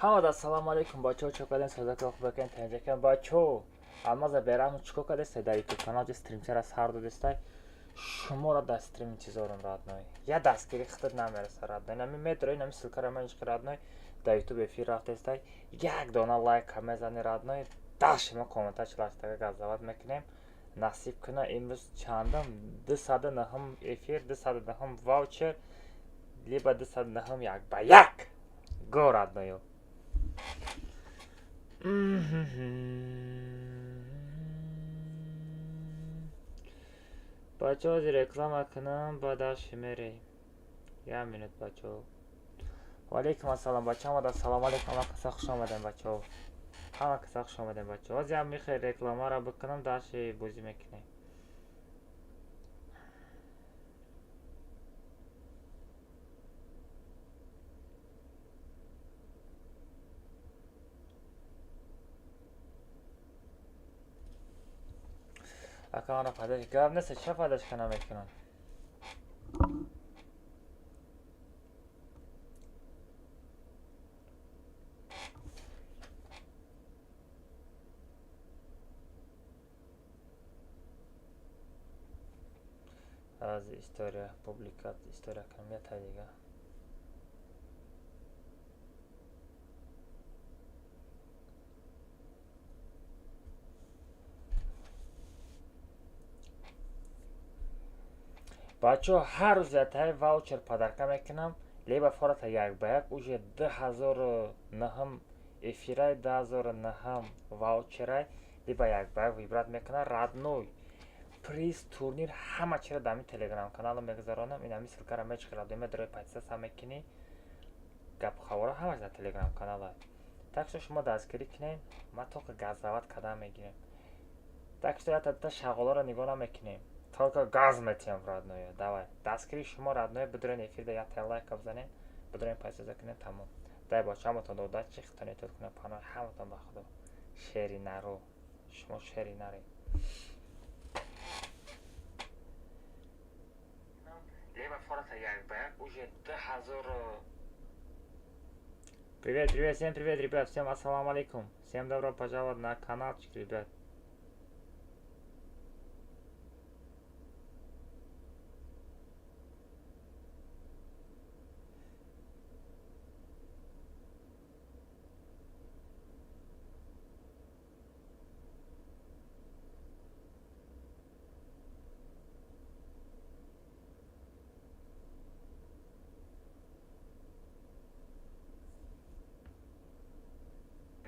Ҳамада ассалому алайкум, бачаҳо, чо кардем, созака хубакен, танҷакен, бачаҳо. Алмаза бераҳм чико кардестай дар ютуб канал ҷа стримчара сар додестай. Шуморо дар стрим интизорум, родной. Я дастгирӣ худат намереса, родной. Нами медрои, нами ссылкара менишки, родной, дар ютуб эфир рафтестай. Як дона лайка мезани, родной. Даши мо коммента чилаштага газават мекунем. Насиб куна имрӯз чандам 209-м эфир, 209-м ваучер, либо 209-м як ба як. Го, родной. Бачаҳо, ҳозир реклама кунам, баъд даши мерем. Як минут, бачаҳо. Ваалайкум ассалом, бачаҳо, омада. Ассалому алайкум, ҳама каса хуш омадем, бачаҳо. Ҳама каса хуш омадем, бачаҳо. Ҳозир ям мехоҳи рекламаро бикунам, даши бозӣ мекунем. Ака, маро падаш гап нест, ча падашка намекунам? Аз история публикат история кунам ята дига. Бачаҳо, ҳар рӯз ятаи ваучер подарка мекунам, либо фората як ба як. Уже 2009-м эфирай, 2009-м ваучерай, либо як ба як выбрать мекунам, родной. Приз, турнир, ҳама чиро дар ҳамин телеграм каналам мегузаронам. Ин ҳамин ссылкаро мечиқи, родной, медарои, подписаться мекунӣ, гапу хабарҳо ҳамаш дар телеграм канала. Так что шумо дастгирӣ кунед, ман только газават кардан мегирем. Так что ята та шағоларо нигоҳ намекунем, только газ метиҳам, родной. Давай, дастгири шумо, родной, бидурен эфирда як лайка бизанед, бидурен подписаться кунед, тамом. Дай бо ҳаматон дода чи хитони тод кунед, паноҳ ҳаматон ба худо. Шери наро, шумо шери наре. Либо фората як ба як уже 2000. Привет, привет, всем привет, ребят, всем ассаламу алейкум. Всем добро пожаловать на каналчик, ребят.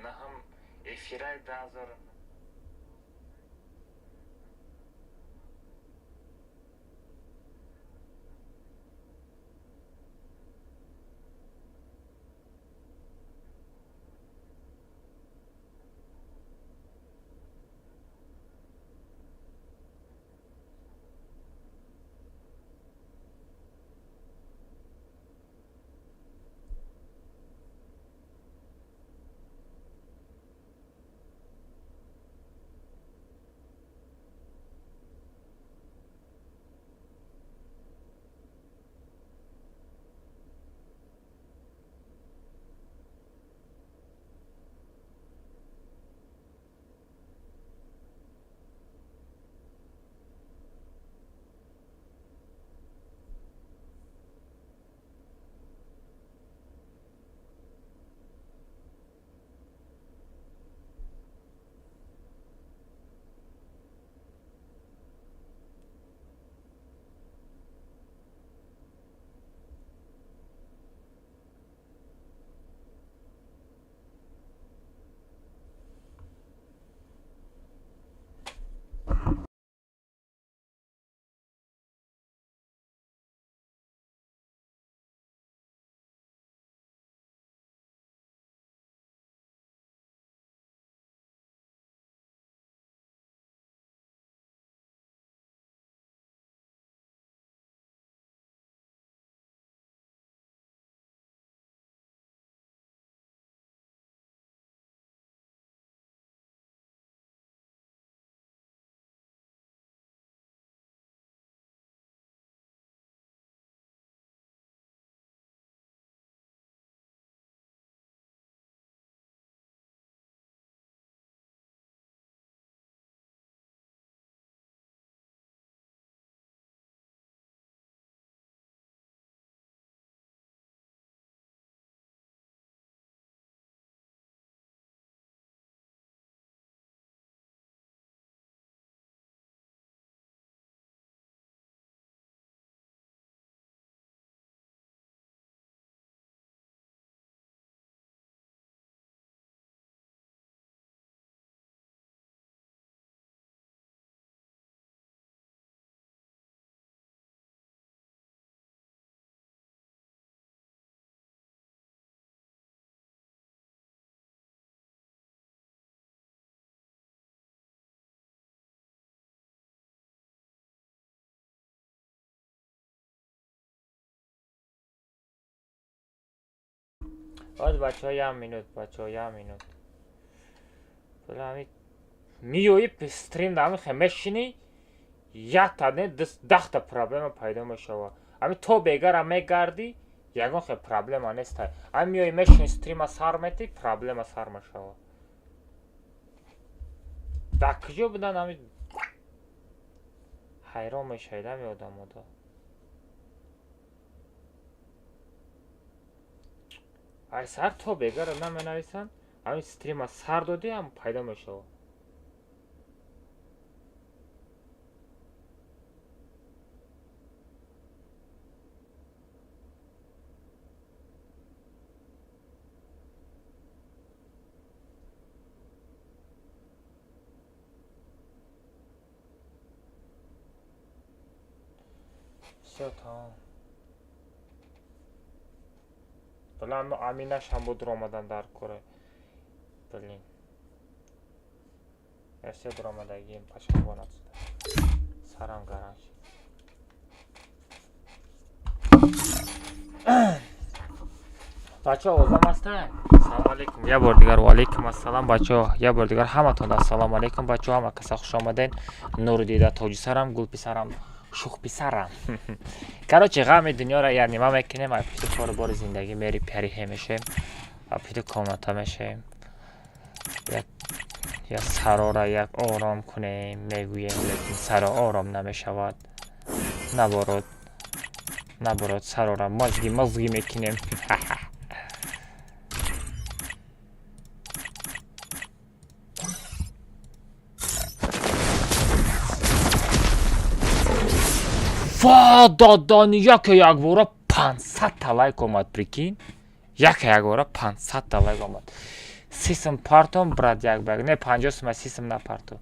Наҳам эфираи 2000. Баъд бачаҳо, як минут, бачаҳо, як минут. Миёи стрим да ҳамин мешинӣ, якта не, 10-та проблема пайдо мешавад. Ҳамин то бегара мегардӣ, ягон хел проблема неста. Ҳамин миёи мешинӣ, стрима сар метӣ, проблема сар мешавад. Дар куҷо будан ҳамин, ҳайрон мешавед ҳамин одамода. Ай сар то бегара наменависанд, ҳамин стрима сар додӣ, ҳам пайдо мешавад. Всё, тамом. Била аминашам буд омадан дар коре. Блин. Я все дуромадагием, пашам вон отсюда. Сарам гарам шид. Бачаҳо, овозам ҳастанд? Салому алейкум. Як бор дигар ва алейкум ассалом, бачаҳо. Як бор дигар ҳаматон ассалому алейкум, бачаҳо, ҳама каса хуш омаден. Нури дида, тоҷи сарам, гулписарам, шухписарам. Короче, ғами дунёро як нима мекунем, ай пушти кору бори зиндагӣ мери париҳе мешавем, а пушти комната мешавем. Як сарора як ором кунем, мегӯем, лекин саро ором намешавад. Набород, набород, сарора мазги мазги мекунем. Ва додани, яке якбора 500-та лайк омад, прикинь. Яке якбора 500-та лайк омад. 30 сум партом, брат, як ба як. Не, 50 сума, 30 сум напарту.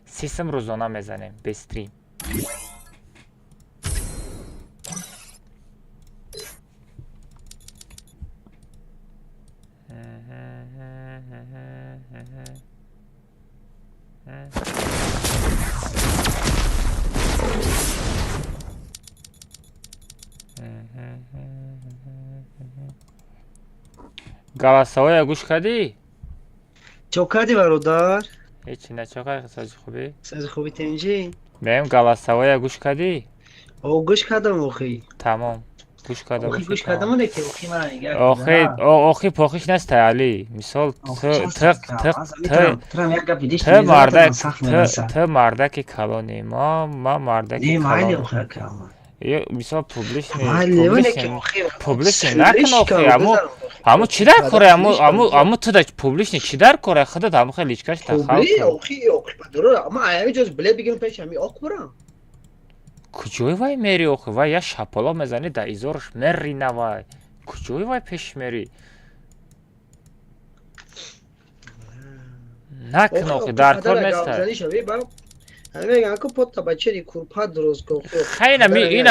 30 сум рӯзона мезанем, без стрим. Голосовое гӯш кардӣ? Чо кардӣ, бародар? Ҳечи не, чо кардӣ, сози хубӣ? Сози хуби, тенҷӣ? Меем, голосовое гӯш кардӣ? О, гӯш кардам, охи. Тамом. Гӯш карда. Охи, гӯш кардам, леки охи мана нигар. Охи, охи похиш нестай, Али. Мисол, ту мардаки калонӣ, ма мардаки калон. Мисол, публичный публичный накун, охи, аму аму чӣ дар коре, аму аму аму ту да публичный чӣ дар коре, худат аму хел личкаш тахал. Охи, охи, ама аями ҷоз билет бигирам, пеш ами ок бурам. Куҷои вай мери, охи? Вай як шапало мезанӣ, дар изораш мери, на вай куҷои вай пеш мери? Накун, охи, дар кор неста. Ина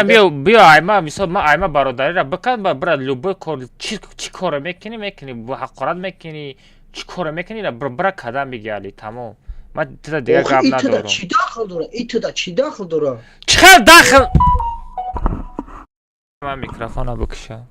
биё, айма мисол, ма айма бародариро бикан, бра, любой кор, чӣ коре мекунӣ, мекунӣ, ҳақорат мекунӣ, чӣ коре мекунӣ, ина бра кадам биги, Али, тамом. Ман тида дигар гап надорам. Чӣ дахл дора? Итуда чӣ дахл дора? Чӣ хел дахл? Ман микрофона бикушам.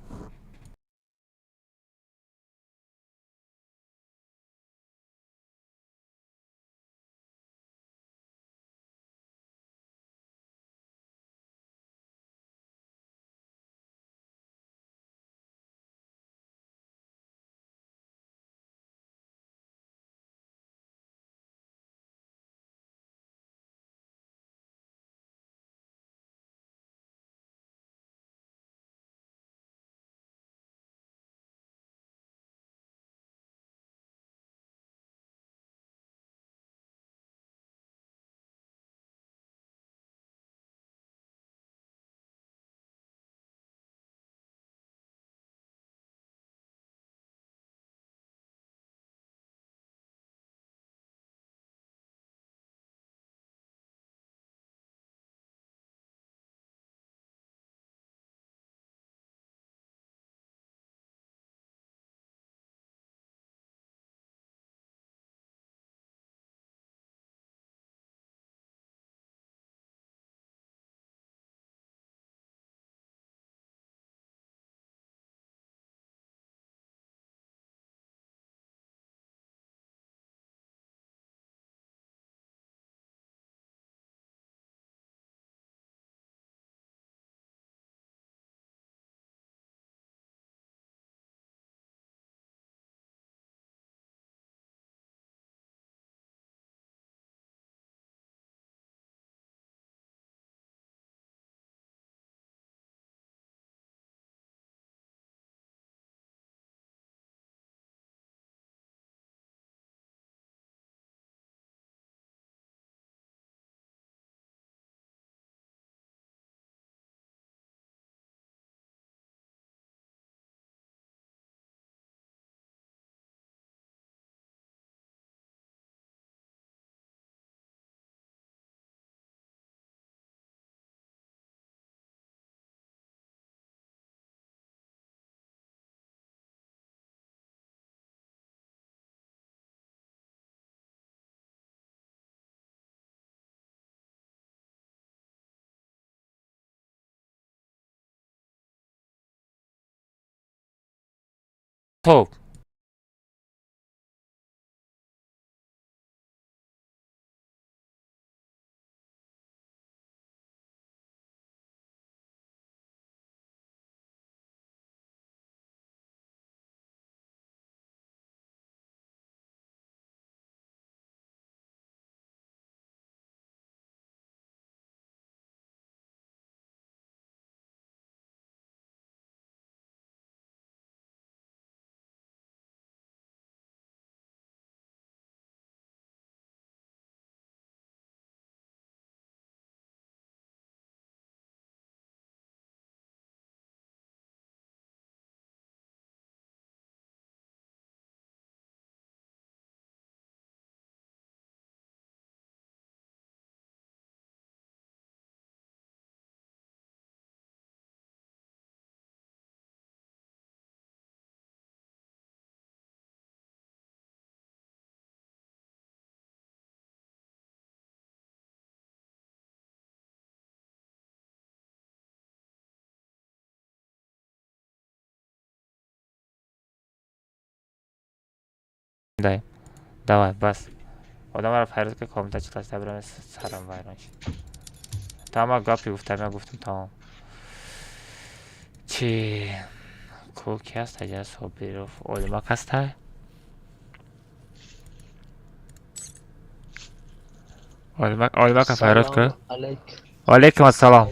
Топ. Дай. Давай, бас. Одамаро файрод ки комната чиқаш табирам, сарам вайрон шид. Тама гапи гуфтам, я гуфтам тамом. Чи ку ки ҳаст аҷа? Собиров, Олимак ҳастай? Олимак, Олимака файрод ку. Алейкум ассалом.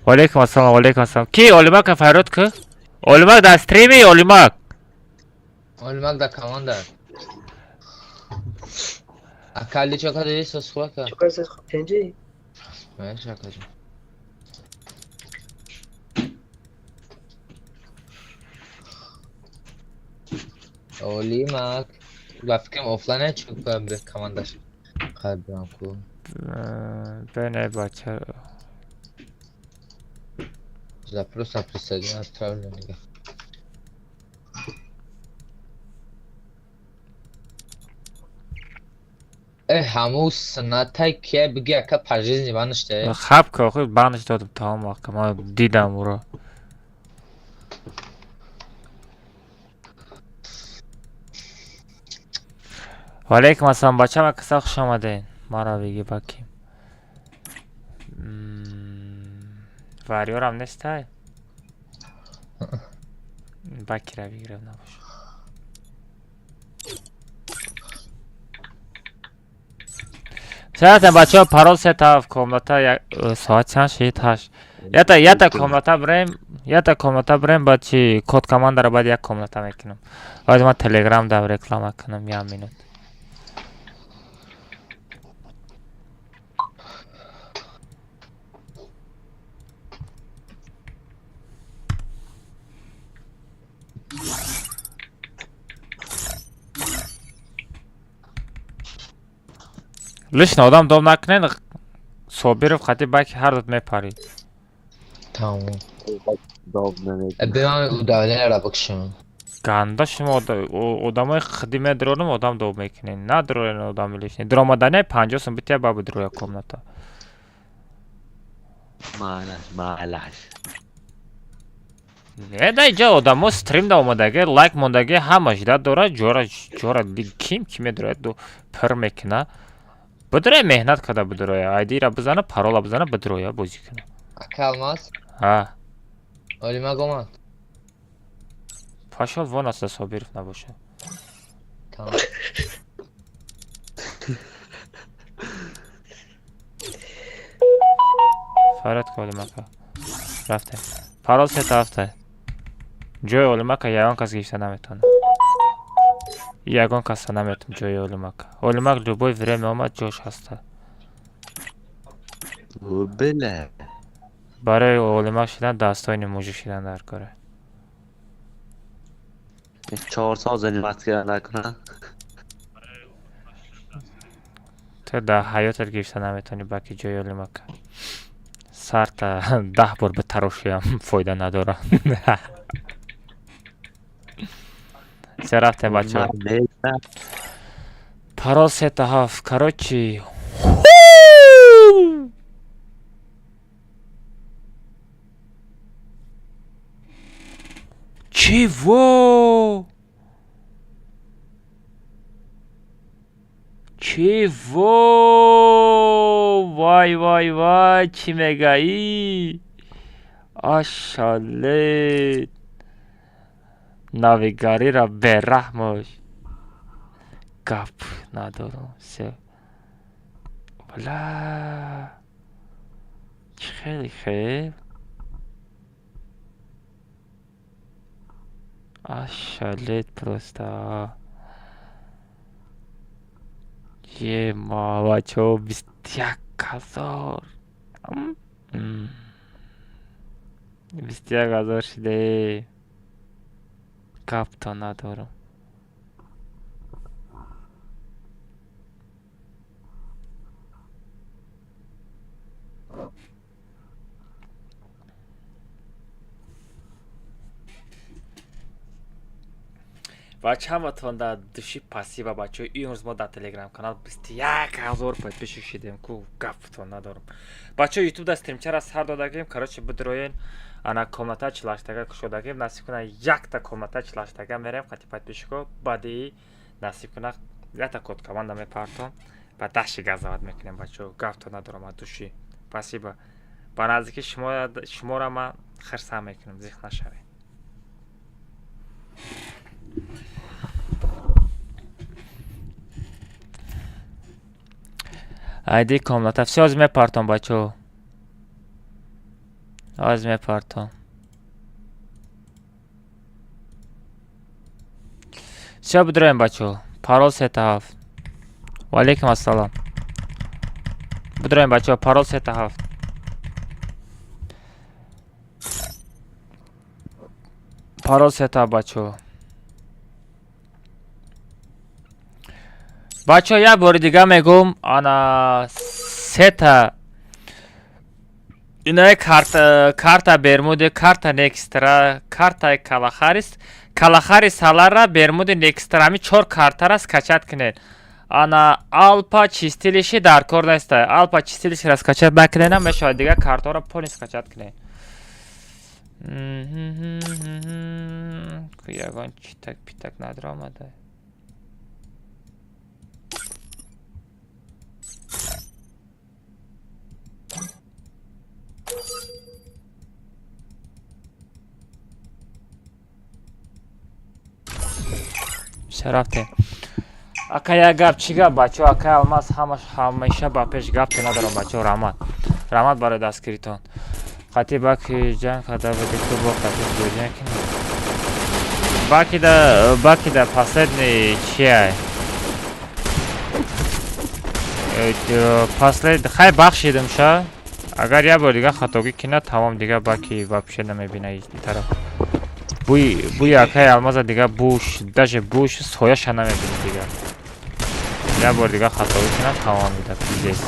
Алейкум ассалом, алейкум ассалом. Ки Олимака файрод ку? Олимак дар стрими, Олимак. Олимак дар команда. Акали чо кади сосхуака? Чо кади тенҷи? Маша акаҷон. Олимак. Ба фикрам офлайн чо ба командаш. Қайбрам ку. Бене бача. Запрос написали, отправлю нига. Э, ҳаму снатай ки биги ака по жизни баниште. Хаб ка охир баниш додам тамом ака, ман дидам уро. Ва алейкум ассалом бача, каса хуш омадед. Маро биги баким. Вариорам нестай? Бакира бигирам набош. Чаратен бачаҳо, парол се тараф комната, соат чанд шид? 8. Ята комната бирем, ята комната бирем, баъд чи код командаро баъд як комната мекунам. Баъд ман телеграм да реклама кунам як минут. Лишно одам дом накунед, Собиров хати баки ҳар дот мепарид. Тамом. Беман удаление бикшам. Ганда шумо одамои хиди медрорам, одам доб мекунед. Надрорен одами лишне. Дромадане 50 сум битя бабу дроя комната. Маалаш, маалаш. Не дай ҷа одамо стрим да омадаги, лайк мондаги, ҳама жида дора, ҷора ҷора ким ки медрояд ду пир мекуна. Бидроя меҳнат карда бидроя, айдира бизана, парола бизана, бидроя бозӣ куна. Ака Алмаз? Ҳа. Олимак омад. Пашол вон аста Собиров набоша. Тамом. Фарад ка Олимака. Рафтем. Парол се тарафта. Ҷои Олимака ягон кас гирифта наметавонад. Ягон каса наметавонад ҷои Олимака. Олимак любой время омад, ҷош ҳаста. Биле. Барои Олимак шидан дастони мужик шидан дар кора. 4 сол заниматься накунам. Ту дар ҳаётат гирифта наметавонӣ баки ҷои Олимака. Сарта 10 бор битарошиам фойда надорад. Се рафтем бачаҳо. Парол се та ҳафт. Короче. Чего? Чего? Вай, вай, вай, чӣ мегаӣ? Ашалет. Навигариро бераҳмош. Гап надорам. Всё. Бля. Чӣ хеле хел? Ашалет просто. Ема, бачаҳо, 21 000. 21 000 шиде. Гапто надорам. Бача, ҳаматон дар души спасибо, бачаҳо. Имрӯз мо дар телеграм-канал 21 000 подписчик шидем ку, гаптон надорам. Бачаҳо, ютуб да стримчара сар додагим. Короче, бидроен, ана комната чилаштага кушодагим. Насиб куна, якта комната чилаштага мерем қати подписчико. Баъди насиб куна, якта код команда мепартом ба даши газават мекунем. Бачаҳо, гаптон надорам, аз души спасибо. Ба наздикӣ шуморо ман хирсанд мекунам, зиқ нашавед. Айди комната всё ҳозир мепартом, бачаҳо, ҳозир мепартом. Всё, бидроем, бачаҳо, парол сета ҳафт. Ваалейкум ассалом. Бидроем, бачаҳо, парол сета ҳафт, парол сета, бачаҳо. Бачаҳо, як бори дига мегӯм, ана сета инаи карта, карта Бермуди, карта Некстра, картаи Калахарис, Калахари Салара, Бермуди Некстра, ҳамин чор картара скачать кунед. Ана Алпа чистилищи дар кор неста. Алпа чистилищира скачать накунед, мешавад, дигар картаро полный скачать кунед. Ягон читак питак надромада. Рафтем. Ака, як гап, чӣ гап, бачаҳо? Акай Алмаз ҳамаш ҳамеша ба пеш, гапте надорам, бачаҳо. Раҳмат, раҳмат барои дастгиритон. Қати баки ҷанг карда буди ку, бо қати ҷанг бакида, бакида последний чия? Послед хай бахшидим ша. Агар як бор дига хатогӣ кина, тамом, дига баки вообще намебина и тараф. Бӯи акаи Алмаза дига буш, даже буш сояша намебини дига. Як бор дига хатогӣ кина, тамом, дида пиздец.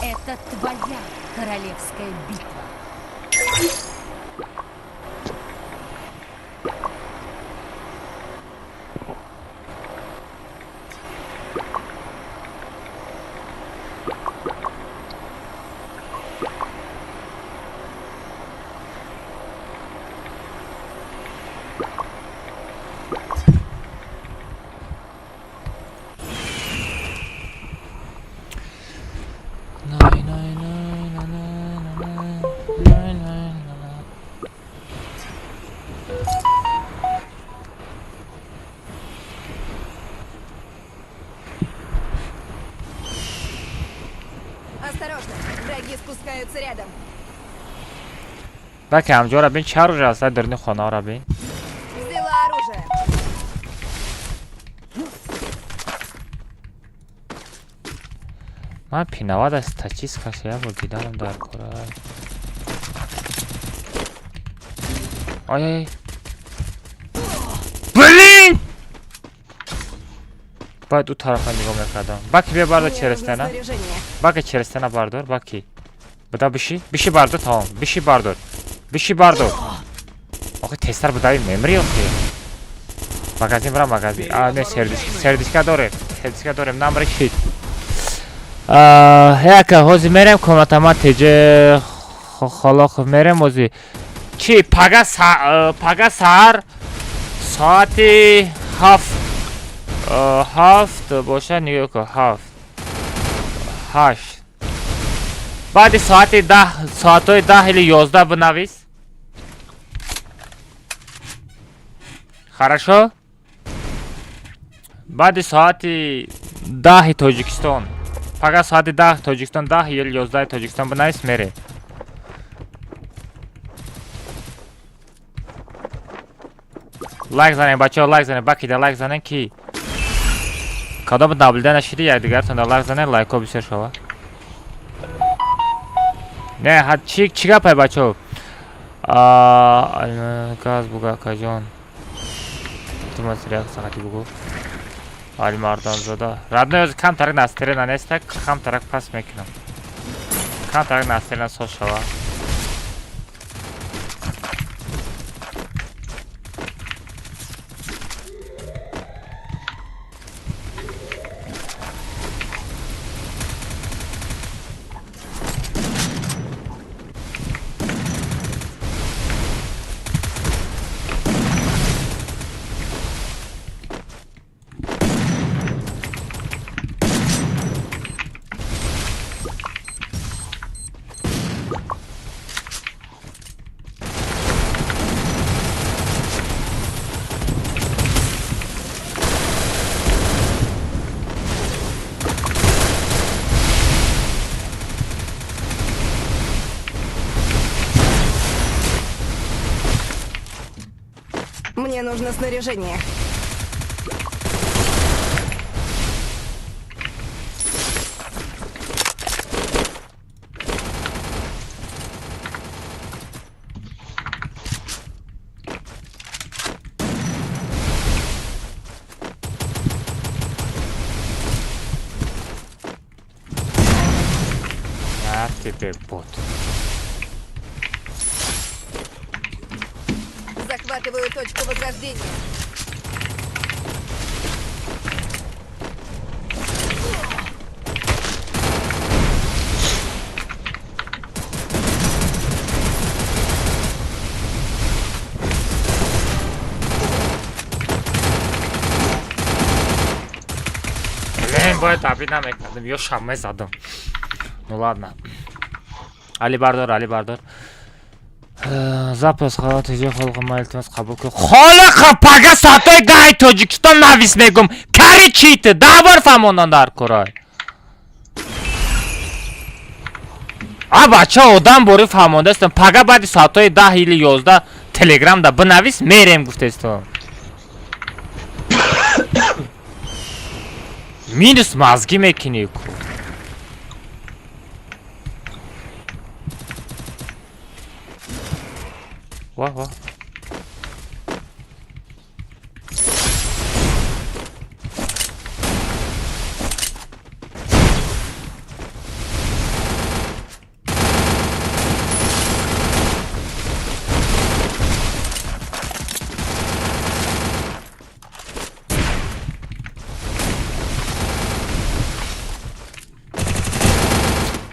Это твоя королевская битва. Най, най, най, най, най, най, най, най. Осторожно, враги спускаются рядом. Баки, ҳамҷора бин, чанд рӯз аст дарни хонаро бин. Взяла оружие. Ман пинавад аз тачискаш як бор диданам дар кора. Ай, ай, блин, бояд ӯ тарафа нигоҳ мекардам. Баки, бия, бардор. Мне Через нужно стена. снаряжение. Баки, через стена бардор. Баки, буда биши, биши, бардор, тамом, биши, бардор, биши, бардор. Охи тезтар будави мемри охи. Магазин бира магазин. А не сердичка, сердичка дорем. Сердичка дорем, намри шид. Яка ҳозир мерем комнатама теҷе Холохов мерем ҳозир. Чи пага пага саҳар соати 7 7 боша нигоҳ кун 7 8 баъди соати 10 соатҳои 10 или 11 бинавис. Хорошо? Баъди соати 10 Тоҷикистон. Пага соати 10 Тоҷикистон 10 или 11 Тоҷикистон бинавис мерем. Лайк занем бачаҳо, лайк занем, бакида лайк занем ки кадом наблюда нашиди якдигаратон лайк занем, лайкҳо бисёр шава. Не, ҳа чи чи гапай бачаҳо? Газ буга акаҷон. Илтимос реаксия хати бугу. Алимардонзода. Родной ҳозир камтарак настроена неста, камтарак пас мекунам. Камтарак настроена соз шава. Мне нужно снаряжение. На тебе бот. Захватываю точку возрождения. Блин, бояд абид намекардам, ё шамме задам. Ну ладно. Али бардор, Али бардор. Запас халати ҷо холқи ма илтимос қабул кун. Холиқа пага соатҳои 10 Тоҷикистон навис мегум. Кари чит, 10 бор фаҳмондан дар курай. А бача одам бори фаҳмондаастам. Пага баъди соатҳои 10 или 11 Телеграмда бинавис мерем гуфтестам. Минус мазгӣ мекунӣ ку. Ва ва.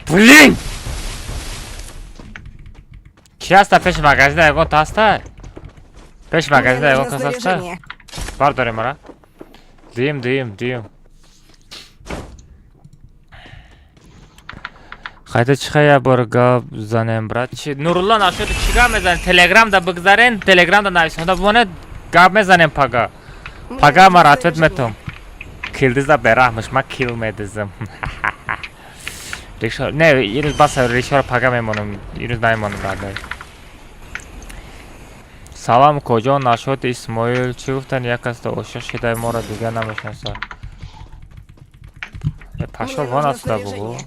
Блин! Ки ҳаста пеши магазина ягон та ҳаста? Пеши Мне магазина ягон нужно кас ҳаста? снаряжение. Бардорем ара. Дуюм, дуюм, дуюм. Хайта чӣ хай як бор гап занем, брат? Чи Нурулло нашуд чӣ гап мезанем? Телеграмда бигзарен, телеграмда нависонда бимонед, гап мезанем пага. Мне Пага нужно мара ответ снаряжение. метом. Килдиза бераҳмаш, ма кил медизам. Ришо, не, ирӯз бас ришоро пага мемонам, ирӯз намемонам баъдай. Салам коҷо нашуд Исмоил, чӣ гуфтан як касда ошиқ шидай моро дигар намешиносад. Пашол Мне вон нужно аста бугу. снаряжение.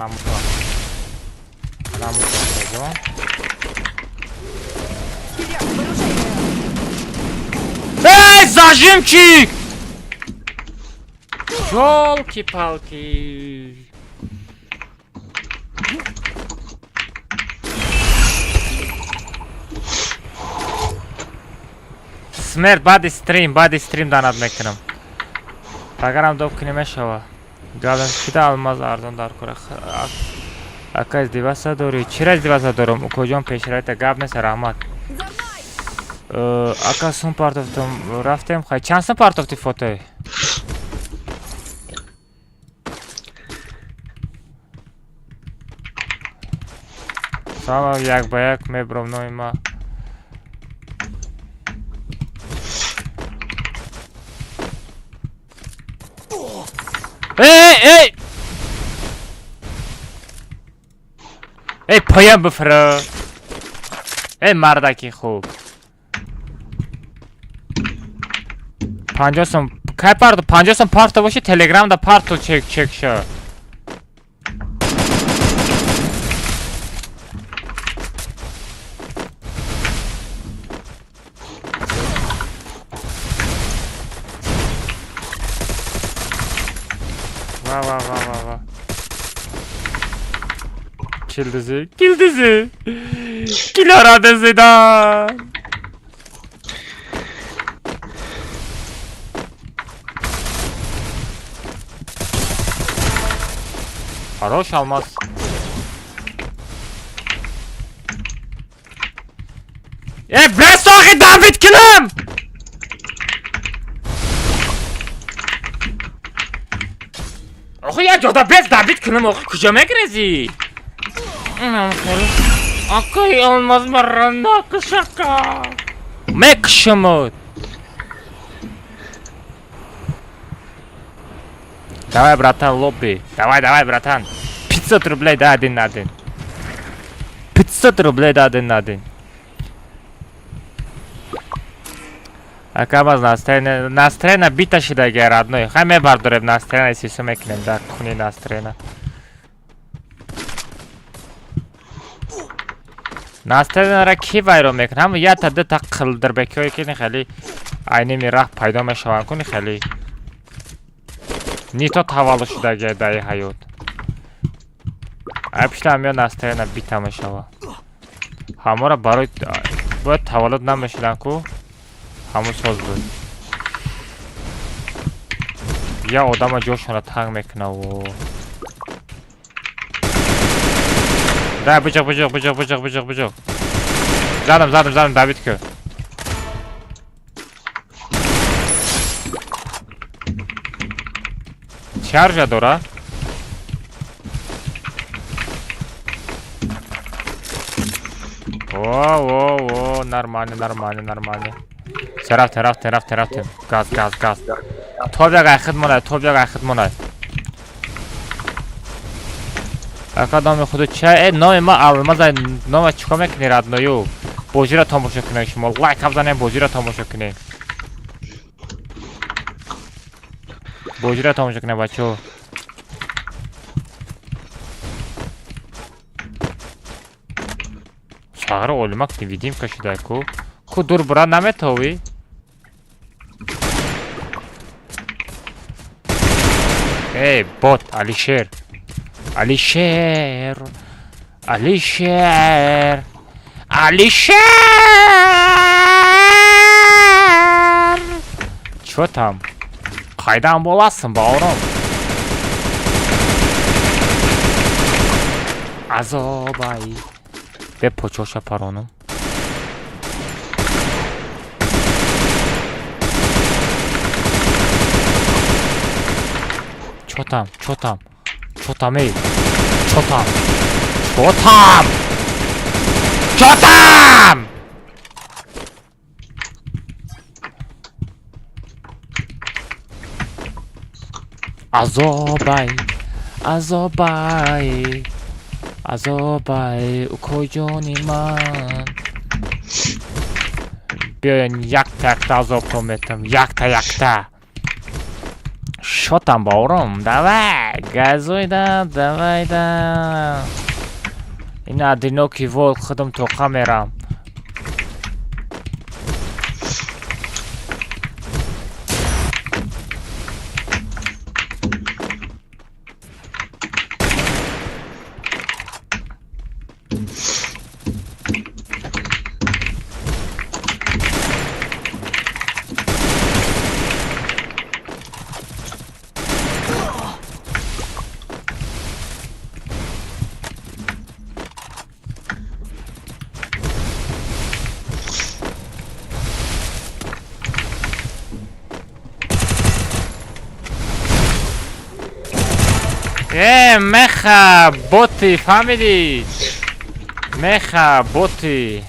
Анамуто. Анамуто, ҷон. Вперед, к вооружению! Эй, зажимчик! Ёлки-палки. Смерть баъди стрим данад мекунам. Агарам доб кунӣ мешава. Галам чида алмаз арзон дар кора. Ака, издиваса дорӣ? Чира издиваса дорам? Укоҷон, пешрайта гап нест, раҳмат. За мной! Ака, сум партофтум, рафтем. Хай, чанд сум партофти фотои? Салом, як ба як мебром номи ма. Эй, эй! Эй, поён бифро! Эй, мардаки хуб. 50 сум кай парто, 50 сум парто боши, телеграмда парто, чек чек ша. Ва ва ва ва ва. Килдизи, килдизи. Килора дизидан. Хорош, алмаз. Э, бесохи Давид кунам! Охи, як ҷода бес Давид кунам, охи куҷо мегирезӣ? Акай алмаз маро накушака. Мекушамуд. Давай, братан, лобби. Давай, давай, братан. 500 рублей, да, один на один. 500 рублей, да, один на один. Ака, баз настроение, настроение бита шидаги, родной. Хай мебардорем настроение, сису мекунем, да, куни настроение. Настроениеро ки вайрон мекунад? Ҳама якта дута қилдирбекиҳое ки хеле айними раҳ пайдо мешаванд, куни хеле нито таваллуд шудаги дар ин ҳаёт. Ай пишта меёд, настроение бита мешава. Ҳамаро барои бояд таваллуд намешуданд ку, ҳамун соз буд. Я одама ҷошонро танг мекунаву. Да, биҷоқ, биҷоқ, биҷоқ, биҷоқ, биҷоқ, биҷоқ. Задам, задам, задам, Давид ку. Чӣ аржа дора? О, о, о, нормально, нормально, нормально. Всё, рафтем, рафтем, рафтем, рафтем. Газ, газ, газ. Топ як айхид монай, топ як айхид монай. Ака, номи худу ча? Э, номи ма Алмаза, нома чикор мекунӣ, родной? Бозиро тамошо кунед шумо. Лайк бизанед, бозиро тамошо кунед. Бозиро тамошо кунед, бачаҳо. Сағри олимак невидимка шуда ку. Ку дур бура наметовӣ? Эй, бот, Алишер. Алишер. Алишер. Алишер! Чё там? Қайдан боласың, бауырым? Азобай. Бе почоша паронум. Чё там? Чё там? Чё там, эй? Чё там? Чё там? Чё там? Азобай, азобай, азобай, укоҷони ман. Биёен, якта якта азобтон метам, якта якта. Чё там, бауром? Давай, газуй да, давай да. Ина одинокий волк худам тоқа мерам. Э, меха, боти, фамили. Меха, боти.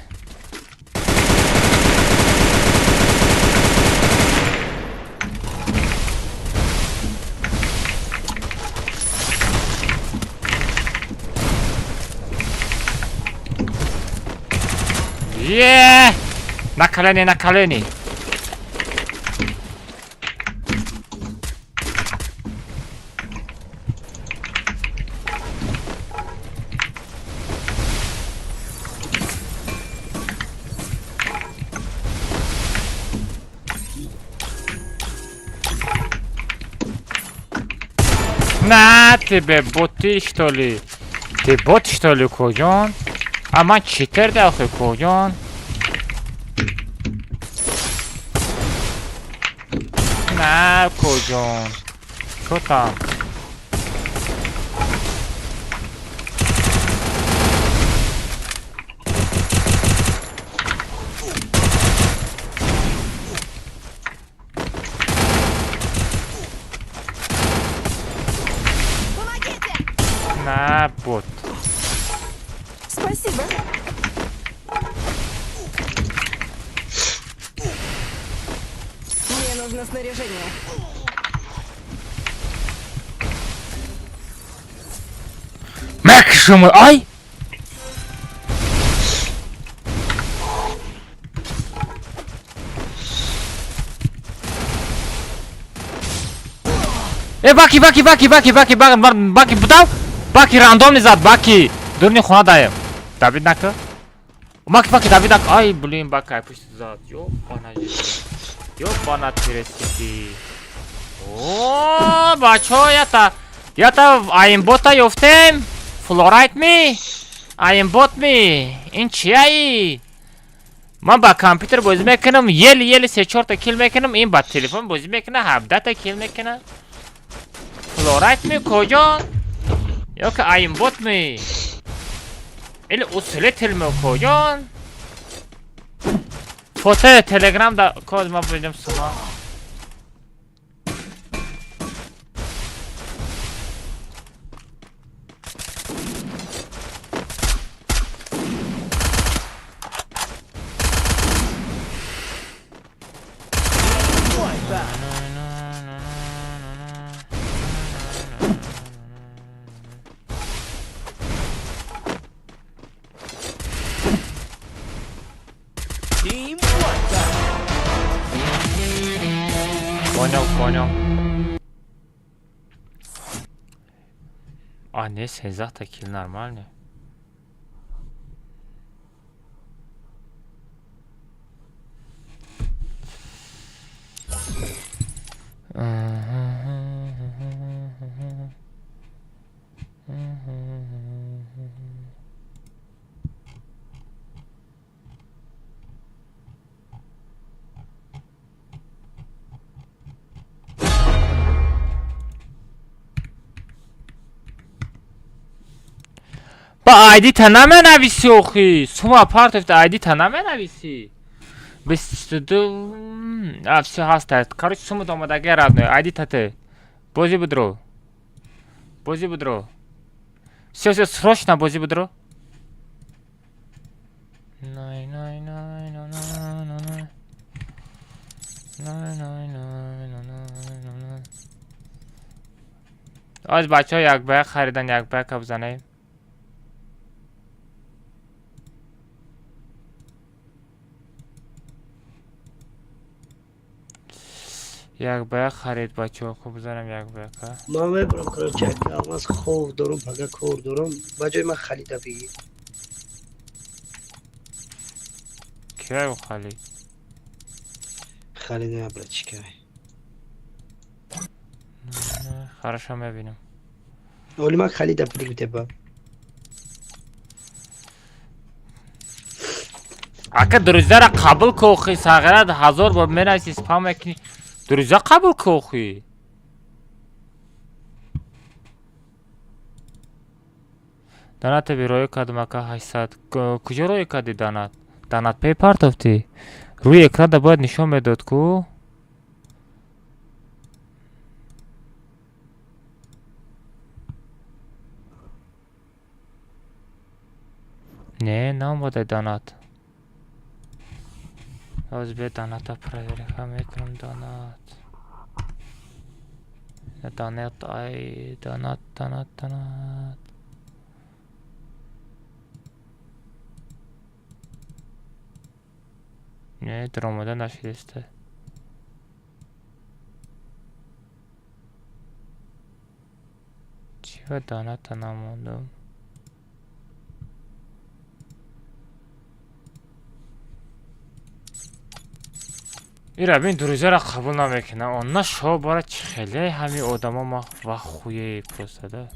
Е! На колени, на колени. На тебе, боты, что ли? Ты бот, что ли, кожон? А ман читер да охи кожон? На, кожон. Что там? Помогите! На, бот. Спасибо. Мне нужно снаряжение. Максимум, ай! Э, баки, баки, баки, баки, баки, баки, баки, будав? Баки рандом зад, баки. Дурни хона даем. Давид нака? Баки, баки, Давид нака. Ай, блин, баки, ай, пушти зад. Ёбана, ёбана тересити. О, бачо, ята аимбота ёфтем. Флорайт ми? Аимбот ми? Ин чияи? Ман ба компютер бозӣ мекунам, еле-еле се-чорта кил мекунам, ин ба телефон бозӣ мекуна, 17та кил мекуна. Флорайт ми куҷон? Ё ки аимбот ми? Или усилитель ми куҷон? Фото телеграм да код ма бидем сума. Team Wipeout. Понял, понял. А, не, 13 кил нормальный. Ба айди та наменависи охи. Сума партофт айди та наменависи. 22. А, всё ҳаста. Короче, сума омадаги родной. Айди тате. Бозӣ будро. Бозӣ будро. Всё, всё, срочно бозӣ будро. Най, най, най, най, най, най, най. Най, най, най, най, най, най. Аз бачаҳо як ба як харидан, як ба як бизанем. Як ба як харид, бачаҳо, хуб бизанем як ба як, а? Ман мебарам, короче, ака Алмаз, хов дорум, пага кор дорум. Ба ҷои ман Халида бигир. Кия ӯ Халид? Халида, братчика. Хорошо, мебинам. Оли ман Халида пулик битеба. Ака, друзьяра қабул кохи, сағира ҳазор бор менависи, спам мекунӣ. Друзья қабул кохи. Донате би рӯё кардам, ака, 800. Куҷо рӯё кардӣ донат? Донат пей партофтӣ? Рӯи экранда бояд нишон медод ку? Не, наомадай донат. Ҳозир биё, доната проверка мекунам, донат. Донат, ай, донат, донат, донат. Не, даромада нашидеста. Чӣ ба доната намондум? Ира бин, друзьяра қабул намекунам. Он на шо бара, чӣ хеле ҳами одамо ма вахуе просто да.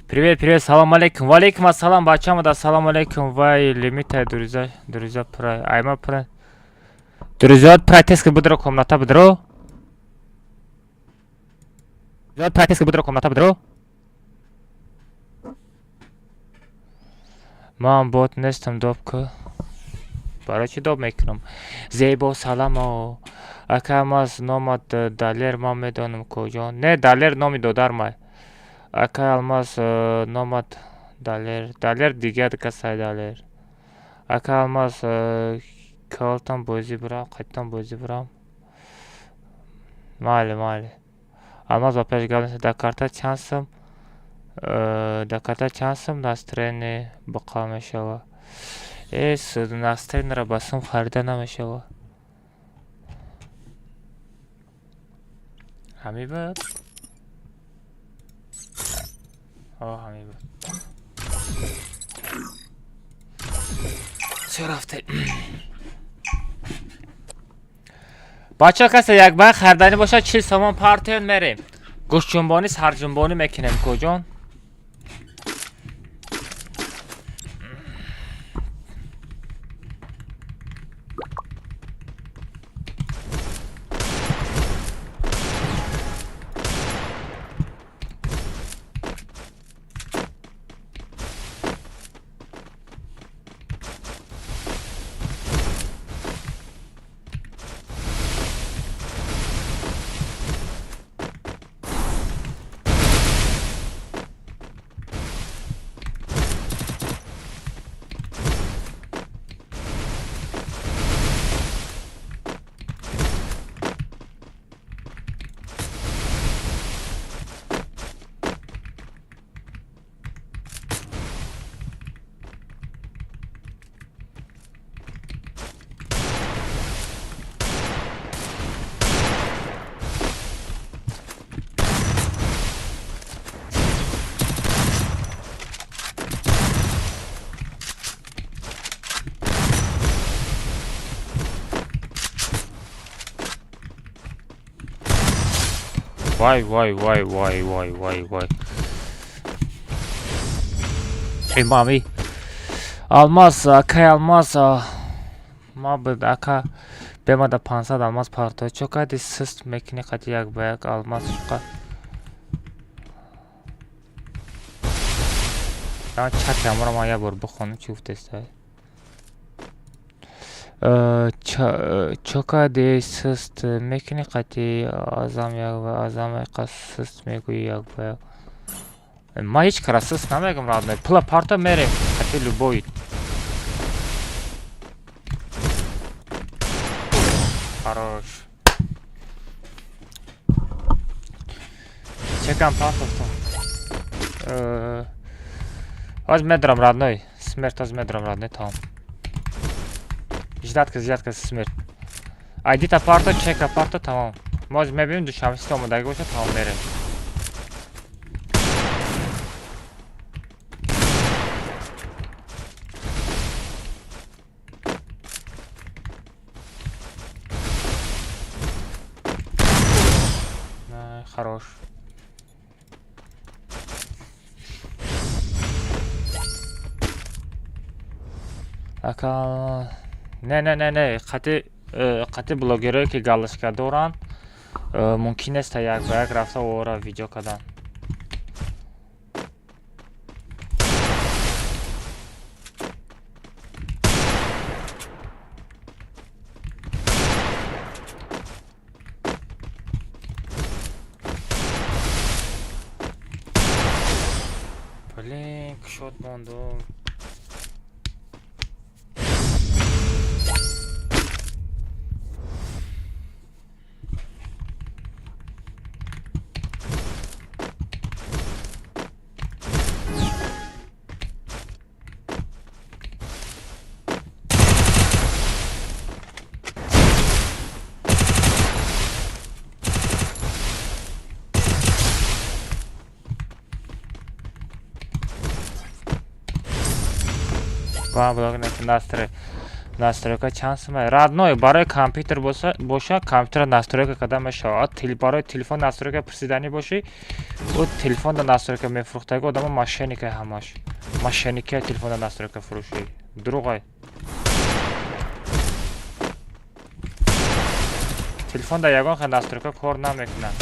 Привет, привет, салом алейкум. Валейкум ассалом, бачамада салом алейкум. Вай, лимитай, друзья, друзья, про, айма про. Друзья, протест будро, комната будро. Друзья, протест будро, комната будро. Ман бот нестам, добка. Барои чӣ доб мекунам? Зебо саламо. Ака Алмаз, номат Далер, ман медонам куҷо. Не, Далер номи додармай. Ака Алмаз, номат Далер. Далер дигар касай Далер. Ака Алмаз, калтам бозӣ бурам, қайтам бозӣ бурам. Майли, майли. Алмаз, ба пеш гап нест. Дар карта чанд сум? Дар карта чанд сум настроение буқа мешава? Эс, настроениеро ба сум харида намешава. Ҳамин буд? О, ҳамин буд. Всё, рафте. Бачаҳо, касе якбар хариданӣ бошад, 40 сомон партиён, мерем. Гӯштҷунбонӣ, сарҷунбонӣ мекунем, куҷон? Вай, вай, вай, вай, вай, вай, вай. Эй, мами. Алмаз, акай алмаз. Ма буд ака бемада 500 алмаз парто. Чо кади сист мекини қати як ба як алмаз шуқа. Чат амро ма як бор бихонам чӣ гуфтеста. Чо кади сист мекини қати азам як ба азам қа сист мегӯӣ як ба як. Ма ҳеҷ кара сист намегум родной. Пула парто мерем қати любой. Хорош. Чекам партофтам. Аз медрам родной. Смерть аз медрам родной тамом. Ждать ка, ждать ка смерть. Айдита парто, чека парто тамом. Мо аз мебинем душанбе сити омодаги боша тамом мерем. Хорош. Ака не не не не қати қати блогерое ки галочка доранд мумкин нест як ба як рафта ора видео кардан. Блин, кушод мондум. Настройка чанд сумай? Родной, барои компютер боша, компютера настройка карда мешавад. Барои телефон настройка пурсиданӣ бошӣ, ӯ телефонда настройка мефурӯхтаги одамо мошенника ҳамаш. Мошенника телефонда настройка фурӯшӣ. Дурӯғай. Телефонда ягон хел настройка кор намекунад.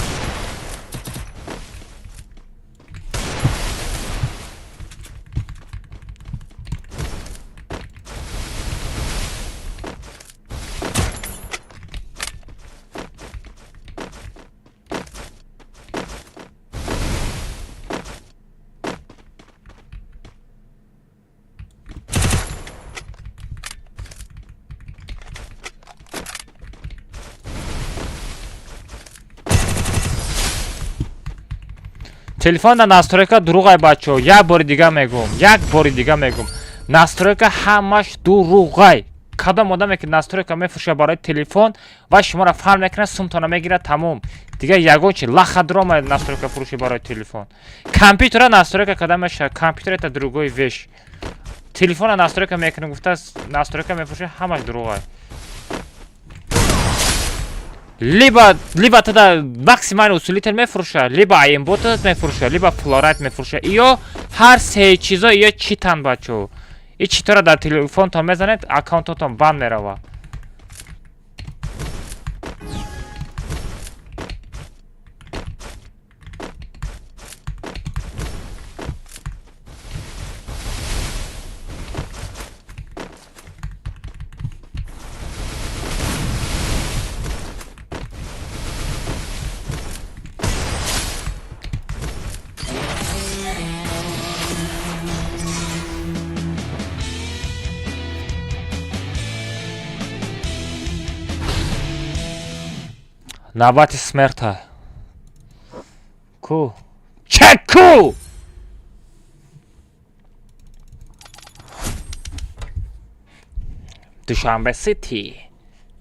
Телефонда настройка дурӯғай бачаҳо. Як бори дига мегӯм, як бори дига мегӯм. Настройка ҳамаш дурӯғай. Кадом одаме ки настройка мефурӯшад барои телефон ва шуморо фарм мекунад, сумтона мегирад, тамом. Дигар ягон чи лахадрома настройка фурӯшӣ барои телефон. Компютера настройка карда мешавад, компютер это другой вещь. Телефона настройка мекунад, гуфта настройка мефурӯшад, ҳамаш дурӯғай. Либо тогда максимальный усилитель мефурӯшад, либо аимбот мефурӯшад, либо флорайт мефурӯшад. Иё ҳар се чизо иё читан бачаҳо. И читора дар телефонтон мезанед, аккаунтотон банд меравад. Навбати смерта. Ку? Чеку! Душанбе Сити.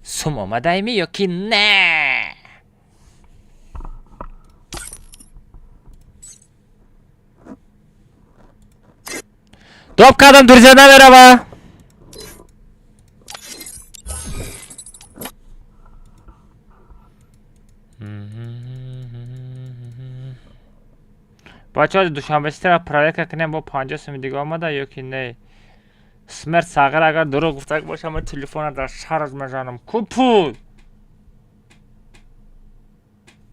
Сум омадаеми ё ки не? Доп кардам, друзья, намерава. Бачаҳо, Душанбе-Ситира проверка кунем, бо 50 суми дига омада ё ки не. Смерть сағир, агар дурӯғ гуфтак бошам, ман телефона дар шарж мезанам. Ку пул?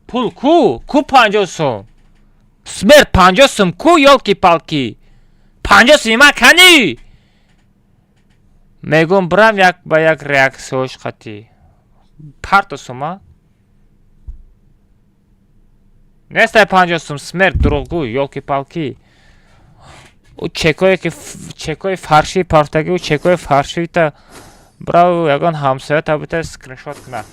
Пул ку? Ку 50 сум? Смерть, 50 сум ку, ёлки-палки? 50 суми ман канӣ? Мегӯм, бирам як ба як реаксияҳош қатӣ. Парто сума? Нестай 50 сум, смерть, дурӯғгӯй, ёлки-палки. Ӯ чекое ки чекои фаршии партагӣ, ӯ чекои фаршита бирав, ягон ҳамсоята бита, скриншот куна.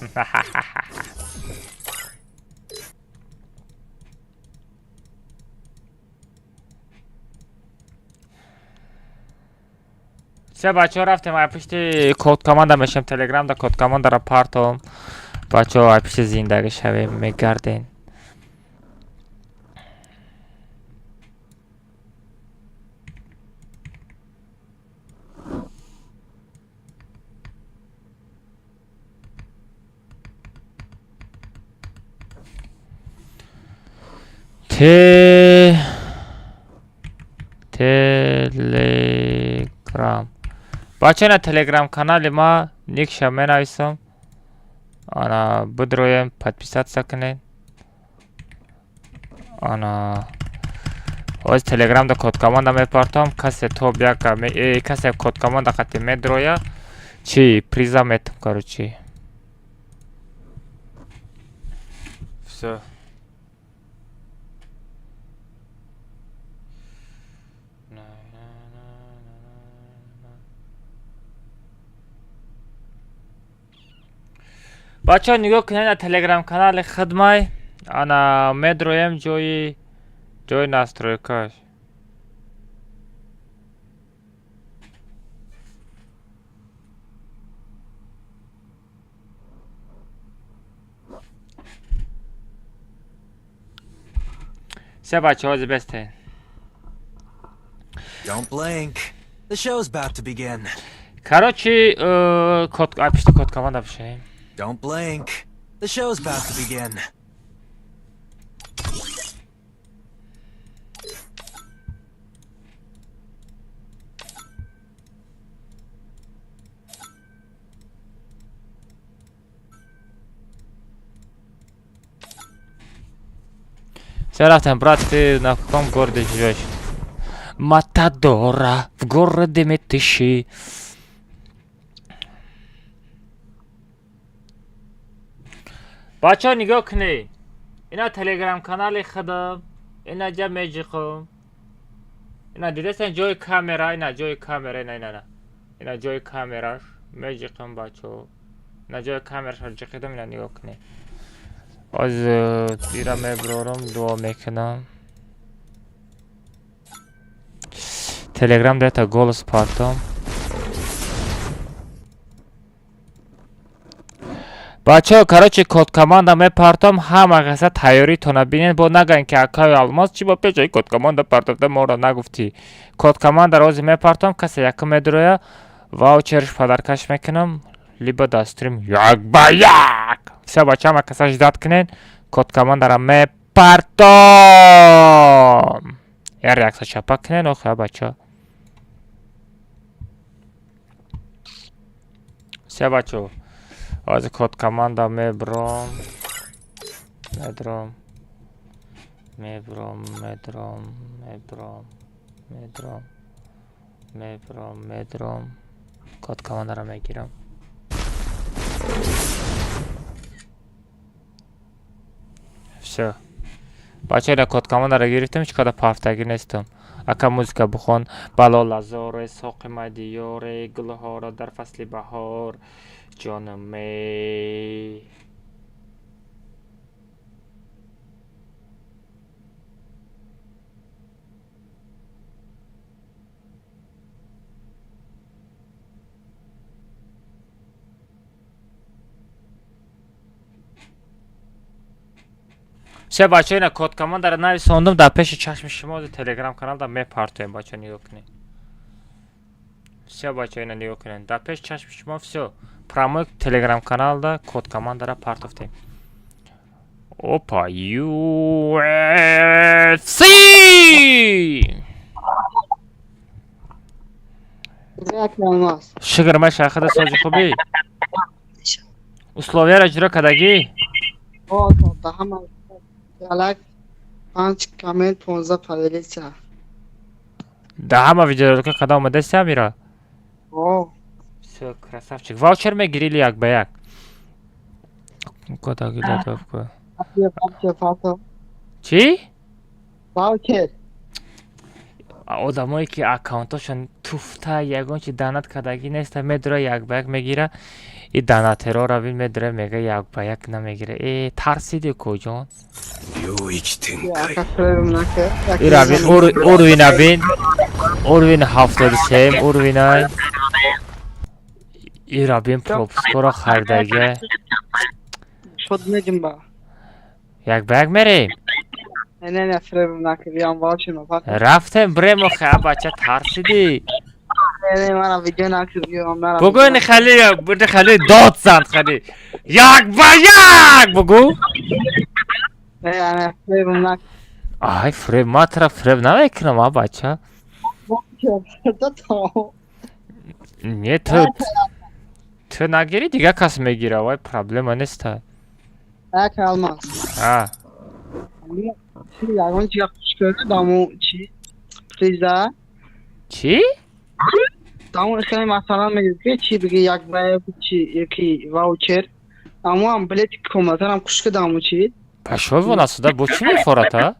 Се бачаҳо, рафтем, ай пушти код команда мешем, телеграмда код командаро партом. Бачаҳо, ай пушти зиндагӣ шавем, мегардем. Телеграм. Бача, на телеграм канали ма никша менависам. Ана, бидроем, подписаться кунед. Ана, ҳоз телеграмда код команда мепартом, касе топ яка касе код команда қати медроя, чи приза метам, короче. Всё. Бачаҳо, нигоҳ кунед, на телеграм канали хидмай. Ана, медроем ҷои настройкаш. Се бачаҳо, ҳозир бестен. Don't blink. The show's about to begin. Короче, код ай пишти код команда бишем. Don't blink. The show's about to begin. Все, рафтем, брат, ты на каком городе живешь? Матадора, в городе Метыши. Бачаҳо, нигоҳ кунед. Ина телеграм канали худам, ина ҷа меҷиқам. Ина дидастен ҷои камера, ина ҷои камера, ина ина ина ҷои камераш меҷиқам, бачаҳо. Ина ҷои камераш ҷиқидам, ина нигоҳ кунед. Ҳоз ира меброрам, дуо мекунам. Телеграм дета голос партом. Бачаҳо, короче, код команда мепартом, ҳама каса тайёритона бинед, бо нагӯянд ки акаи Алмоз чӣ бо пешаи код команда партофта моро нагуфтӣ. Код командаро ҳозир мепартом, касе якум медуроя, ваучерш подаркаш мекунам, либо дар стрим як ба як. Всё, бача, ҳама каса ждать кунед, код командаро мепартом. Я реаксия чапа кунед, охи, бача. Всё, бачаҳо. Ҳозир код команда мебром. Медром. Мебром, медром, мебром, медром. Мебром, медром. Код командаро мегирам. Всё. Бача, ина код командаро гирифтем, ҳеҷ када пафтагӣ нестам. Ака, музыка бихон. Балолазоре, соқи мадиёре, гулҳоро дар фасли баҳор. Ҷонам эй. Се бача, ина код командаро нависондум дар пеши чашми шумо, телеграм каналда мепартоем, бача, нигоҳ кунед. Всё, бача, ина нигоҳ кунед. Дар пеши чашми шумо, всё. Прямой телеграм каналда код командаро партофтем. Опа, UFC! Шукр, ма шахада сози хубӣ? Условияро иҷро кардагӣ? Панҷ коммент, 15 поделиться. Да ҳама видеоролика када омадаси амира? О. Всё, красавчик. Ваучер мегирӣ или як ба як? Кадаги дадовка. Чӣ? Ваучер. Одамое ки аккаунтошон туфта, ягон чи донат кардагӣ неста, медура, як ба як мегира. И донатерора бин, медура, мега, як ба як намегира. Э, тарсиди куҷон? Ира бин, уровина бин, уровень 73 уровинай. Ира бин, пропускоро харидагия. Шод медим ба. Як ба як мерем. Не, не, фребм накӣ, биям ваучер. Рафтем, брем охе, бача, тарсидӣ. Не, мара видео накӣ, биям мара. Бугӯ, ини хали, ини хали дод зан, хали як ба як бугӯ. Не, не, фребм накӣ. Ай, фреб, ма тара фреб намекунам, а бача. Не, ту нагирӣ, дигар кас мегира, вай проблема неста. Як алмаз. А. Ягон чи хуш даму чи приза. Чӣ? Даму хеле, масалан, мегӯ ки чи биги, як ба як чи яки ваучер. Аммо ам билети комнатарам хуш даму чи. Пашол вонасуда бо чӣ мефорад, а?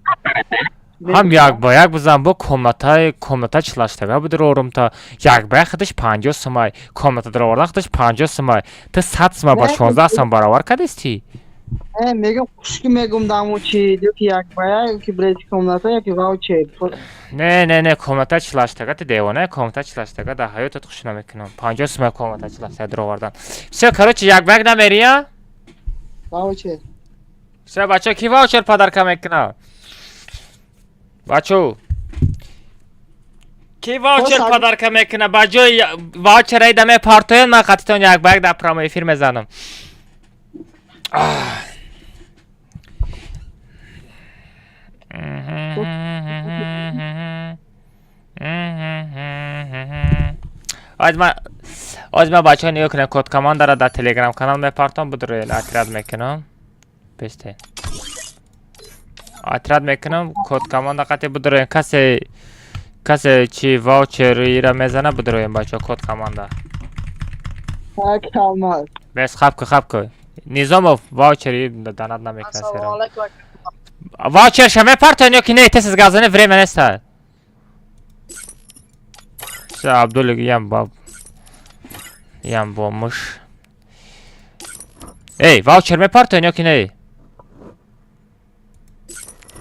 Ҳам як ба як бизан, бо комнатаи комната чилаштага бидирорумта. Як ба як худаш 50 сумай, комната даровардан худаш 50 сумай. Ту 100 сума ба 16 сум баровар кардистӣ. Э, мегам хушки, мегум даму чи ёки як ба як, ёки билети комната, ёки ваучер. Не, не, не, комната чилаштага, ту девона, комната чилаштага дар ҳаётат хуш намекунам. 50 сумай комната чилаштага даровардан. Всё, короче, як ба як намери, а? Ваучер. Всё, бача, ки ваучер подарка мекунад? Бачо, ки ваучер подарка мекунад? Ба ҷои ваучер айда мепартояд, ман қатитон як ба як дар прямой эфир мезанам. Ах. Оз ман, бачаҳо, нигоҳ кунед, код командара дар телеграм канал мепартом, будроед, отряд мекунам. Бесте. Отряд мекунам, код команда қати будроем. Касе чи ваучер ира мезана, будроем, бачаҳо, код команда. Як алмаз. Бес, хаб ку, хаб ку. Низомов ваучери донат намекунад Ассалому сера. алайкум. Ваучерша мепартоен ё ки не? Тез газане, время неста. Всё, Абдуллик, ям ба ям бо муш. Эй, ваучер мепартоен ё ки не?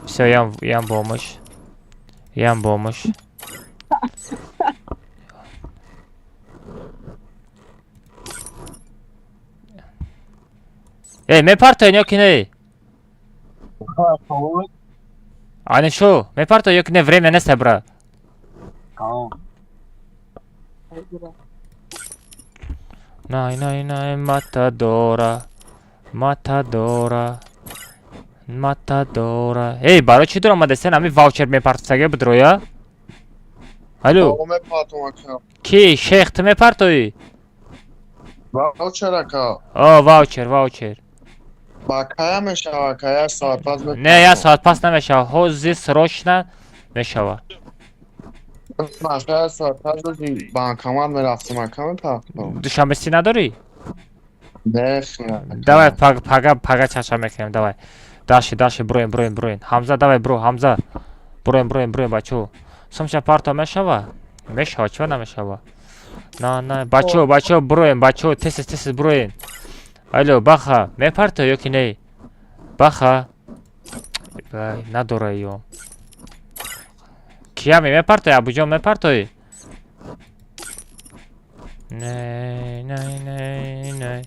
Всё, ям бо муш. Ям бо муш. Эй, мепартоен ё ки не? Ани шо, мепарто ё ки не? Время неста, бра. Най, най, най, матадора. Матадора. Матадора. Эй, барои чӣ дур омадасен? Ами ваучер мепартосага бидроя? Алло. Мепартом, ака. Ки, шех, ту мепартоӣ? Ваучер, ака. О, ваучер, ваучер. Ба кая мешава, ака? Як соат пас. Не, як соат пас намешава. Ҳозир срочно мешава. Маша, як соат пас рӯзи банкомат мерафтам, ака, мепартом. Душанбе си надорӣ? Не, хе. Давай, пага, пага чаша мекунем, давай. Дальше, дальше, броем, броем, броем. Ҳамза, давай, бро, Ҳамза. Броем, броем, броем, бачо. Сумша парто мешава? Мешава, чива намешава? На, на, бачо, бачо, броем, бачо, тез, тез, броем. Алло, баха, мепарто ё ки не? Баха. Бай, надора ё. Киями мепартои, Абуҷон мепартои? Не, не, не, не.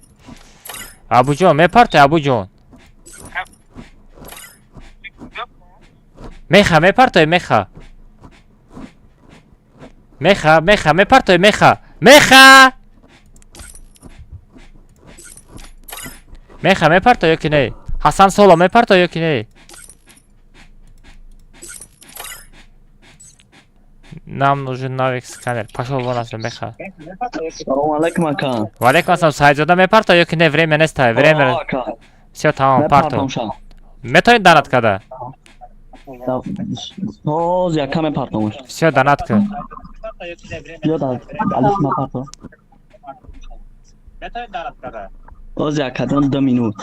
Абуҷон мепартои, Абуҷон. Меха мепартои, меха. Меха, меха, мепартои, меха. Меха! Меха мепартои ё ки не? Ҳасан Соло мепарто ё ки не? Нам нужен навик сканер. Пошел вон отсюда, меха. Салом алейкум, ака. Ва алейкум ассалом, Саидзода мепарто ё ки не? Время нестай, время. Всё, тамом, парто. Метавонӣ донат када? Ҳоз яка мепартомаш. Всё, донат кун. Ёд алиф мапарто. Ҳоз якадан 2 минут.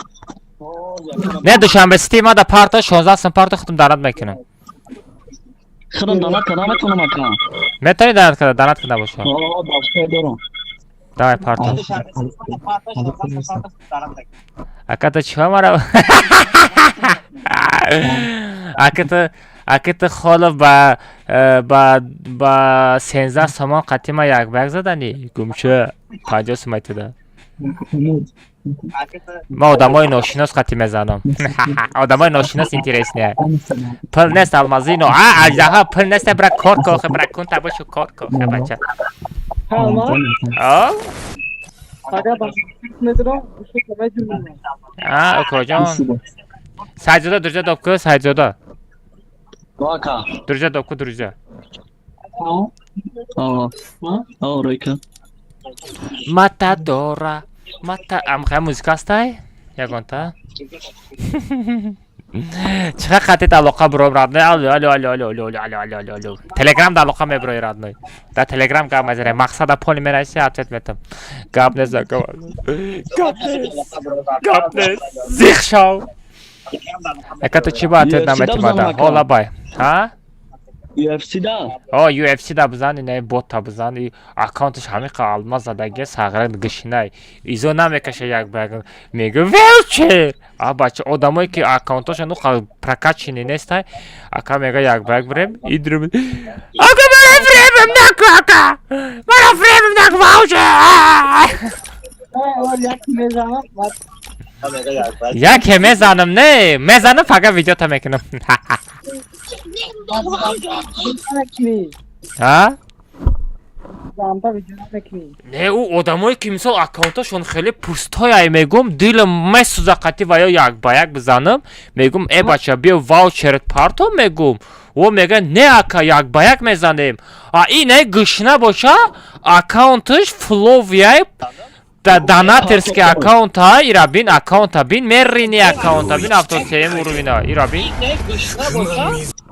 Не, Душанбе Сити ма да парто, 16 сум парто, худам донат мекунам. Худам донат када метавонам, ака. Метавонӣ донат када, донат када боша. О, башка дорам. Давай парто. Ака, ту чиҳо мара? Ака, ту холов ба 13 сомон қатима як ба як заданӣ? Гумша, 50 сум айтуда. Ма одамои ношинос қати мезанам. Одамои ношинос интереснее. Пул нест, алмазино. А, аждаҳа, пул нест, бра кор кохе, бра кун табошу кор кохе, бача. А? А, укоҷон. Сайдзода, друзья доб ку, Сайдзода. Ака. Друзья доб ку, друзья. О, о, ройка. Матадора. Мата амхай музика астай? Ягонта? Чиқа қатит алоқа буром, родной? Алло, алло, алло, алло, алло, алло, алло, алло, алло. Телеграм да алоқа меброи, родной. Да Телеграм гап мезанем. Мақсада поли мераси, ответ метам. Гап нест, гап. Гап нест. Гап нест. Зих шав. Ака, ту чӣ ба ответ намети мада? Ҳола бай. Ҳа? UFC да. О, UFC да бизан, инаи бота бизан, и аккаунташ ҳамиқа алмаз задаги, сағра гишинай. Изо намекаша як ба як. Мега ваучер. А бача, одамое ки аккаунтошон ну прокачанный нестай, ака мега як ба як бирем, идрим. Ака, мара фремем наку, ака. Мара фремем наку, ваучер. Яке мезанам, не, мезанам, фақат видеота мекунам. А? Не, ӯ одамое ки мисол аккаунтошон хеле пустой ай, мегум, дилам месӯза қатӣ ва ё як ба як бизанам, мегум, э бача, биё ваучерет парто, мегум. О, мега, не, ака, як ба як мезанем. А ин гушна боша, аккаунташ фловияй, донатерский аккаунта, ира бин, аккаунта бин, мерини аккаунта бин, 73 уровень а, ира бин.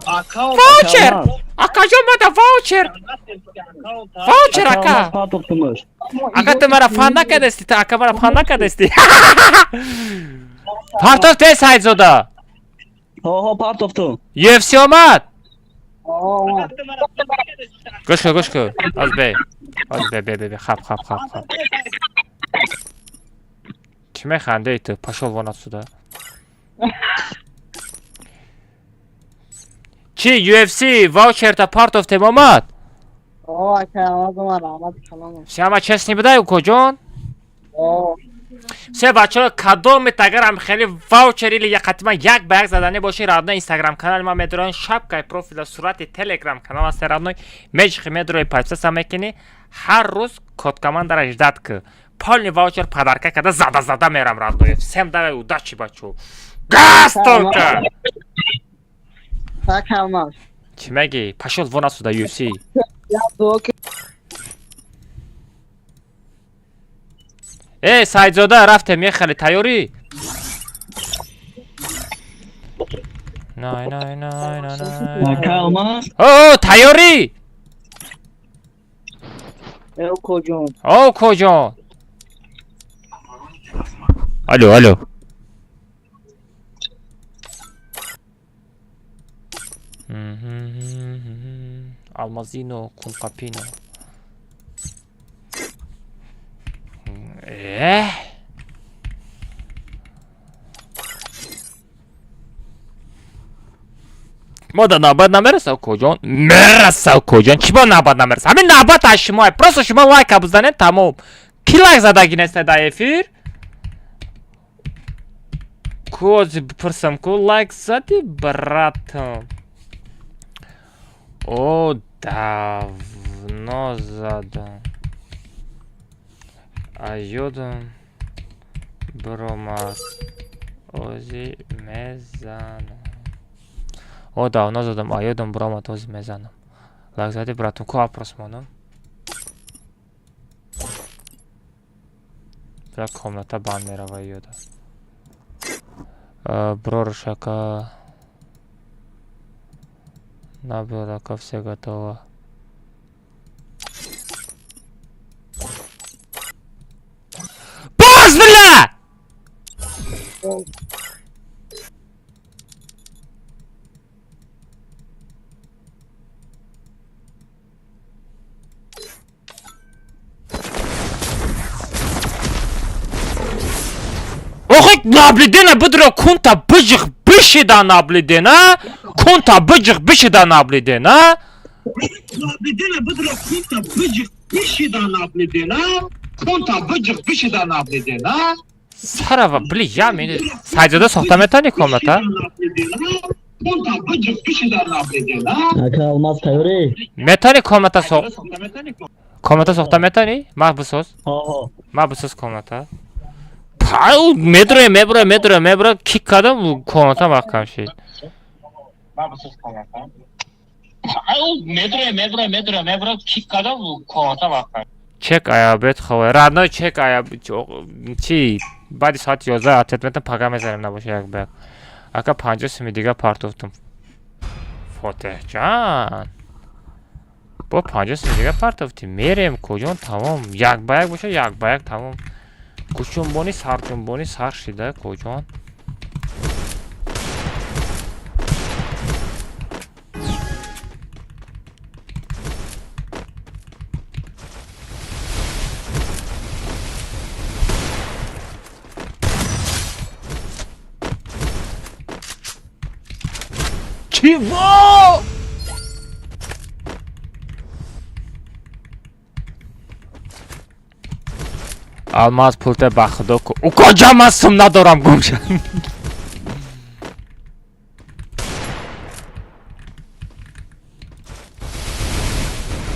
Ваучер! Акаҷон, мада ваучер! Ваучер, ака! Ака, ту мара фан накардасти, ту ака мара фан накардасти. Партов те, Сайдзода. Ҳо, партофту. UFC омад? Гӯш кун, гӯш кун. Аз бе. Аз бе, бе, бе, бе, хап, хап, хап, хап. Чӣ механдӣ ту? Пошел вон отсюда. Чӣ, UFC ваучерта партофтем, омад? О, ака, омад, омад, омад, калом. Все, ама честный будай, укоҷон? О. Все, бачаҳо, кадомет агарам хеле ваучер или яқатима як ба як заданӣ боши, родной, инстаграм канали ма медроен, шапкаи профила сурати телеграм канал аст, родной, меҷихи медрои, подписаться мекунӣ, ҳар рӯз код командара ждать ки полный ваучер подарка карда зада зада мерам, родной. Всем давай удачи, бачо. Газ только! Так, алмаз. Чӣ мегӣ? Пошел вон отсюда, UFC. Э, Сайдзода, рафтем, ехали, тайёрӣ? Най, най, най, най, най. Ака алмаз. О, тайёрӣ? Э, укоҷон. О, укоҷон. Алло, алло. Алмазино, кунқапино. Э? Мо да навбат намераса, укоҷон? Мераса, укоҷон. Чӣ бо навбат намераса? Ҳамин навбат аз шумо. Просто шумо лайка бизанед, тамом. Ки лайк задаги неста дар эфир? Ку ози бипурсам, ку лайк зади, братом? О, давно задам. А ёдам биромад. Ози мезанам. О, давно задам, а ёдам буромад, ози мезанам. Лайк зади, братум, ку опрос монам. Бля, комната банд мерава ёда. Брор шака. Набирака, все готово. Боз, бля! Охи наблюдена будро кунта бижих бишида наблюдена, кунта бижих бишида наблюдена. Наблюдена будро кунта бижих бишида наблюдена, кунта бижих бишида наблюдена. Сарава, бли, я мени сайзода сохта метавонӣ комната? Ака Алмаз тайёрӣ? Метавонӣ комната со комната сохта метавонӣ? Ма бисоз. Ма бисоз комната. Пау, медроя, меброя, медроя, меброя, кик кардам, комната маҳкам шид. Пау, медроя, медроя, медроя, меброя, кик кардам, комната маҳкам. Чек аябет ховай. Родной чек аяб чи баъди соати 11 ответ метам, пага мезанем набоша як ба як. Ака 50 суми дига партофтум. Фотеҳҷан. Бо 50 суми дига партофтӣ. Мерем куҷон тамом. Як ба як боша, як ба як тамом. Гӯшҷунбонӣ сарҷунбонӣ сар шида куҷон. Чего? Алмаз пулте ба худо ку. Укоҷа ман сум надорам гумша.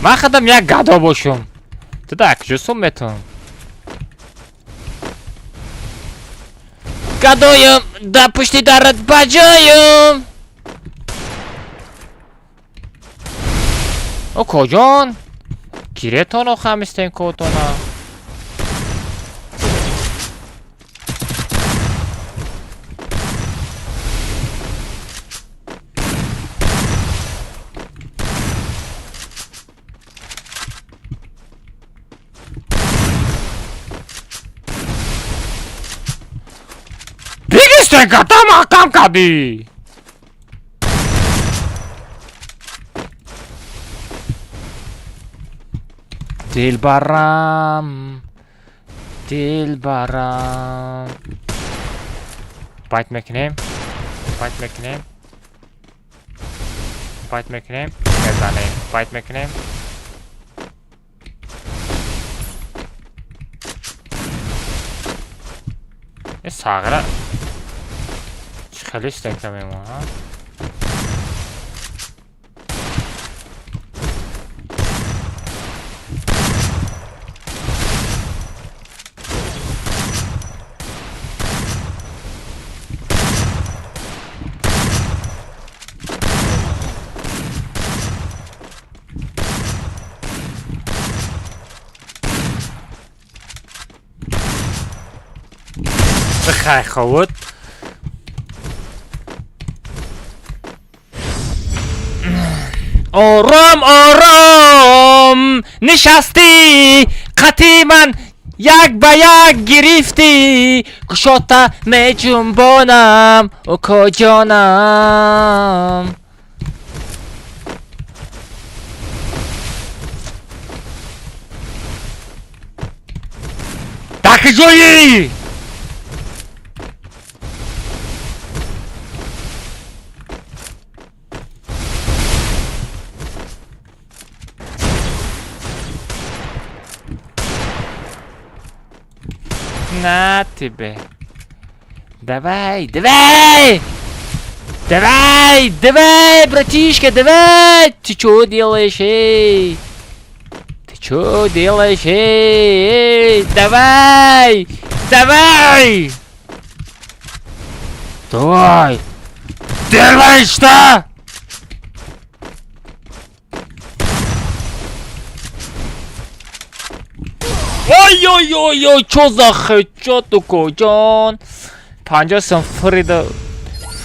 Ман худам як гадо бошум. Ту да куҷо сум метавонам? Гадоям, да пушти дарат ба ҷоям. Окоҷон, гиретоно хамистен котона. Бигистен ката маҳкам кардӣ. Дилбарам, дилбарам. Байт мекунем, байт мекунем, байт мекунем, мезанем, байт мекунем. Ин сағра чӣ хеле стенка мемонад? Бихай ховуд. Ором ором нишастӣ, қати ман як ба як гирифтӣ, кушота меҷунбонам, укоҷонам. Дар куҷоӣ? На тебе. Давай, давай! Давай, давай, братишка, давай! Ты чё делаешь, эй? Ты чё делаешь, эй? Эй, давай! Давай! Давай! Делай что? Ой-ой-ой-ой, чё за хедшот, укоҷон? 50 сум фрида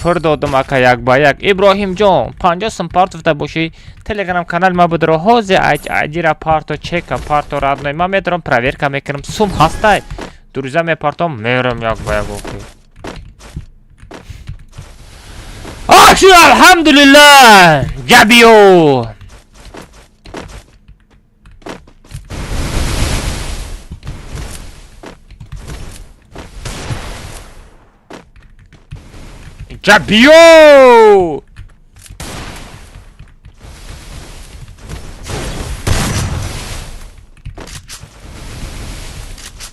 фир додам, ака, як ба як. Иброҳимҷон, 50 сум партофта бошӣ, телеграм канал ма будро, ҳози айдира парто, чека парто, родной. Ма медорам, проверка мекунам, сум ҳастай. Друзья мепартом, мерам як ба як окей. Акши, алҳамдулиллах! Габио! Ҷабиё!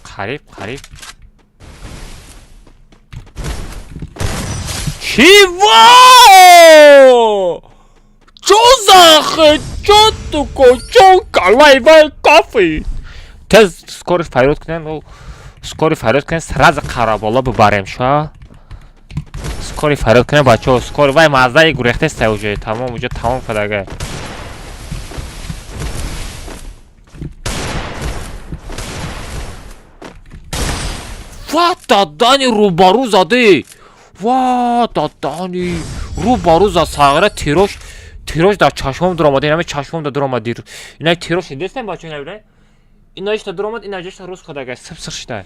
Қариб, қариб. Чего? Чё за хедшот, укоҷон? Калайвай кофе. Тез скорый фарёд кунем, скорый фарёд кунем, сразу қарабола бибарем ша. Скорый фарёд кунем, бачаҳо, скорый. Вай маззаи гурехтеста уже, тамом, уже тамом кардага. Ва дадани рӯбарӯ заде. Ва дадани рӯбарӯ за сағира тирош, тирош дар чашмом дуромад, инами чашмом да дуромад дир. Инай тирош дидестем, бачаҳо, ина бинай? Инаишта дуромад, инаҷашта рӯз кардага, сибсир шуда.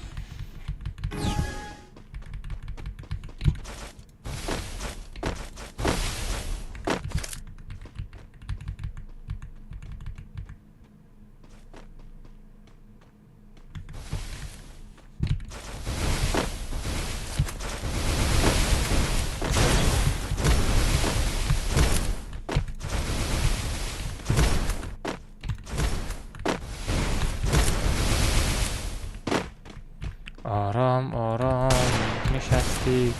Ором ором нишастӣ.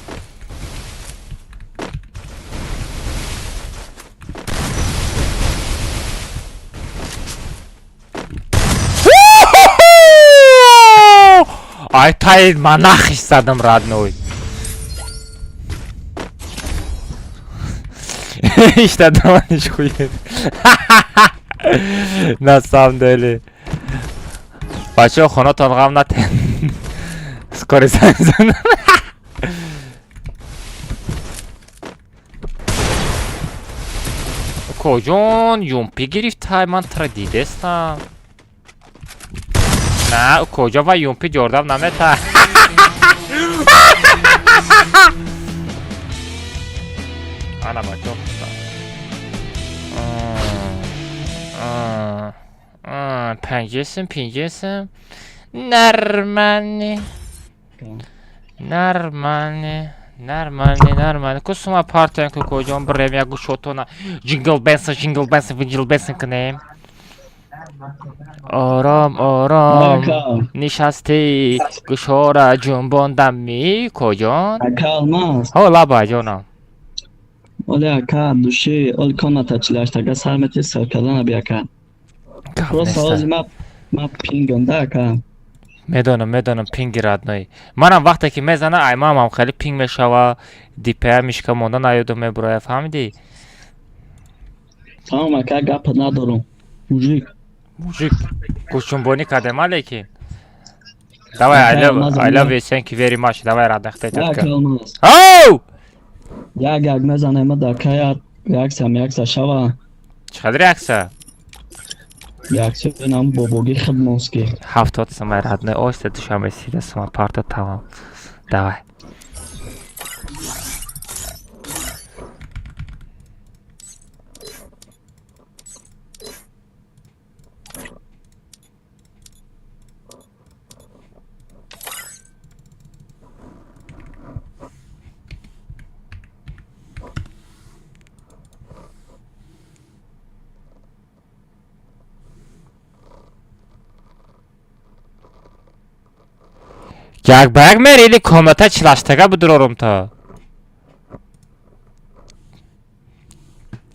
Ай тай манахиш задам, родной. Ишта даманиш хует. На самом деле. Бачаҳо, хонатон ғам натен. Скорый занг занам. Укоҷон, юмпи гирифтай, ман тра дидестам. На, укоҷон, ва юмпи ҷордам намета. Ана, бачаҳо, панҷесим, пинҷесим. Нормально. Нормально. Нормально, нормально. Кусума партиян ку коҷон бирем як гӯшотона. Ҷингл бенсон, ҷингл бенсон, ҷингл бенсон кунем. Ором, ором. Нишастӣ, гӯшора ҷунбондам ми коҷон. Ака Алмаз. Ҳо, лаба ҷонам. Оли ака души, оли комната чилаштага сар мети саркардана би ака. Просто ҳози ма пингам да ака. Медонам, медонам, пинги, родной. Манам вақте ки мезана, ай мамам хеле пинг мешава, дипая мишка монда наёдум мебуроя, фаҳмидӣ? Тамом ака, гапа надорум. Мужик. Мужик, гӯшчунбонӣ кардем, а лекин. Давай, I love, I love you, thank you very much. Давай, радахте Ака тетка. Алмаз. Оу! Як як мезанем да ака, як реаксия реаксия шава. Чӣ қадр реаксия? Реаксия нам бобоги хидмонски. 70 сумай, родной, оста душанбе сида сума парто тамом. Давай. Як ба як мери или комната чилаштага будурорум то?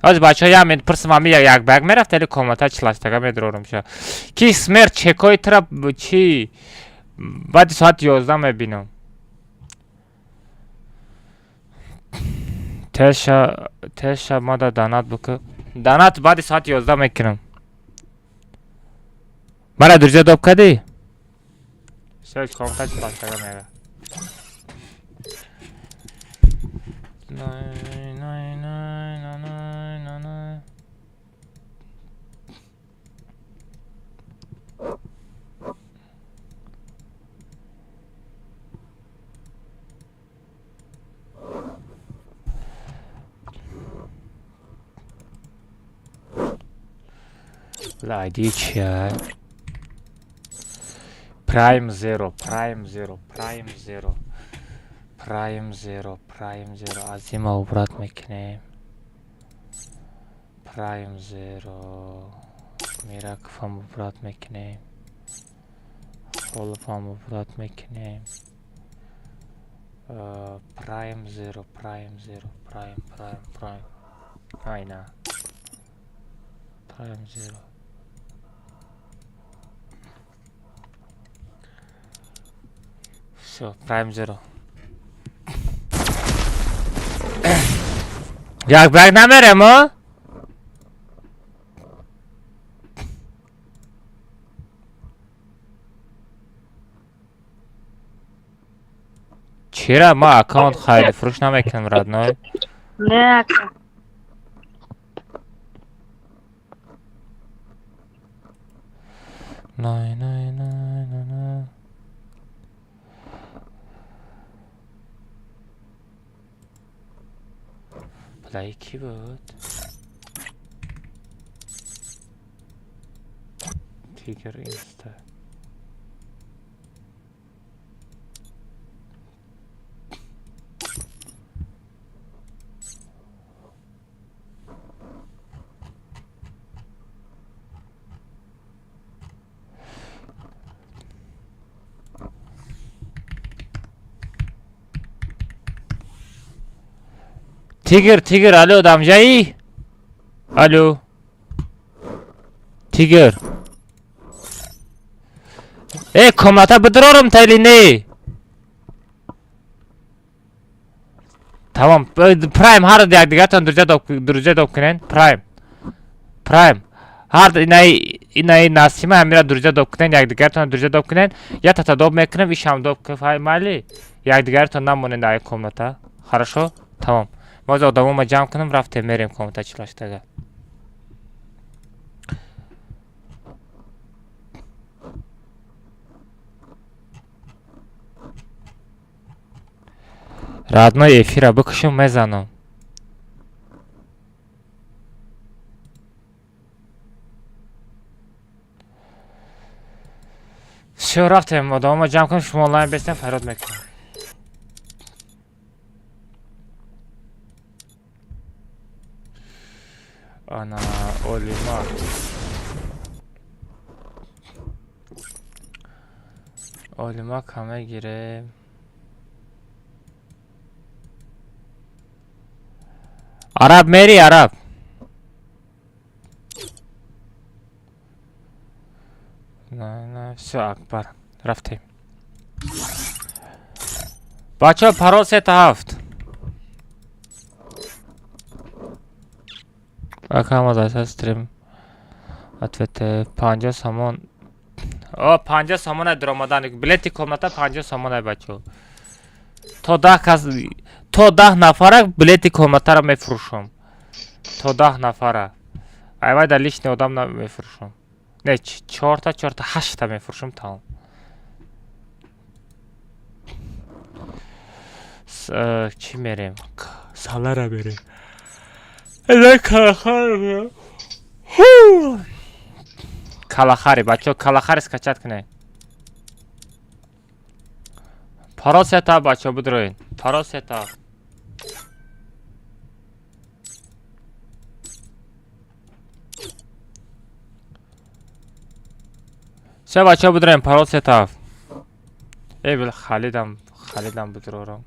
Ҳози бачаҳо як минут пурсим, ами як ба як мерафт или комната чилаштага медурорум ша? Ки смерть чекои тра чи баъди соати 11 мебинам. Теша, теша мада донат буку. Донат баъди соати 11 мекунам. Мара друзья доб кардӣ? Всё, комната чилаштага мера. Най, най, най, най, най, най, най. Айди чия? Prime Zero, Prime Zero, Prime Zero, Prime Zero, Prime Zero. Аз има обрат мекунем. Prime Zero. Мираковам обрат мекунем. Холовам обрат мекунем. Prime Zero, Prime Zero, Prime, Prime, Prime. Айна. Prime Zero. Всё, Prime Zero. Як ба як намерем, а? Чера ма аккаунт хариду фурӯш намекунам, родной? Не, ака. Най, най, най, най, най. Плей ки буд? Тигр инста. Тигр, Тигр, алло, дамҷаӣ? Алло. Тигр. Э, комната бидирорам та или не? Тамом, Прайм ҳар якдигартон друзья доб кунен. Прайм. Прайм. Ҳар инаи инаи Насима ҳамира друзья доб кунен, якдигартон друзья доб кунен. Я тата доб мекунам, ишам доб кун, майли. Якдигартон намонен дар комната. Хорошо? Тамом. Боз одамома ҷамъ кунам, рафтем мерем комната чилаштага. Родной, эфира бикушум, мезанам. Всё, рафтем, одамома ҷамъ кунам, шумо онлайн бестем, фарёд мекунам. Ана Олима. Олима каме гирем. Араб мери, араб. На, на, всё, Акбар. Рафтем. Бачаҳо, парол 3 та 7. Ака, ҳама стрим. Ответе 50 сомон. О, 50 сомон дуромадан. Билети комната 50 сомон, бачаҳо. То 10 кас, то 10 нафара билети комнатаро мефурӯшам. То 10 нафара. Айвай дар лишний одам мефурӯшам. Не, чорта, чорта, ҳаштта мефурӯшам, тамом. Чӣ мерем? Салара мерем. Калахари. Калахари, бачаҳо, калахари скачать кунед. Парол сета, бачаҳо, бидроед. Парол сета. Всё, бачаҳо, бидроем, парол 3 та. Эй, бил Халидам, Халидам бидрорам.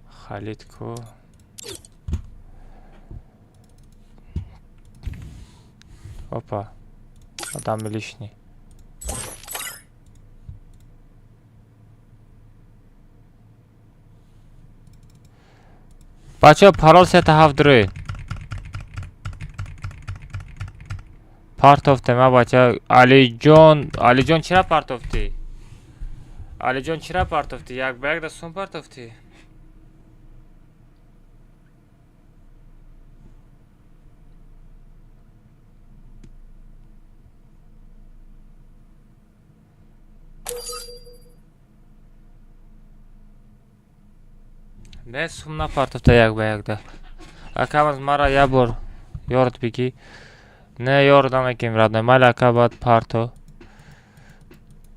Халид ку? Опа. Одами лишний. Бачаҳо, парол сета ҳафт рӯй. Партофтем, а бача. Алиҷон, Алиҷон чира партофтӣ? Алиҷон чира партофтӣ? Як ба як да сум партофтӣ? Не, сум напартофта як ба як да. Акамаз мара як бор ёрд бигӣ. Не, ёрд намекунем, родной. Майли ака, баъд парто.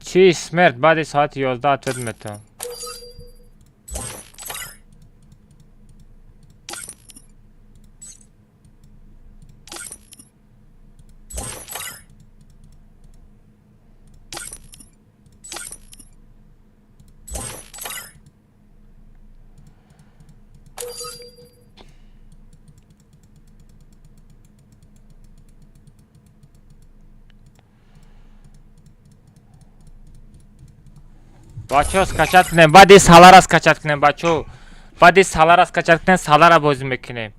Чӣ смерть, баъди соати 11 ответ метавон. Бачаҳо, скачать кунем, баъди салара скачать кунем, бачаҳо. Баъди салара скачать кунем, салара бозӣ мекунем.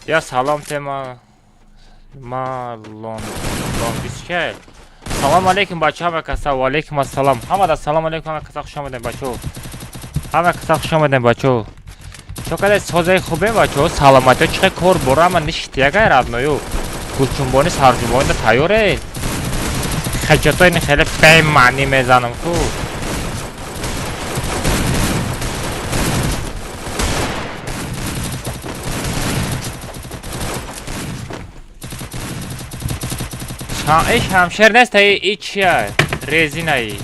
Я салом тема ма лон лон. Салом алейкум, бачаҳо, ҳама каса. Ва алейкум ассалом. Ҳамада салом алейкум, ҳама каса хуш омадем, бачаҳо. Ҳама каса хуш омадем, бачаҳо. Чо кадай созаи хубем, бачаҳо, саломатиё чӣ қадр кор бора ҳама ништи ягай родной ю. Гӯшчунбони сарҷунбони тайёре. Хеҷатои ин хеле бемаънӣ мезанам ку. Иш ҳамшер нест, и чия? Резинаи.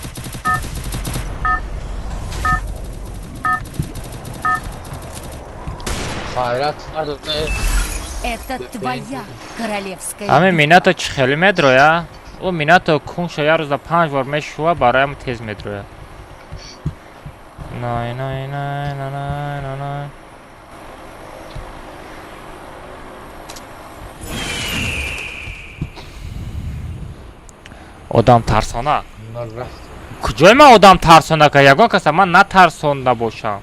Хайрат фардо. Это твоя королевская. Ҳамин минато чӣ хеле медроя? Ӯ минато кунша як рӯза панҷ бор мешува, бароям тез медроя. Най най най най най най най. Одам тарсона. Куҷои ман одам тарсона ка? Ягон каса ман натарсонда бошам.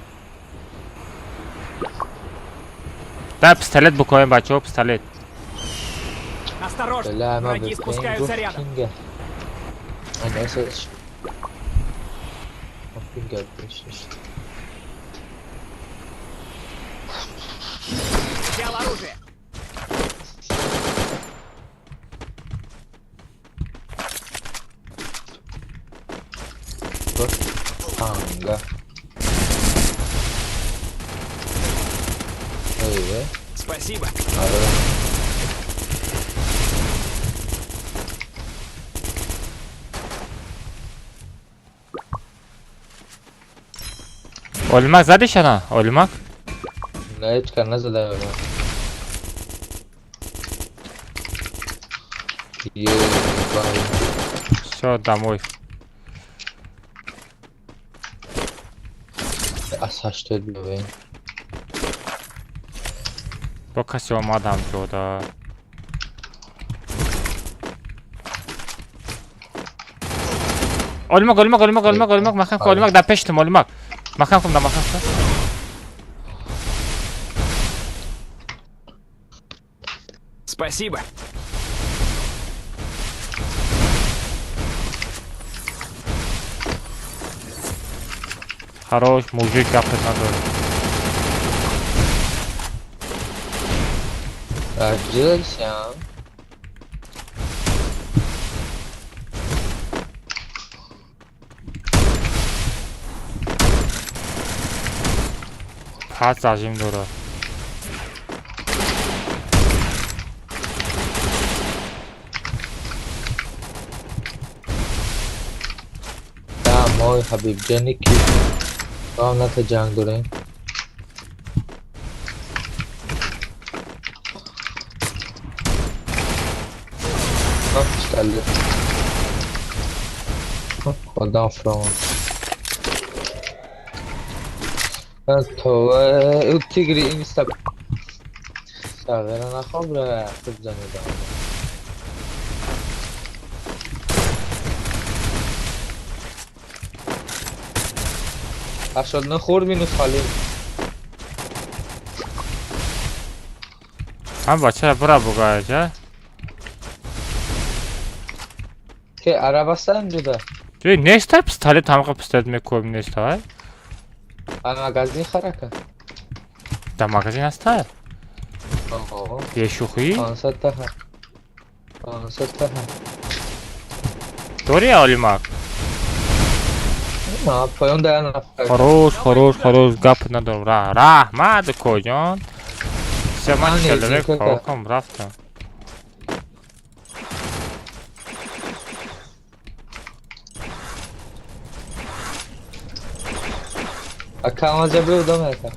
Дай пистолет букоем, бачаҳо, пистолет. Осторожно, враги спускаются рядом. Взял оружие. Танга. Спасибо. Олимак задиш ана? Олимак? Не, ҳеҷ кар назада. Всё, домой. Аз 80 бибин. Бо касе омадам ҷода. Олимак, Олимак, Олимак, Олимак, Олимак, махам кун, Олимак, дар пештум, Олимак. Махам кун, махам кун. Спасибо. Хорош, мужик, гапет надорад. Аҷилшам. Пас зажим дорад. Да, мой ҳабиб ҷони ки ната ҷанг дорем. Пистолет. Одам фрон. То тигри инста сағира нахобра хуб занидам. 89 хӯрд минус холӣ. Ҳам бачара бура бугаҷа. Ке арабастан ҷуда. Эй, нестай пистолет, ҳамақа пистолет мекӯб нестай. А магазин харака. Да магазин ҳастай? Оҳо. Бешӯхӣ? 500 та. 500 та. Дори Олимак? На, поён да нафар. Хорош, хорош, хорош, гап надорам. Раҳмат, коҷон. Всё, ман Ман человек незин када. пауком рафтам. Ака амаҷа биёдам ака.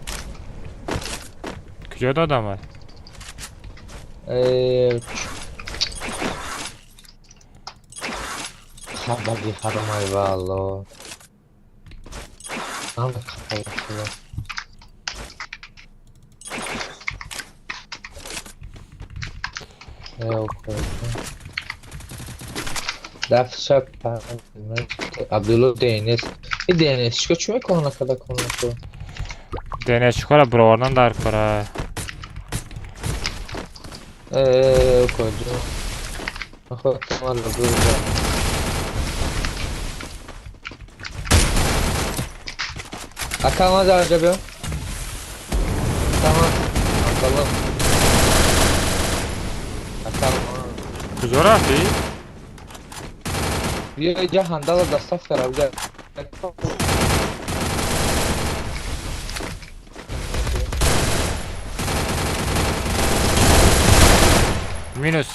Куҷо додам ай? Э, хабаги ҳаромай валло. Ҳама хабаги. Дафша Абдулло ДНС. И ДНС чико чӣ мекунад када кунад? ДНС чикора бировардан дар кора. Э, куҷо? Маход мала бурда. Ака ма дар биё. Тамом. Абдулло. Ака ма. Куҷо рафтӣ? Биё иҷа ҳандала дастаф кара бия. Минус.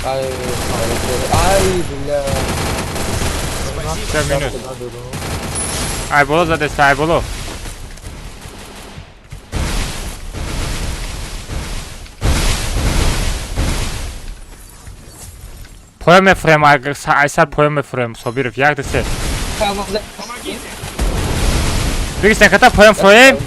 Ай, ай, бля. Всё, минус. Ай боло задеста, ай боло. Поён мефурем, айсар поён мефурем, Собиров, як ду се. Бигис наката поён фуроем.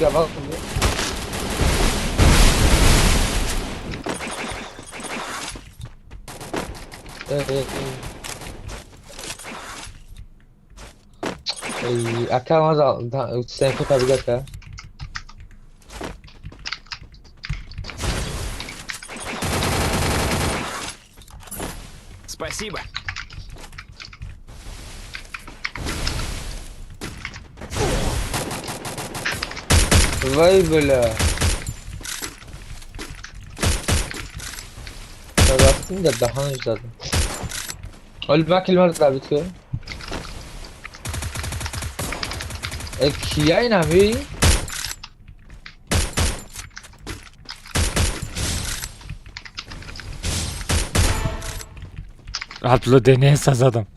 Эй, ака маза, стенку табига. Спасибо. Вай, бля. Рафтим да даҳанаш задам. Оли ман килмар забит ку. Э, кия ин ҳами? Абдулло ДНС задам.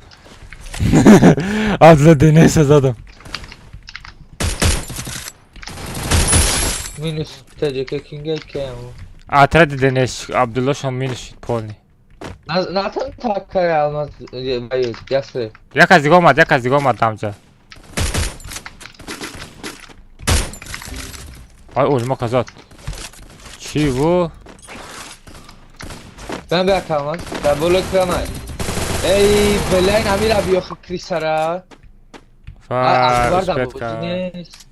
Абдулло ДНС задам. Минус ТЖК кинга кем. Отряд ДНС Абдулло шон минус шид полный. Натан такая алмаз боюсь, ясы. Як аз дига омад, як аз дига омад дамҷа. Ай, олма казад. Чӣ бу? Ман бия камаз, да боло камаз. Эй, блин, амира биё крисара. Акбар да бозӣ нест.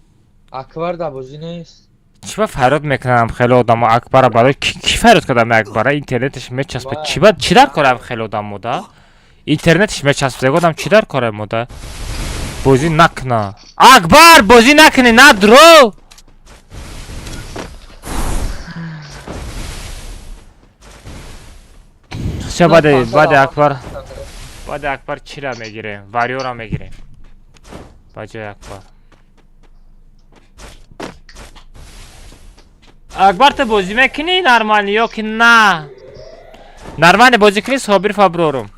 Акбар да бозӣ нест. Чӣ ба фарёд мекунам хеле одамо Акбара барои ки фарёд кардам Акбара? Интернеташ мечаспад. Чӣ ба чӣ дар корам хеле одамо да? Интернеташ мечаспад. Одам чӣ дар корам мода? Бозӣ накна. Акбар, бозӣ накунӣ, надро. Всё, баъди баъди Акбар. Баъди Акбар чира мегирем? Вариора мегирем. Ба ҷои Акбар. Акбар ту бозӣ мекунӣ нормально ё ки на? Нормально бозӣ кунӣ Собир фаброрум.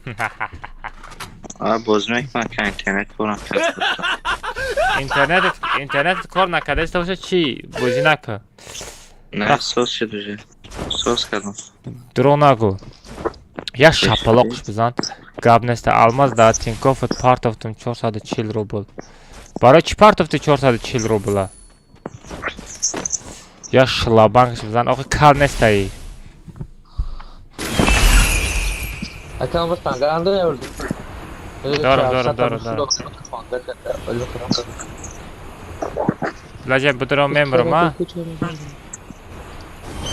А бозӣ мекунам, ка интернет корам кард. Интернет кор накарда боша чӣ? Бозӣ накун. На, соз шуд уже. Соз кардам. Дурӯғ нагӯ. Як шапалоқш бизан. Гап неста. Алмаз да Тинкофт партофтум 440 рубл. Барои чӣ партофти 440 рубла? Я шлабангш бизан. Охи кал нестаи. Ака ман тангаранда ёрдум. Дорам, дорам, дорам, дорам. Лаҷа будро мемрам, а?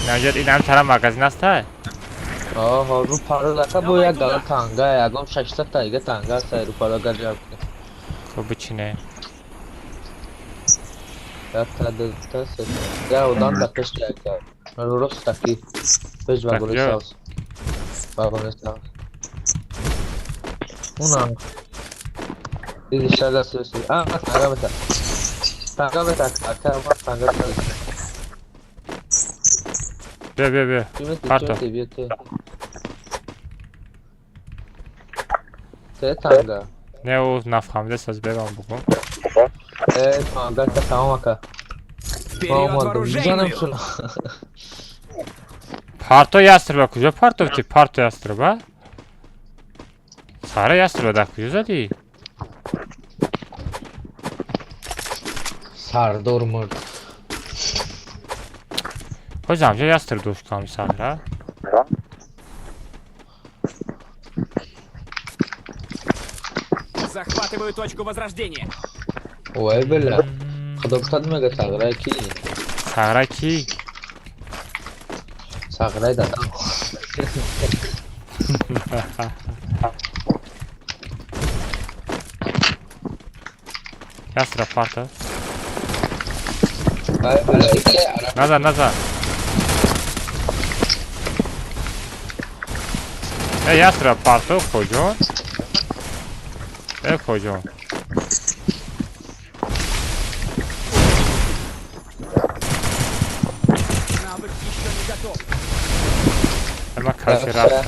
Наҷад инам тара магазин аст, ҳа? Оҳо, ру паро лака бо як гала танга, ягон 600 та ига танга аст, ру паро гар ҷаб кунӣ. Хуб бичине. Як та, ду та, се та. Я одам да пеш як. Рост таки. Пеш вагони куҷо? сабз. Вагони сабз. Унам. Диди шада сӯси. А, танга бета. Танга бета, ака, ма танга бета. Биё, биё, биё. Чӣ Парто. мети, биё те. Те танга. Не, ӯ нафаҳмида саз бевам бугум. Э, танга та тамом ака. Вперед Ма в омадам. Мизанам оружейную! шуна. Парто ястреба куҷо партофти? Парто ястреба? Сара ястреба дар куҷо задӣ? Сардор мурд. Ҳоз ҳамҷо ястреб дошт кам сара. Захватываю точку возрождения. Ой, бля. Худо гуфтад мега сағрай ки? Сара кӣ? Сағрай дадам. Ястреба парто. Ай, бля, ики араб. Назад, назад. Э, ястреба парто куҷо? Э, куҷо? Навык еще не готов. Э, ман короче рафтам.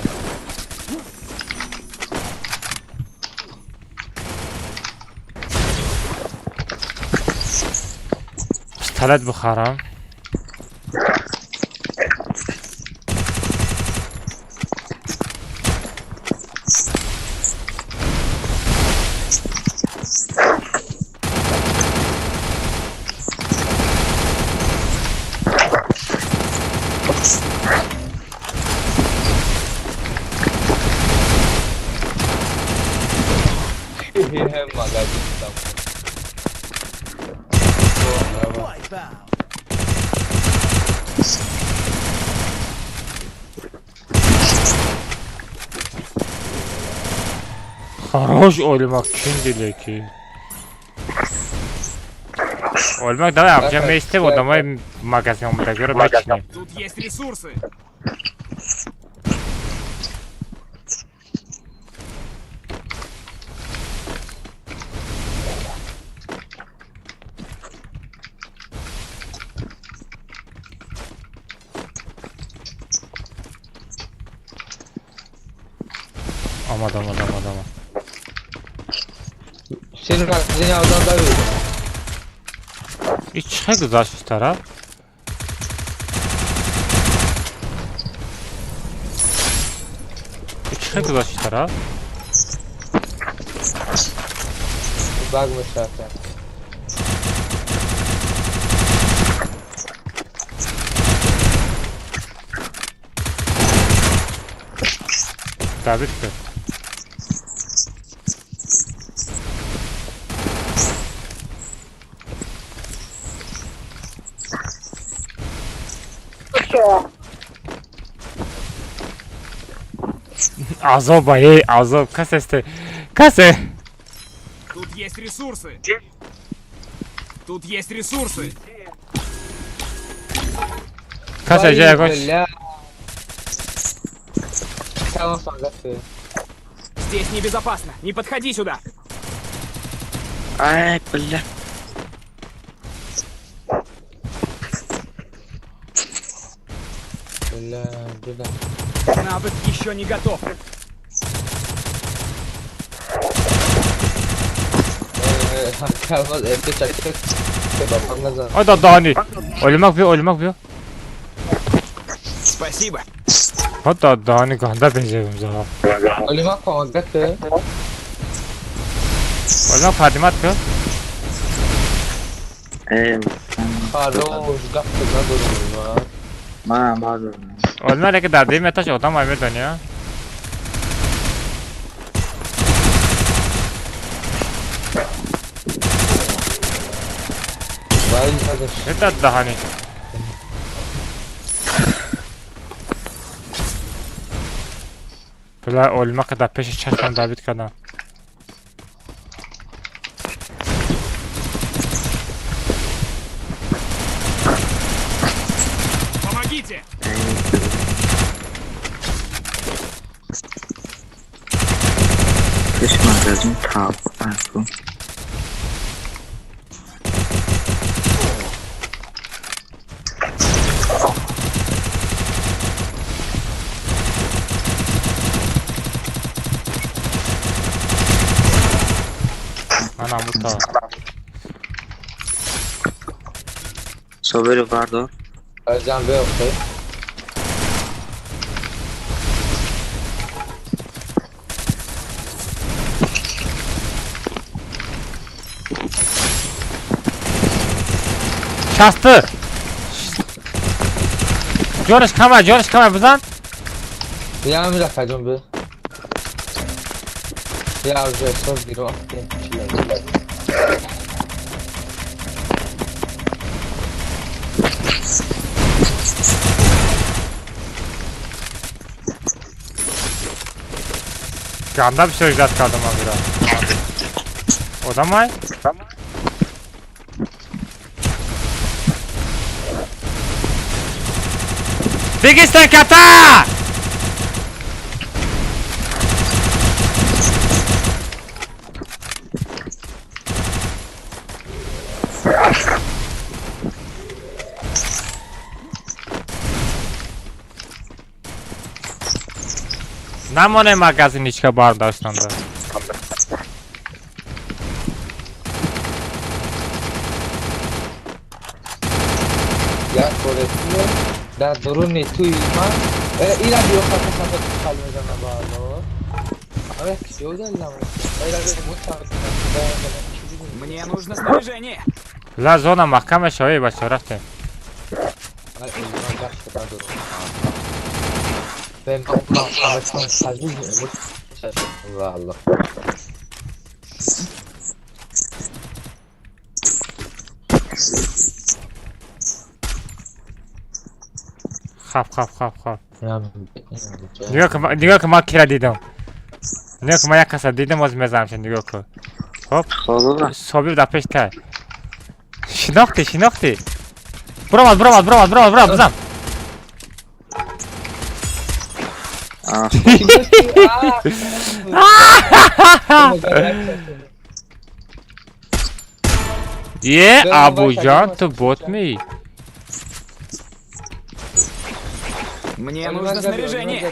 Пистолет бихарам. Магазин там. Wipe out. Хорош Олимак кинди леки. Олимак давай абҷа меистем одамои магазин омадагиро мечинем. Тут есть ресурсы. Омад, омад, омад, омад. Сен магазини одам давид. И чӣ хел гузашт ин тараф? И чӣ хел гузашт ин тараф? Баг мешака. Давид кард. Азоб, эй, азоб, касесте, касе. Тут есть ресурсы. Тут есть ресурсы. Касе ҷа ягон Бля. Тамом танга те. Здесь небезопасно. Не подходи сюда. Ай, бля. Бля, бля. Навык еще не готов. Калмаз эфте чак. Бабам назан. Ой, додани. Олимак биё, Олимак биё. Спасибо. Ҳо додани ганда бежевим зара. Олимак помога те. Олимак поднимать кар. Э, Хорош, гап надорам. ман надорам. Олимак леки дар дим этаж одам ай медони, а? Это даҳани. Бля, олима ка дар пеши чашмам давид кардам. Помогите! Пеш магазин тап аку. Ана мута. Собиро бардор. Азам бе охе. Шасту. Ҷонаш камай, ҷонаш камай, бизан. Я амира каҷон бе. Я уже соз гиро. Ганда бисёр ждать кардам амира. Одамай? Бигистен ката! Намоне магазиничка бардоштанда. Як коресио дар дуруни туи ман ира биё хата хата хал мезанам ба Алло. Аме киё далам. Ира биё мутар. Мне нужно снаряжение. Ла зона маҳкам мешавад, бачаҳо рафтем. Валло. Хап хап хап хап. Нигоҳ кун, ман кира дидам. Нигоҳ кун, ман як каса дидам, боз мезанам шин, нигоҳ кун. Хоп. Собир дар пеш тай. Шинохтӣ, шинохтӣ. Буромад, буромад, буромад, буромад, буромад, бизан. Е, Абуҷон, ту бот ми? Мне нужно снаряжение.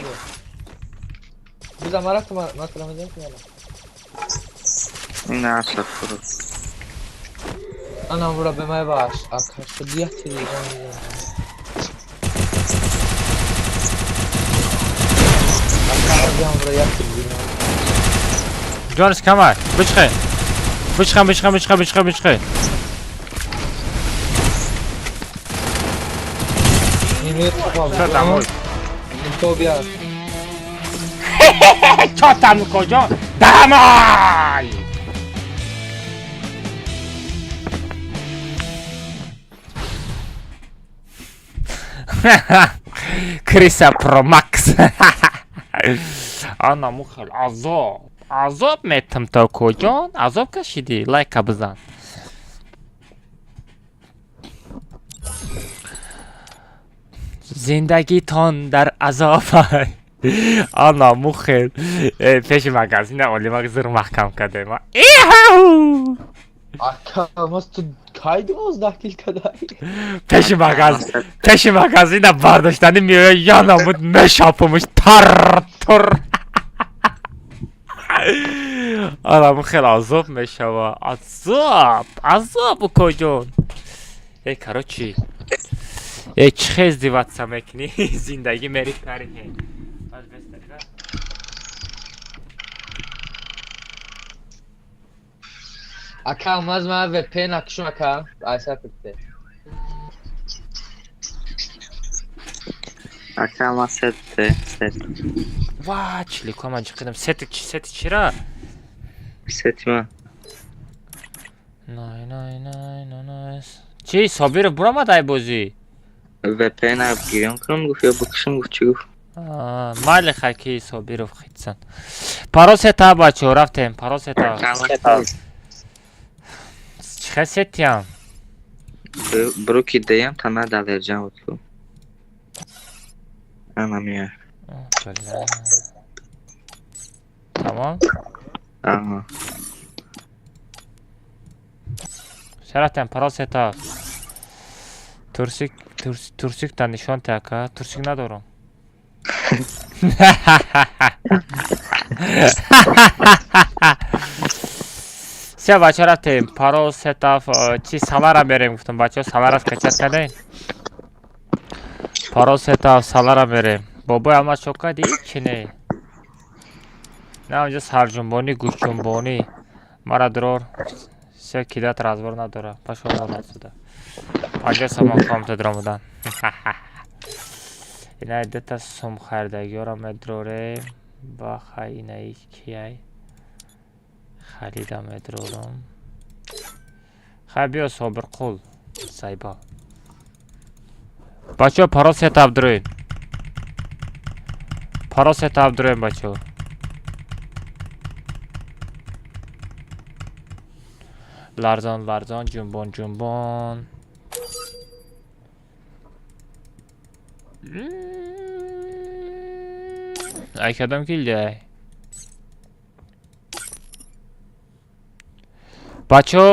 На, сафуру. Ана бура бе май баш. Ака шудият Ҷонаш камай, бичхе. Бичхе, бичхе, бичхе, бичхе, бичхе. Чотам ой. Чотам куҷо? Дамай! Криса Про Макс. Ана мухел азоб. Азоб метам то куҷон? Азоб кашидӣ? Лайка бизан. Зиндагитон дар азоб. Ана мухел. Пеши магазина олимак зир маҳкам кардем. Иҳу! Ака, мас ту кай 12 кил кадай? Пеши магаз, пеши магазина бардоштани меоя янамуд мешапумуш тар тур. Ана мухел азоб мешава. Азоб, азоб укоҷон. Эй, короче. Эй, чӣ хел издеваться мекунӣ? Зиндагӣ мери тари. Ака, маз ма VPN акшун ака. Айса пикте. Ака, ма сет, сет. Ва, чилико ман ҷиқидам. Сети чи, сети чира? Сети ма. Най, най, най, най, най. Чӣ, Собиров буромад ай бозӣ? VPN гирён кунам гуфт ё бикушам гуфт, чӣ гуфт? Майли, хай, ки Собиров хитсан. Парол сета, бачаҳо, рафтем. Парол сета. Чӣ хел сетиям? Бро ки деям тана Далерҷан буд ку. Ана мия. Тамом? Аҳа. Рафтем, парол сета. Турсик, турсик та нишон те, ака. Турсик надорам. Се, бачаҳо, рафтем. Парол сета, чи салара мерем гуфтам, бачаҳо, салара скачать кардем. Парол сета, салара мерем. Бобои Алмаз чо кардӣ? Ҳичи не. На онҷо сарҷунбонӣ, гӯшҷунбонӣ. Мара дрор. Се кидат разбор надора. Пошёл вон отсюда. 50 сомон комната даромадан. Инаи дута сум харидагиёро медрорем. Ба хай, инаи кияй? Халида медрорам. Хай, биё, Собирқул. Сайба. Бачаҳо, парол сетап дуроед. Парол сетап дуроем, бачаҳо. Ларзон, ларзон, ҷунбон, ҷунбон. Ай кадом килдай? Бачаҳо,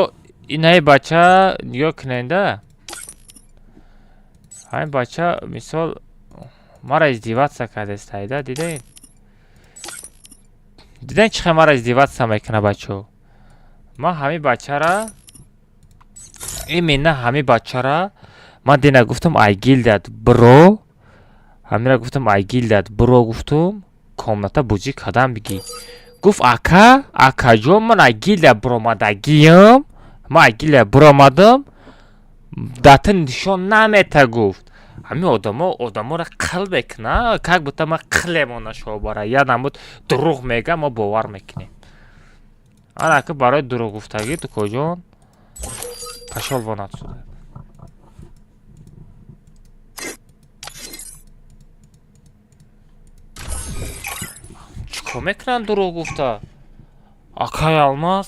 инаи бача нигоҳ куненда. Ҳамин бача мисол мара издеваться кардест, айда, дидед? Дидед, чӣ хел мара издеваться мекунад, бачаҳо? Ман ҳамин бачара, именно ҳамин бачара ман дина гуфтам, ай гилдат бро, ҳамира гуфтам, ай гилдат бро, гуфтум, комната бозӣ кардам бигӣ. Гуфт: ака, акаҷон, ман ай гилда биромадагиям, ман ай гилда биромадам, да ту нишон намета, гуфт. Ҳамин одамо одаморо қил мекуна, как будто ма қилемона шобара. Я намуд дурӯғ мега, мо бовар мекунем. Ана ки барои дурӯғ гуфтагӣ, тукоҷон, пошёл вон отсюда. Чӣ кор мекунанд дурӯғ гуфта? Акай Алмаз,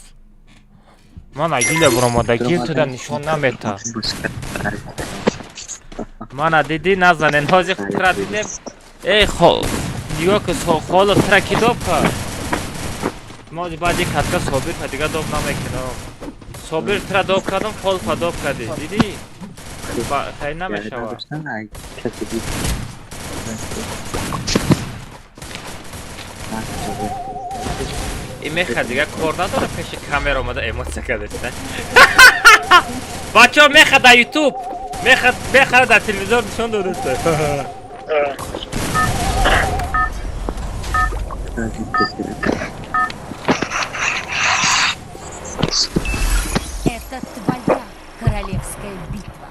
ман агиле биромадагим, туда нишон намета. Мана дидӣ, назанен, ҳозир тра дидем. Эй, нигоҳ ки, холо тра ки доб кард. Мо баъди катка Собир та дига доб намекунам. Собир тра доб кардам, холфа доб кардӣ. Дидӣ? Хай, намешавад. И меха дига кор надора, пеши камера омада эмоция кардеста. Бачаҳо, меха дар ютуб, меха, мехара дар телевизор нишон додеста. Это твоя королевская битва.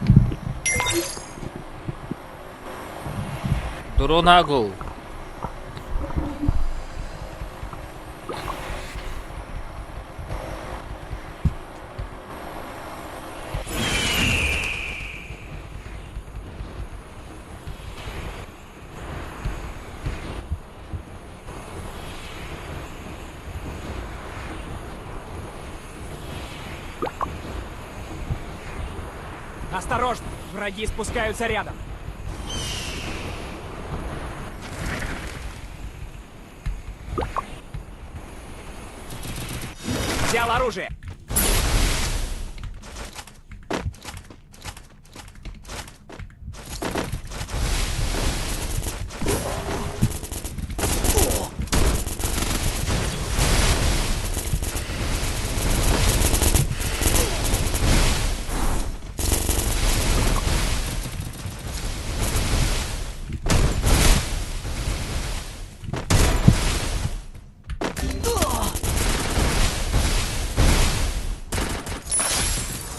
Дурӯғ нагӯ. Осторожно! Враги спускаются рядом. Взял оружие.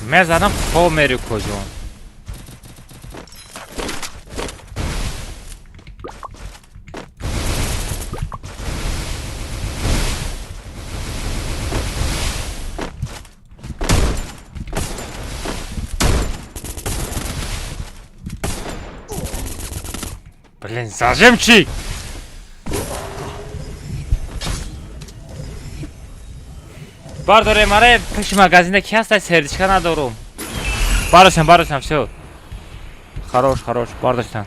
Мезанам, хоб мери, куҷон. Блин, зажимчик! Бардоре, маре пеши магазина ки ҳаста, сердечка надорум. Бардоштам, бардоштам, всё. Хорош, хорош, бардоштам.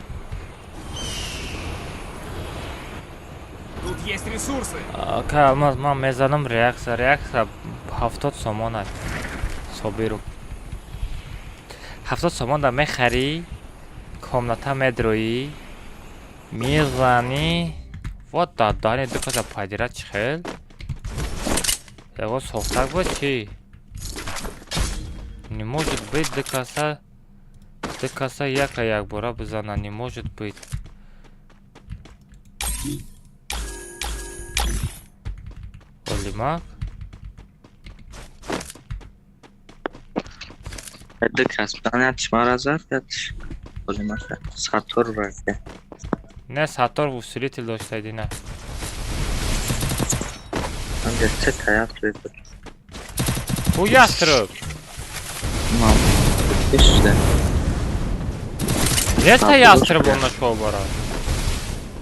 Тут есть ресурсы. Ака, алмаз, ман мезанам реакция, реакция 70 сомон аст. Собиру. 70 сомон да мехарӣ, комната медроӣ, мезанӣ. Вот да дани ду каса падира чӣ хел? Ягон софтак буд чӣ? Не может быть, ду каса яка якбора бизана, не может быть. Олимак? Ду кас будан, якш мара зад, якш Олимак Саттор варда. Не, Саттор усилитель дошта дина. Анҷа се тараф туй буд. Ӯ яструб. Мам. Бишда. Неста яструб он нашол бара.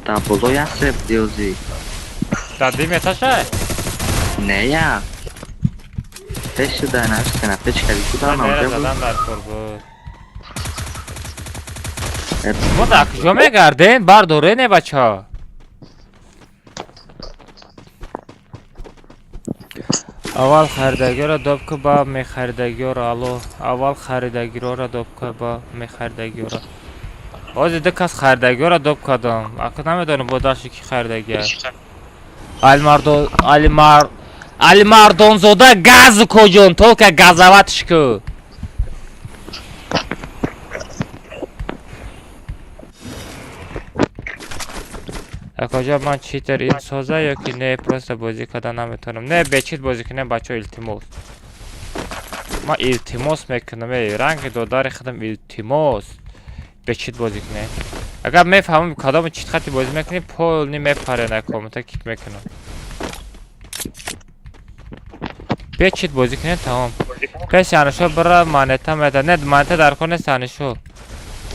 Да боло яструб диози. Да дим эташа? Не я. Пеш да наш сена пеш кади куда нам Мера задан дар кор буд. Мо дар куҷо мегардем? Бардоре не бачаҳо. Аввал харидагиёро доб ку, ба мехаридагиёро. Алло, аввал харидагиёро доб ку, ба мехаридагиёро. Ҳозир ду кас харидагиёро доб кардам. Ака намедонам бо дашти ки харидагия. Алимардон, Алимар, Алимардонзода газ коҷон, только газоватш ку. Акаҷон, ман читер ин соза ё ки не, просто бозӣ карда наметавонам. Не, бечит бозӣ кунем, бачаҳо, илтимос. Ман илтимос мекунам, эй, ранги додари худам илтимос. Бечит бозӣ кунем. Агар мефаҳмам кадом чит хати бозӣ мекунӣ, полни мепаре на комната кик мекунам. Бечит бозӣ кунем, тамом. Пеш анишо бира монета меда. Не, монета дар кор нест анишо.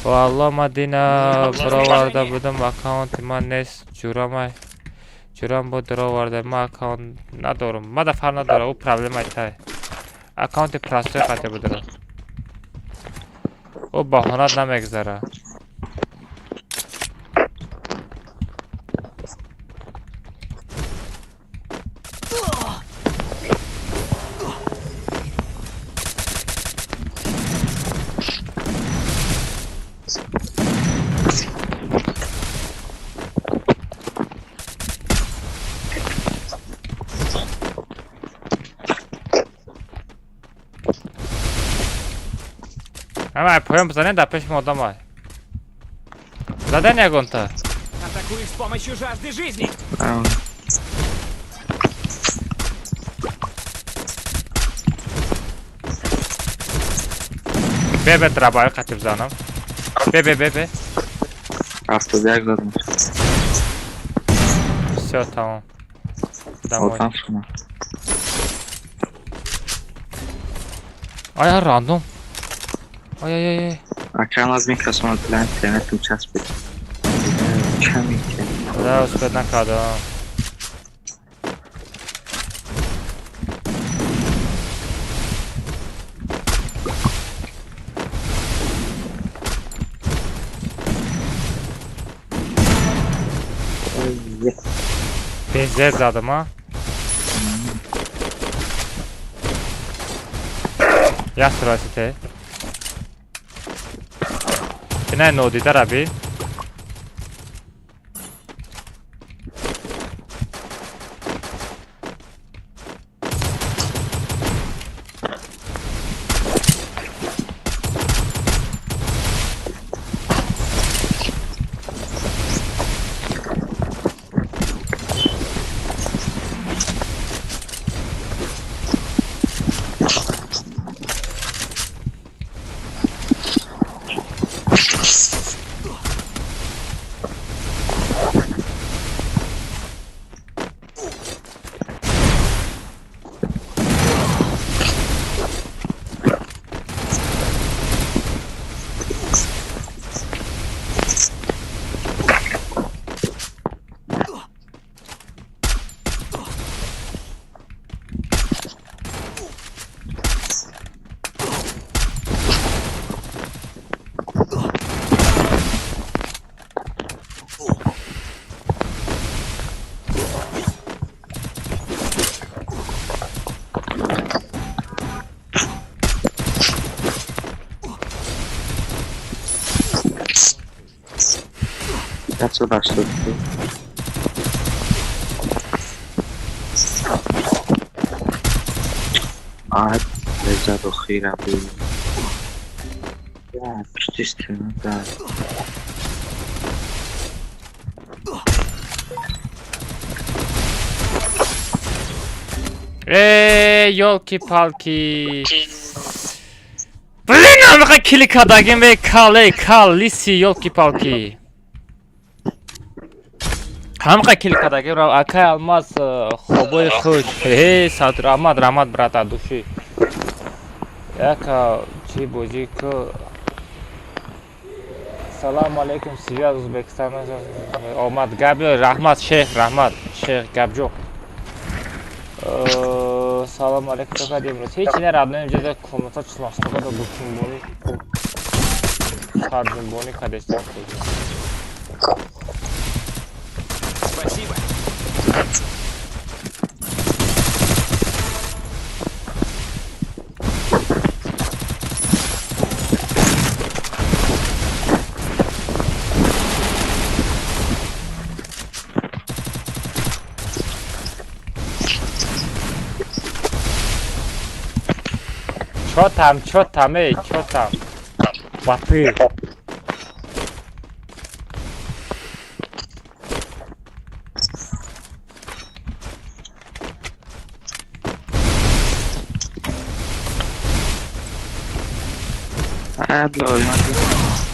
Валло, ман дина бироварда будам, аккаунти ман нест, ҷурамай. Ҷурам буд дироварда, ман аккаунт надорам. Ман да фарқ надорам, ӯ проблемаи тай. Аккаунти простой қате будра. Ӯ баҳонат намегзара. Ама поён бизанем, дар пеши мо одамай. Задан ягонта. Атакую с помощью жажды жизни. Бе бе драбаи қати бизанам. Бе бе бе бе. 71 задам. Всё, тамом. Домой. Ая рандом. Ай ай ай. Ака аз микрофон план интернетم часпид. Ками Да, успед накардам. Безер задам, а? Ястрасите. Ина нодида раби. 583. Ай, лаззат охира буд. Я, пушти стена, да. Эй, ёлки-палки. Блин, амақа кили кадагим ве кал, эй, кал, лиси, ёлки-палки. Ҳамқа кили кадагим ра акай Алмаз хобои хуш. Эй, сад раҳмат, раҳмат, брат, от души. Яка чи бозӣ ку. Салам алейкум, Сивия Узбекистон. Омад гап, раҳмат, шейх, раҳмат, шейх гапҷо. Салом алейкум, чо кардем имрӯз? Ҳеҷ не родной, инҷо комната чилаштага да гучунбонӣ сарҷунбонӣ кадестем. Спасибо. Чо там, чо там, эй, чо там? Баты.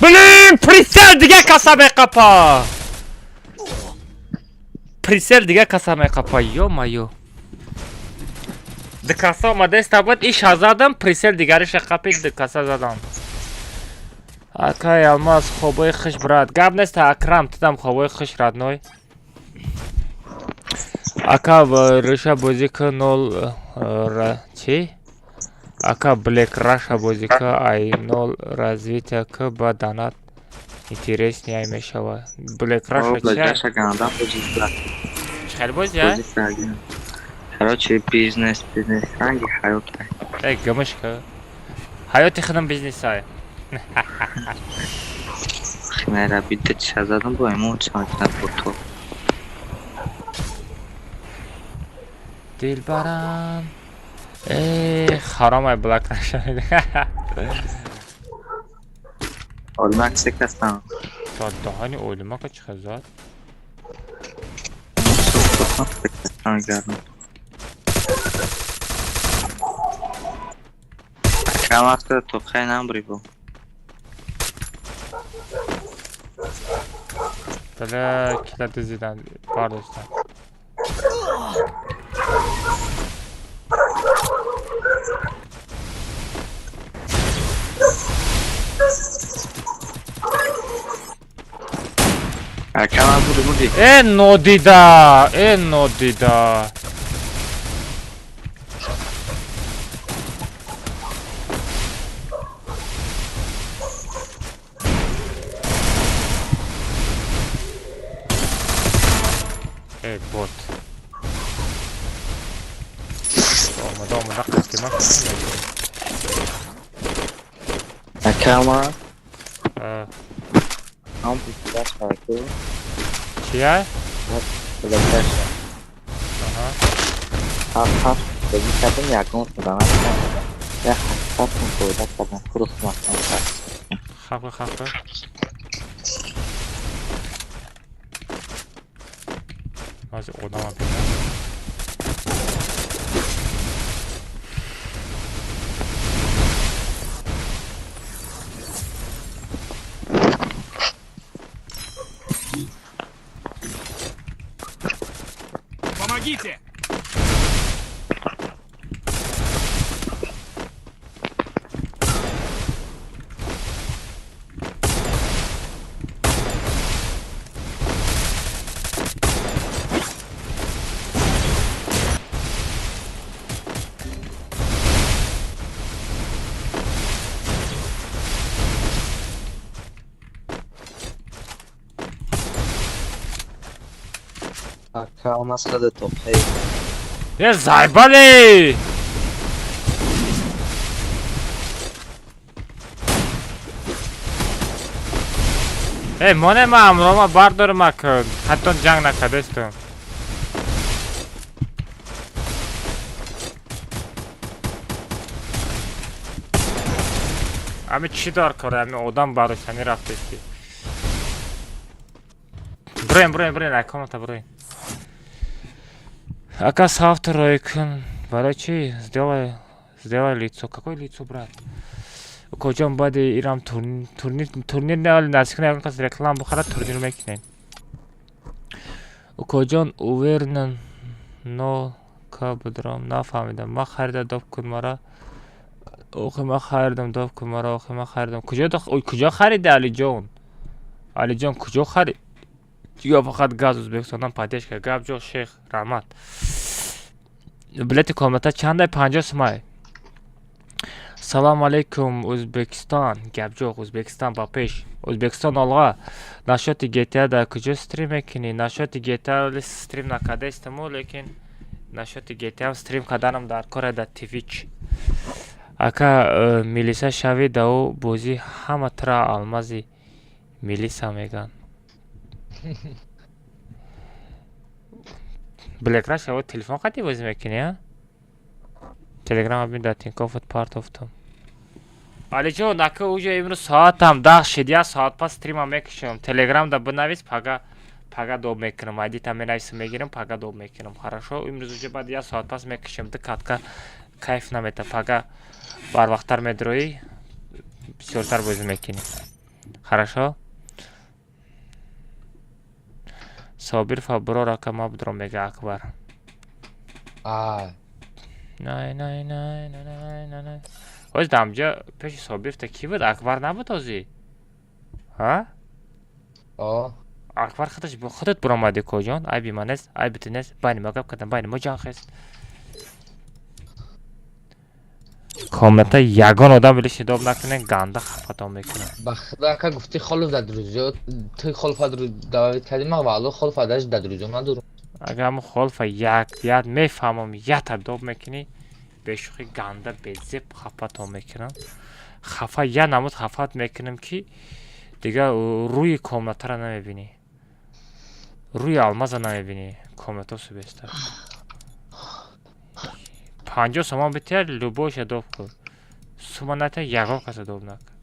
Блин, прицел дига каса меқапа. Прицел дига каса меқапа, ё-моё. Дикаса омадеста буд, иша задам, прицел дигариша қапид, дикаса задам. Акай Алмаз, хобои хуш, брат. Гап неста, Акрам, тудам хобои хуш, родной. Ака, рыша бозӣ ку нол чи? Ака Блек Раша бозӣ ку ай нол развития ку ба данат интереснее ай мешава. Блек Раша Блек чи? Раша гандам бозӣ кард. Чӣ хел бозӣ ай? Бозӣ кардем. Короче, бизнес, бизнес, ранги ҳаёт. Эй, гамашка. Ҳаёти худам бизнес ай. Химера бита ча задам бо имо ча мекунад бо ту. Дилбарам. Эй, харом ай Блак Раша. Олимак се кастам. То даҳани олимака чӣ хел зад? Се кастам гардам. Кам вақта тоқай намбри бо. Бля, кила дизидан бардоштан. Кам буди буди. Э, нодида, э, нодида. Эй, бот. Омада, омада, қастима. Кама. Ам бисёр шарку. Чия? Блек Раша. Аҳа. Ҳафт ҳафт бозӣ кардам, ягон шудам. Я ҳафт фоида кардам, фурӯхтам. Хафа, хафа. Ҳозир одамам бинам. Помогите! Ака, у нас хада тоқай. Э, заебали! Э, моне ма амрома бардорам ак, ҳаттон ҷанг накардестум. Ами чӣ дар кор, ами одам барошани рафтести. Броем, броем, броем, ай комната броем. Ака савт рой кун. Барои чӣ? Сделай, сделай лицо. Какое лицо, брат? Куҷом баъди ирам турнир, турнир не, вале наздик ягон кас реклама бухарад, турнир мекунем. Укоҷон, уверен но ка будром нафаҳмидам. Ма харида доб кун мара. Охи ма харидам доб кун мара, охи ма харидам. Куҷо куҷо харида Алиҷон? Алиҷон куҷо харид? Ё фақат газ Узбекистондан поддержка. Гап ҷо шех, раҳмат. Билети комната чандай? 50 сумай. Салом алейкум, Узбекистон. Гап ҷоқ, Узбекистон ба пеш. Узбекистон олға. Нашоти GTA дар куҷо стрим мекунӣ? Нашоти GTA стрим накардаистаму, лекин нашоти GTA стрим карданам дар кора дар Twitch. Ака, милиса шавӣ, да ӯ бозӣ ҳама тра алмази милиса меган. Black Rush ава телефон қати бозӣ мекунӣ, а? Телеграм абин дар Тинкофт партофтам. Алиҷон, ака уҷа имрӯз соатам 10 шид, як соат пас стрима мекушам. Телеграм да бинавис, пага пага доб мекунам. Айдита менависам, мегирам, пага доб мекунам. Хорошо, имрӯз уҷа баъд як соат пас мекушам. Ду катка кайф намета. Пага барвақттар медроӣ, бисёртар бозӣ мекунӣ. Хорошо? Собир фаброр ака ма будром мега Акбар. А. Най най най най най най най. Ҳози дамҷа пеши Собир та кӣ буд? Акбар набуд ҳози? Ҳа? О. Акбар худаш худат буромадӣ коҷон? Айби ман нест, айби ту нест. Байни мо гап кардам, байни мо ҷанг хест. Комната ягон одам били шидоб накунен, ганда хафатон мекунам. Ба худо ака гуфти холов дар друзьё, ту холфа добавить кардӣ, ман валло холфа даже дар друзьё надорам. Агар ҳамун холфа як як мефаҳмам, ята доб мекунӣ, бешӯхӣ ганда безеб хафатон мекунам. Хафа я намуд хафат мекунам, ки дигар рӯи комнатаро намебинӣ. Рӯи алмаза намебинӣ. Комната субеста. 50 сомон бития, любойша доб кун. Сума натия, ягон каса доб накун.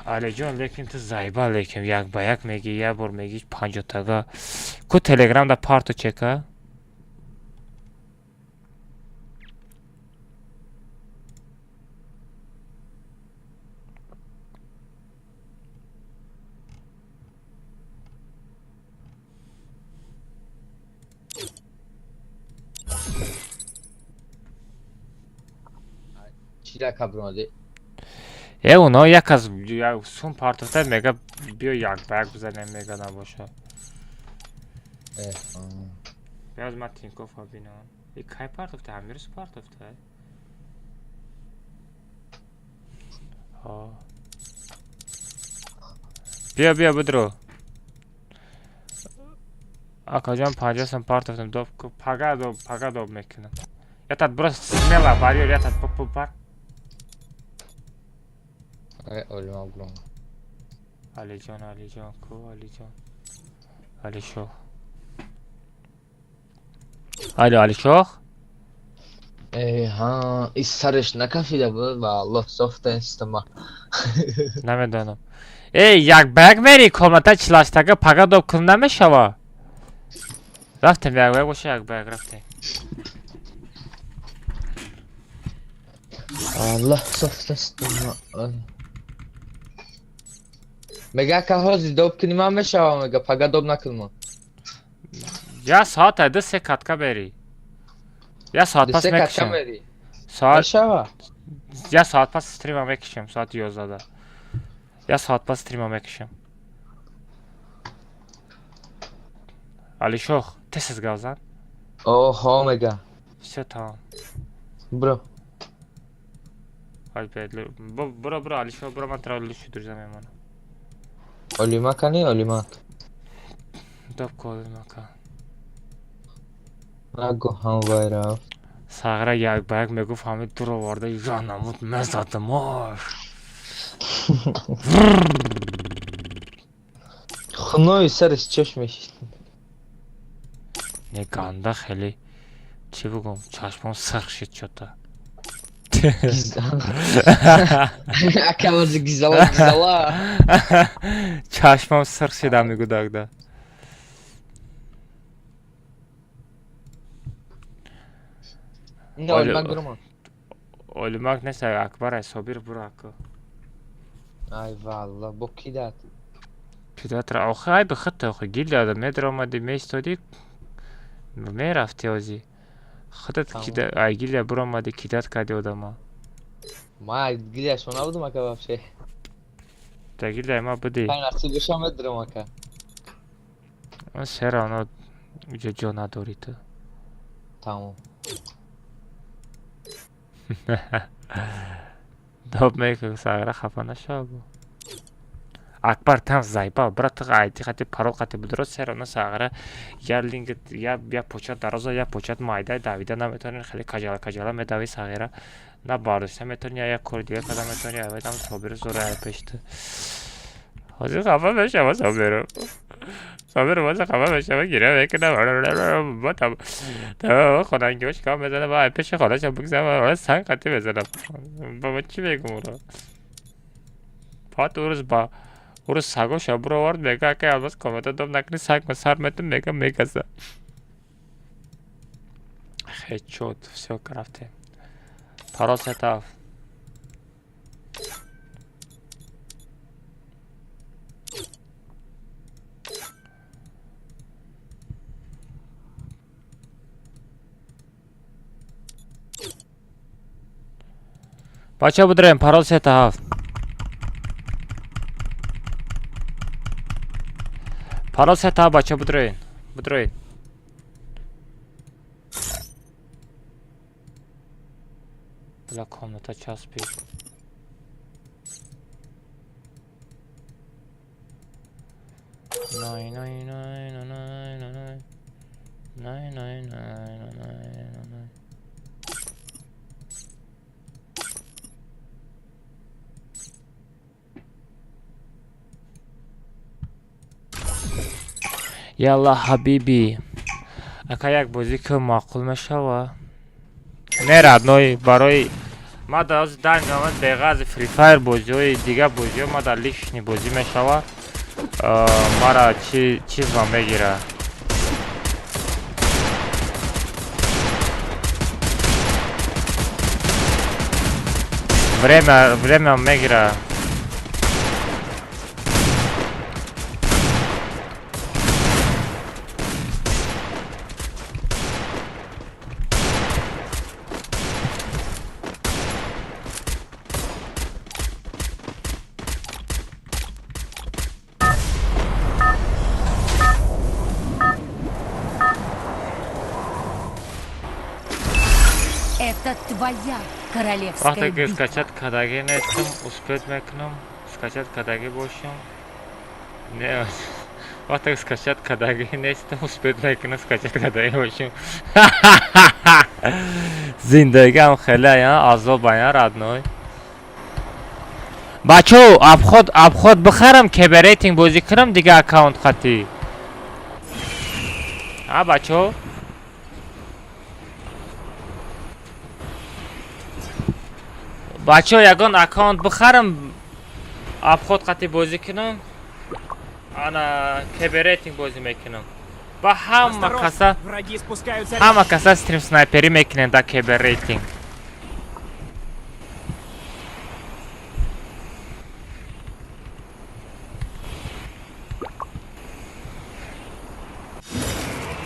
Алиҷон, лекин ту зайба, лекин як ба як мегӣ, як бор мегӣ 50-тага. Ку телеграм да парту чека? Чӣ рака буромадӣ? Э, оно як аз сум партофта мега, биё як ба як бизанем мега набоша. Биёз ман Тинкофа бинам. И кай партофта? Ҳамирӯз партофта? Ҳо. Биё, биё, бидро. Акаҷон, 50 сум партофтам, доб пага доб, пага доб мекунам. Ятат бро смело барьер, ятат пар. Олима буром. Алиҷон, Алиҷон, ку Алиҷон? Алишоҳ. Алё, Алишоҳ? Э, ҳа, ис сараш накафида буд, ва Аллоҳ софта инстама. Намедонам. Э, як ба як мери комната 48-тага пага доб кун намешава? Рафтем як ба як боша, як ба як рафтем. Аллоҳ софта инстама. Мега ака ҳозир доб кунӣ ман мешавам, мега пага доб накунма. Я соата ду се катка бери. Я соат пас мекушам. Соат мешава? Я соат пас стрима мекушам, соати 11. Я соат пас стрима мекушам. Алишох, тез гап зан. Оҳо, мега. Всё тамом. Бро. Бро, бро, Алишох, бро, ман тра лучше друзья мемонам. Олима кани, Олимак. Доб ку Олимака. Нагу ҳам вай рафт. Сағира як ба як мегуфт, ҳамин дур оварда я намуд мезадамош. Хунои сараш чашм мешид. Не ганда хеле чӣ бигӯм, чашмом сирх шид чота. Акамази гизала гизала. Чашмам сирх шид ҳами гудакда. Не, Олимак дурума. Олимак нест, Акбар ай Собир буро ака. Ай валла, бо кидат. Кидатра охи ай бихата охи гилда медромади меистоди мерафти ози. Худат кида ай гилда буромади кидат кади одама. Ма гилда шо набудум ака вообще. Да гилда ма буди. Ай насиб боша медром ака. Все равно уҷо ҷо надорӣ ту. Тамом. Доб мекун Сағира хафа нашава бо. Акбар там заебал, брат, ты айти хати парол хати будро все равно Сағира я линк я почат дароза, я почат майда давида наметавонӣ, хеле каҷала каҷала медави Сағира. На бардошта метавонӣ, я кори дига карда метавонӣ, аведам Собир зора ай пеш ту. Ҳозир хафа мешава Собиру. Собир боз хафа мешава, гиря мекунам. Ба там хонангиҳош кам мезанам, ай пеши хонаша бигзарам, санг қатӣ мезанам. Ба ман чӣ мегӯм уро? Баъд урӯз ба урӯз сагоша буровард, мега акай Алмаз комната дом накунӣ, саг ма сар метум, мега мегаза. Хечот, всё, рафтем. Парол сетав. Бача будраем, парол 37. Парол 37, бача будраем. Будраем. Бля, комната часпид. Най най най най най най най най най най най. Ялла ҳабиби. Ака як бозӣ ки маъқул мешава? Не родной, барои ма дар ҳозир дар омад беғарзи Free Fire бозиҳои дига бозиҳо ма дар лишний бозӣ мешава. Мара чизма мегира. Время мегира. Это твоя королевская битва. Скачать кадаги нестам, успеть мекунам, скачать кадаги бошам. Не, вақте скачать кадаги нестам, успеть мекунам, скачать кадаги бошам. Зиндагиам хеле азоб ая родной. Бачо, обход бихарам, КБ рейтинг бозӣ кунам, дига аккаунт хати. А бачо? Бачо, ягон аккаунт бихарам, обход қати бозӣ кунам, ана КБ рейтинг бозӣ мекунам. Ба ҳама каса, ҳама каса стрим снайперӣ мекунем дар КБ рейтинг.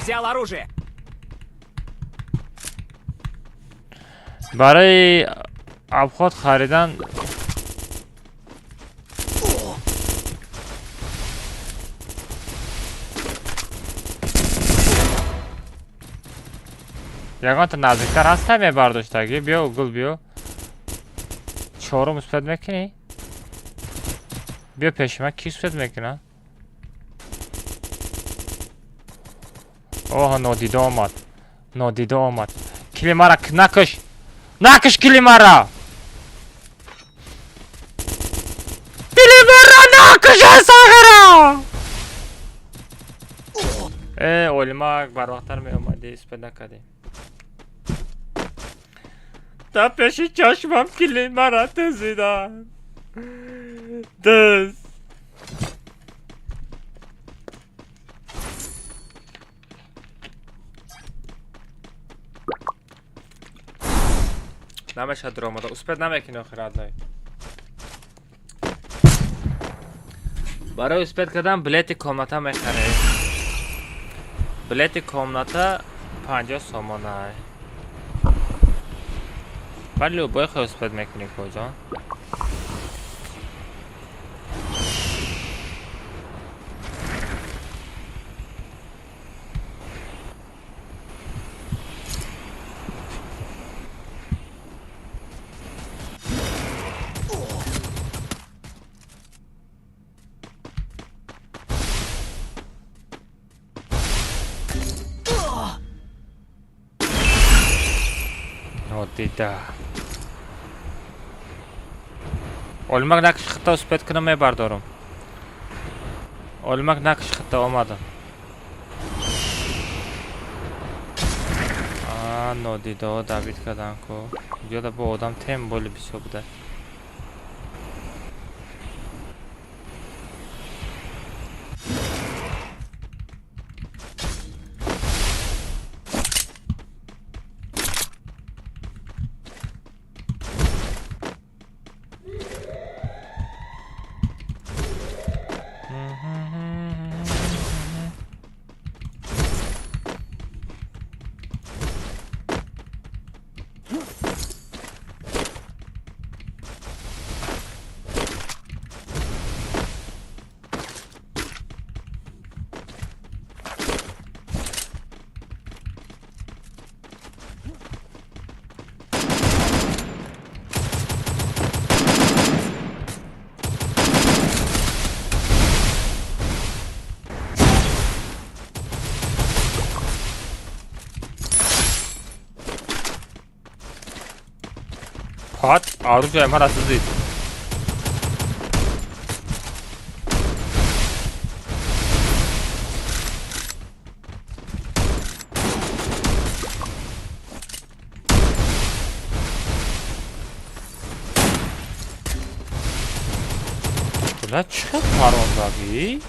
Взял оружие. Барои обход харидан ягонта наздиктар ҳаста мебардоштагӣ. Биё гул, биё. Чорум успед мекунӣ? Биё пеши ман, ки успед мекуна? Оҳ, нодида омад. Нодида омад. Килимара накаш. Накаш килимара. Килимара накаш асағара. Э, олимак барвақттар меомадӣ, успед накардем. Та пеши чашмам килимара тезидан. Дыз. Намешад омада. Успед намекунӣ охир родной. Барои успед кардан билети комната мехаред. Билети комната 50 сомона. Вале любой хел успед мекунӣ коҷон. Дида. Олимак накш хита успед кунам мебардорам. Олимак накш хита омадам. А, нодида давид кардан ку. Ҷода бо одам тем боли бисёр буда. Пат, оружие мара сизид. Бля, чӣ парондагӣ?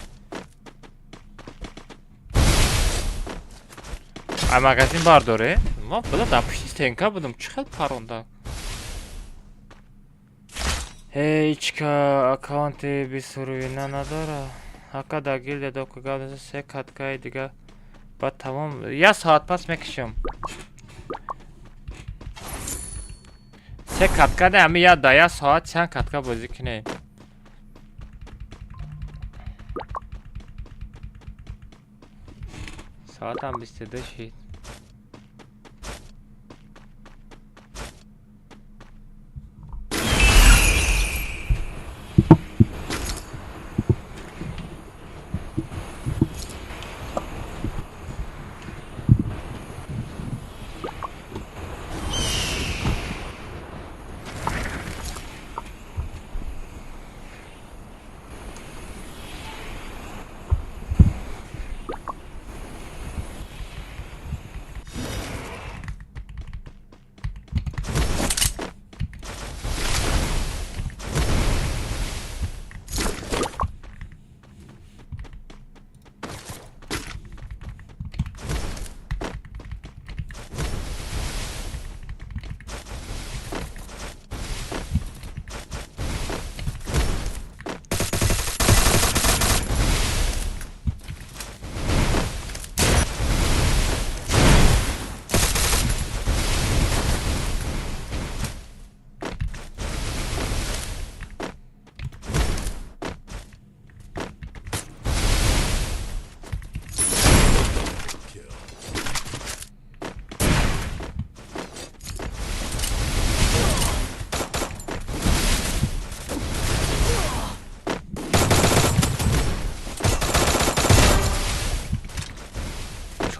Ай магазин бардоре? Ма бля дар пушти стенка будам, чӣ хел паронда? Ҳеҷ ка аккаунти бисуруина надора. Ака дар гилдия доку гап се каткаи дига баъд тамом. Як соат пас мекушам. Се катка не, ами я да як соат чанд катка бозӣ кунем. Соатам 22 шид.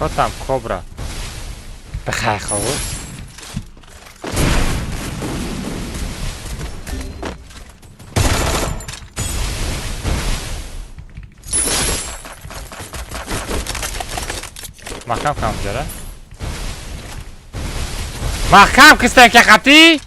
Чё там, кобра? Бихай ховуз. Маҳкам кам ҷара. Маҳкам кистен ки хати?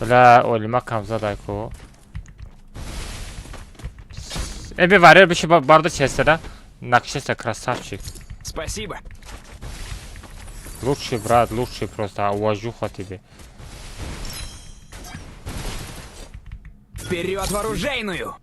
Бля, олима камзадай ку. Эби варьер биши барда честера. Накшеса красавчик. Спасибо. Лучший брат, лучший просто, уважуха тебе. Вперед в оружейную!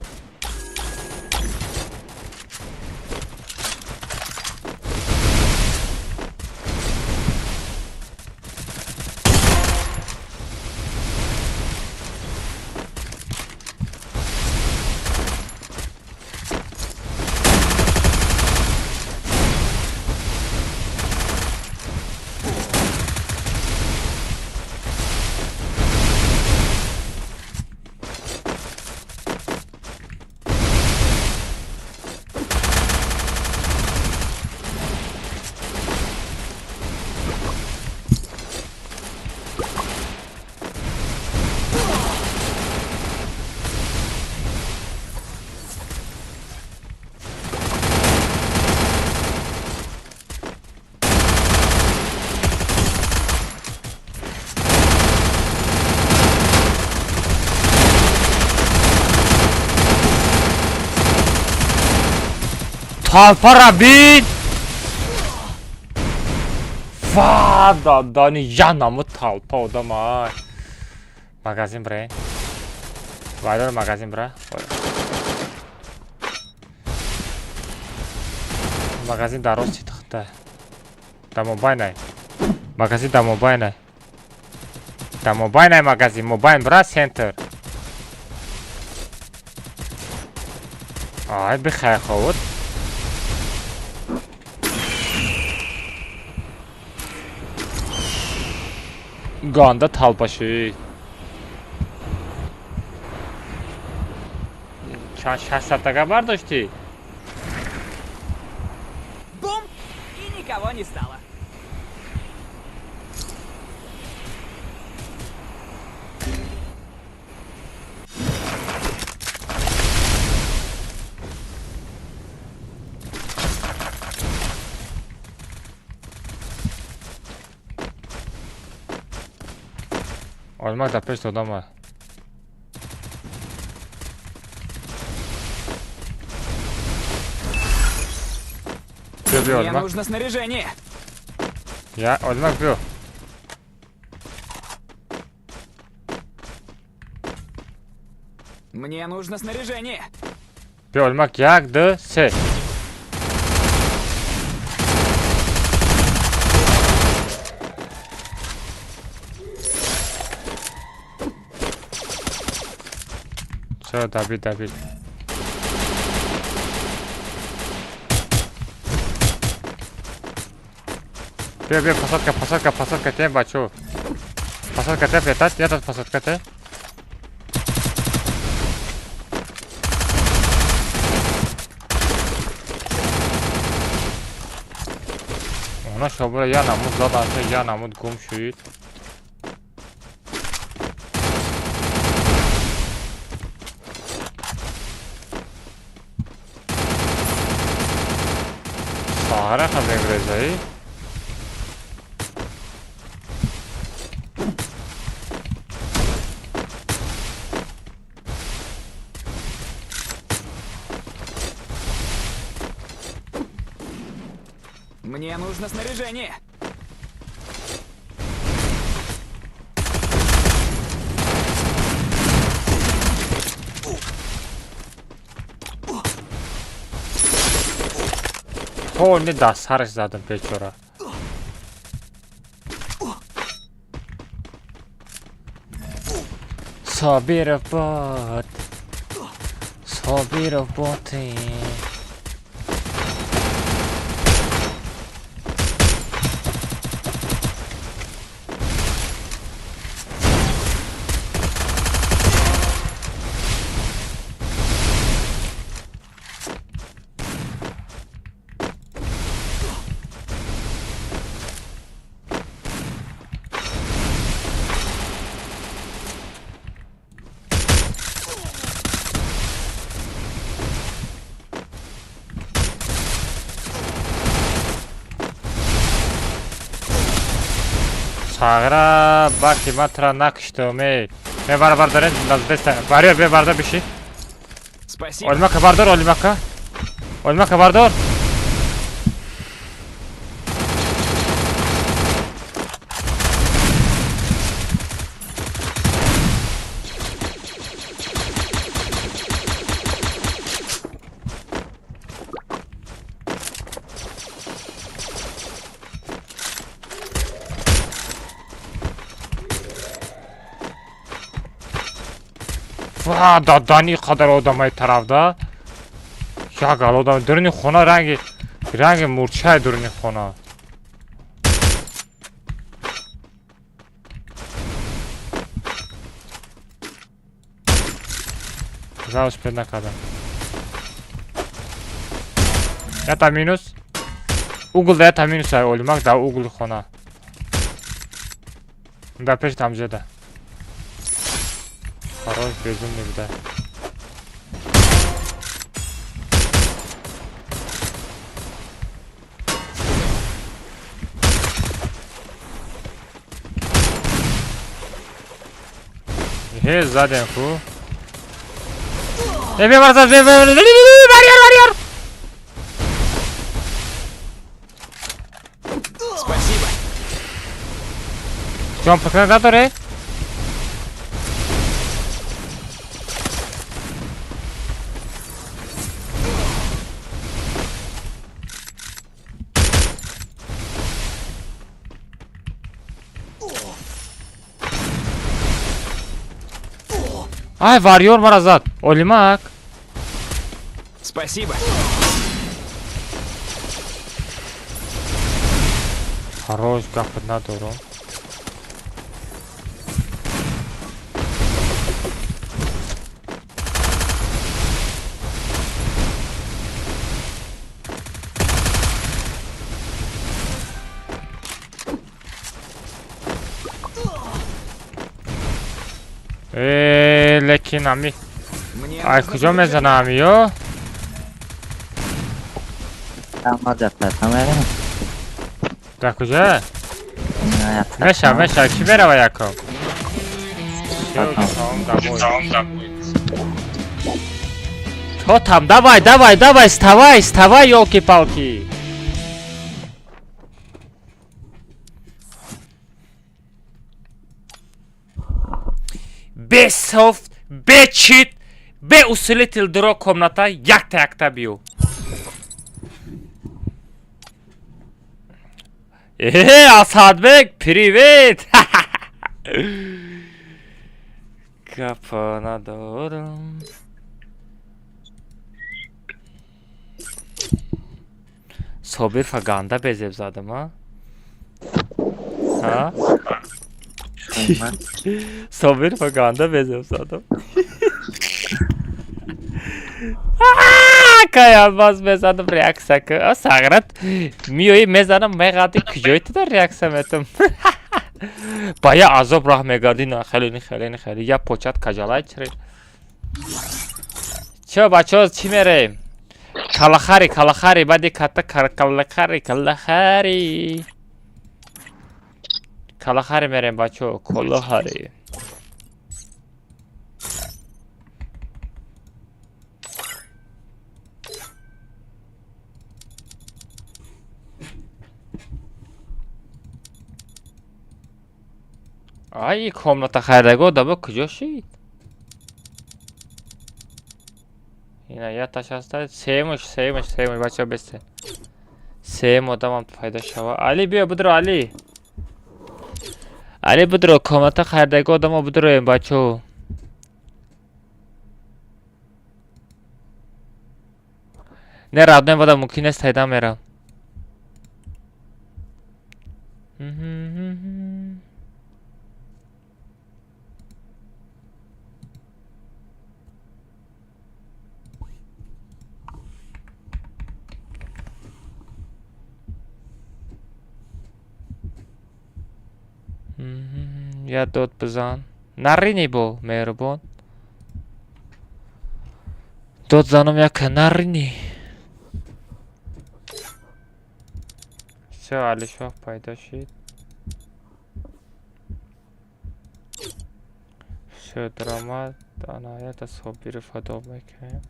Толпара бин! Ва, дани я намуд толпа одамай. Магазин бре. Вайдор магазин бра. Магазин дар рости тахта. Да мобайнай. Магазин да мобайнай. Да мобайнай магазин, мобайн бра центр. Ай, бихай ховуд. Ганда талпаши. Чанд 600 тага бардошти? Бум! И никого не стало. Олмак да пеш додама. Мне нужно снаряжение. Я, Олмак, бил. Мне нужно снаряжение. Бил, Олмак, як, д, се. Все, добить, добить. Бе, бе, посадка, посадка, посадка, те, бачу. Посадка, те, летать, этот посадка, те. Она шобра, я намуд заданша, я намуд гум шуид. Сахара хабенгрезаи. Мне нужно снаряжение. Полный дар сараш задам бечора. Собиров бот. Собиров боти. Сағира баки ман тура накуштум эй. Ме барабар дорем наздеста. Барьер бе барда биши. Спасибо. Олимака бардор, Олимака. Олимака бардор. Ва, дадани қадар одамои тарафда. Як гал одам дуруни хона ранги ранги мурчаи дуруни хона. Завуш пед накардам. Ята минус. Угл да ята минус ай олимак да угли хона. Да пеш тамжеда. Хорош, безумный буда. Хе, задем ку. Э, бе, бе, барьер, барьер! Спасибо. Чон пакна надоре? Ай, варьор мара зад. Олимак. Спасибо. Хорош, гапот надорум. Лекин ами. Ай, куҷо мезанам ё? Дар куҷо? Меша, меша, ки мерава якум? Чо там? Давай, давай, давай, вставай, вставай, ёлки-палки. Бе софт, бе чит, бе усилитель дуро комната якта якта биё. Э, Асадбек, привет! Гапа надорам. Собир фаганда безеб задам, а? Ҳа? Собир фаганда безеб задам. Кай Алмаз мезанам реаксия ки. Сағрат миёи мезанам меғади куҷои ту дар реаксия метам. Ба я азоб раҳ мегардӣ на хеле ни хеле ни хеле я почат кажалай чире. Чо бачаҳо чӣ мерем? Калахари калахари баъди катта калахари калахари. Калахари мерем бачаҳо калахари. Ай, комната хайраго даба куҷо шид? Ина я таш аста. Семуш, семуш, семуш, бачаҳо бесте. Сеюм одамам пайдо шава. Али биё бидро Али. Али бидро комната хардаги одамо бидроем бачо. Не родной вода мумкин нест пайда мерам. Я дод бизан. Нарини бо меҳрубон. Дод занам яка нарини. Всё, Алишоҳ пайдо шид. Всё, даромад. Ана ята Собиров адо мекунем.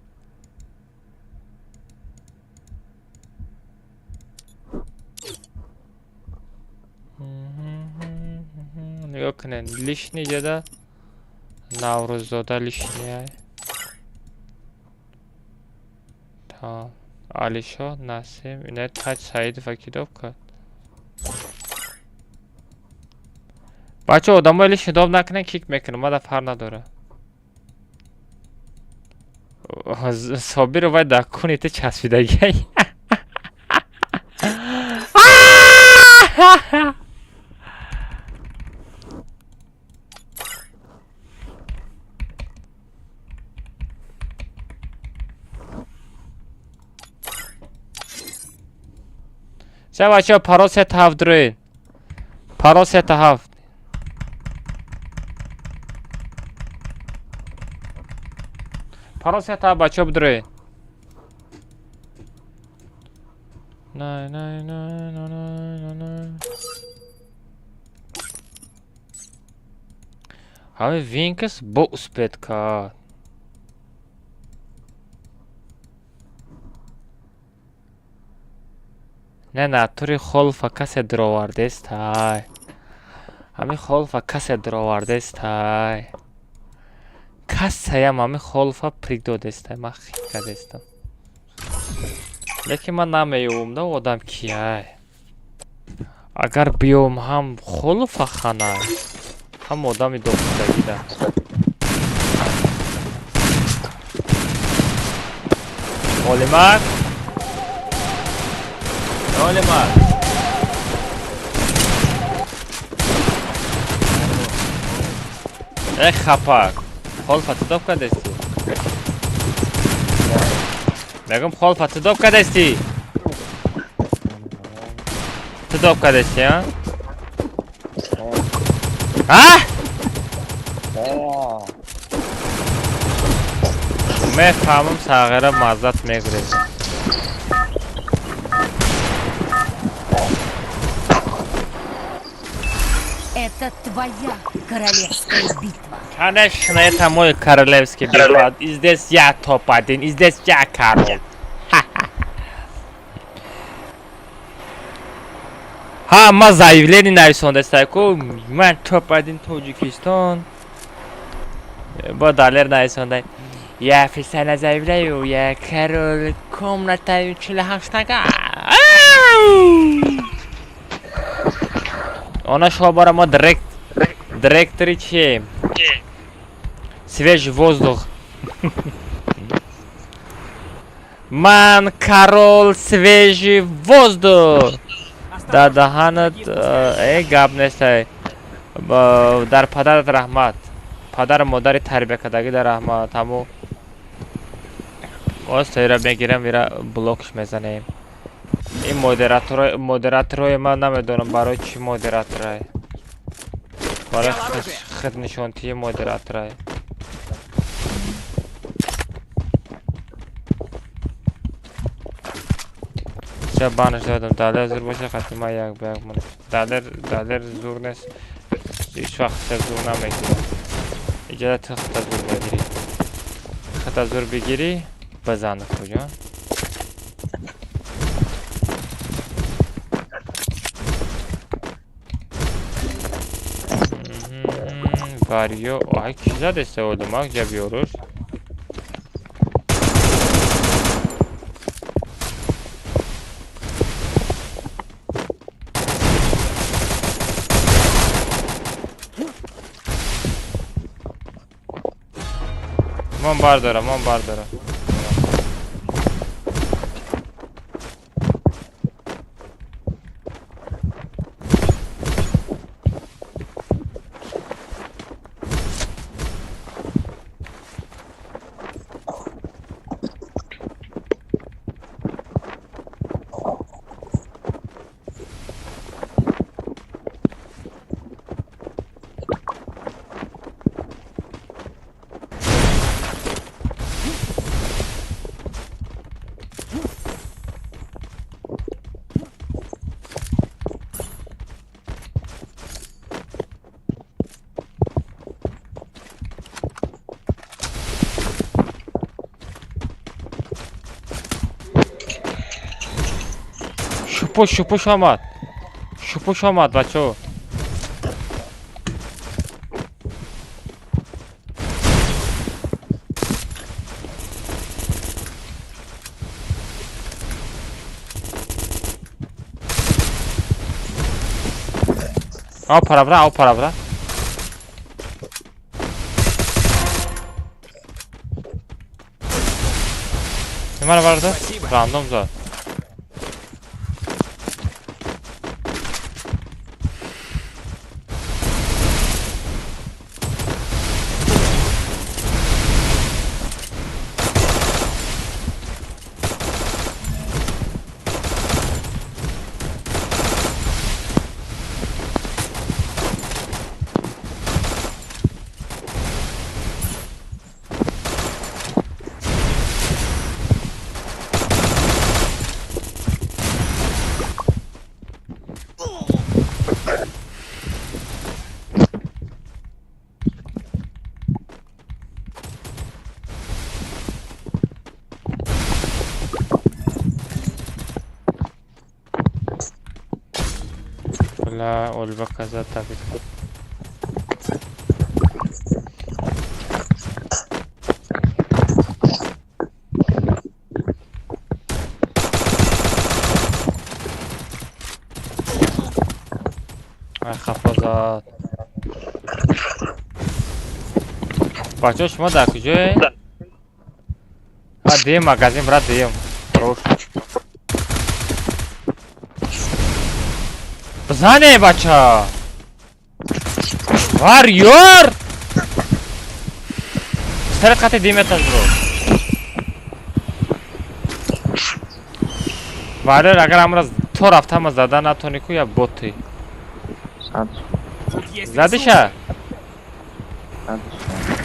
Нигоҳ кунед, лишний ҷада Наврӯззода лишний. Тамом. Алишоҳ, Насим, ина Таҷ Саидова кидоб кард. Бачо, одамои лишний доб накунед, кик мекунам, мада фарқ надорад. Собиров вай дар куни ту часпидагиай. Се бачаҳо парол се та ҳафт дуроед. Парол се та ҳафт. Парол се та ҳафт бачаҳо бидуроед. Най най най най най най. Ҳами Винкс бо успед кард. Не натури холфа касе дуровардестай. Ҳами холфа касе дуровардестай. Касаям ҳами холфа прик додестай. Ман хит кардестам. Лекин ман намеёвум да одам кияй. Агар биёвум ҳам холфа ханай, ҳам одами дохтагида. Олимак! Олимак! Э хапак! Холфа ту доб кардести? Мегӯм холфа ту доб кардести? Ту доб кардести, а? А? Мефаҳмам сағира маззат мегурезад. Это твоя королевская битва. Конечно, это мой королевский битва. И здесь я топ-1, и здесь я король. Ха, ма заявление нависондастайку. Ман топ-1 Тоҷикистон. Бо далер нависондай. Я официально заявляю, я король комната 48. Она шла бара ма директори чием? Свежий воздух. Ман король свежий воздух. Да даҳанат гап нестай. Дар падарат раҳмат. Падару модари тарбия кардагӣ дар раҳмат. Ҳаму оста ира мегирам, ира блокш мезанем. Ин модераторҳои ман намедонам барои чӣ модераторай. Барои хиднишонтии модераторай. Ча банаш додам. Далер зур боша қати ман як ба як монам. Далер зур нест. Ҳеҷ вақт хита зур намегирад. Иҷоза ту хита зур бигирӣ. Хита зур бигирӣ, бизан куҷо. Варё, ай ки задеста одамак ҷаб ёруш? Ман бардорам, ман бардорам. Шупуш, шупуш омад. Шупуш омад, бачо. Ав паравра, ав паравра. Numara vardı. Random zor. Бля, Ольга коза тапит. Ай, хафазат. Бачо, шумо дар куҷое? А, дуюм магазин, брат, дуюм. Хорош. Бизане, бача! Варьор! Пистолет қати диметаш, бро. Варьор, агар амра то рафтама зада натони ку я боти. Задиша?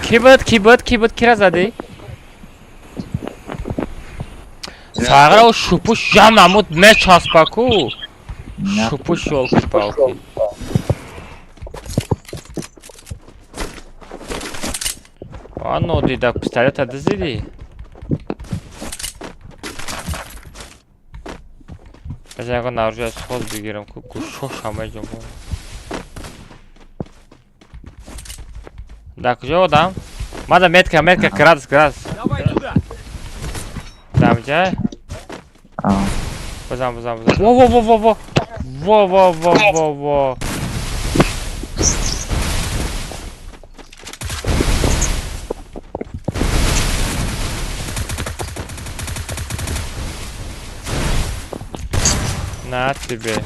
Ки буд, ки буд, ки буд, кира задӣ? Сағра шупуш жам намуд мечаспа ку. Шупуш ёлки-палки. А нодида пистолета дизидӣ? Баз ягон оружие аз худ бигирам ку гӯшош ҳамаи ҷо мон. Дар куҷо одам? Мада метка, метка, градус, градус. Дамҷа? Бизан, бизан, бизан. Во, во, во, во, во. Во, во, во, во, во. На тебе.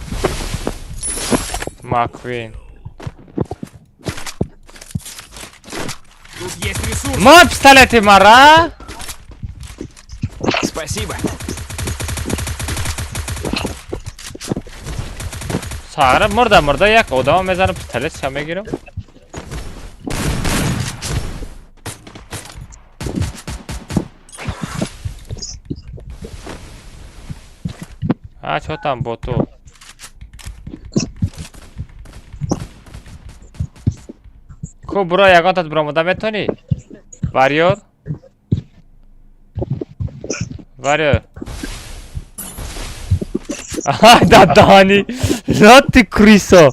Маквин. Тут есть ресурс. Мой пистолет и мара. Спасибо. Сара мурда мурда як одама мезанам пистолет ша мегирам. А чё там боту? Ку бро ягонтат бромода метонӣ? Варьор? Варьор. Аҳа, дадаҳани. Лати крыса.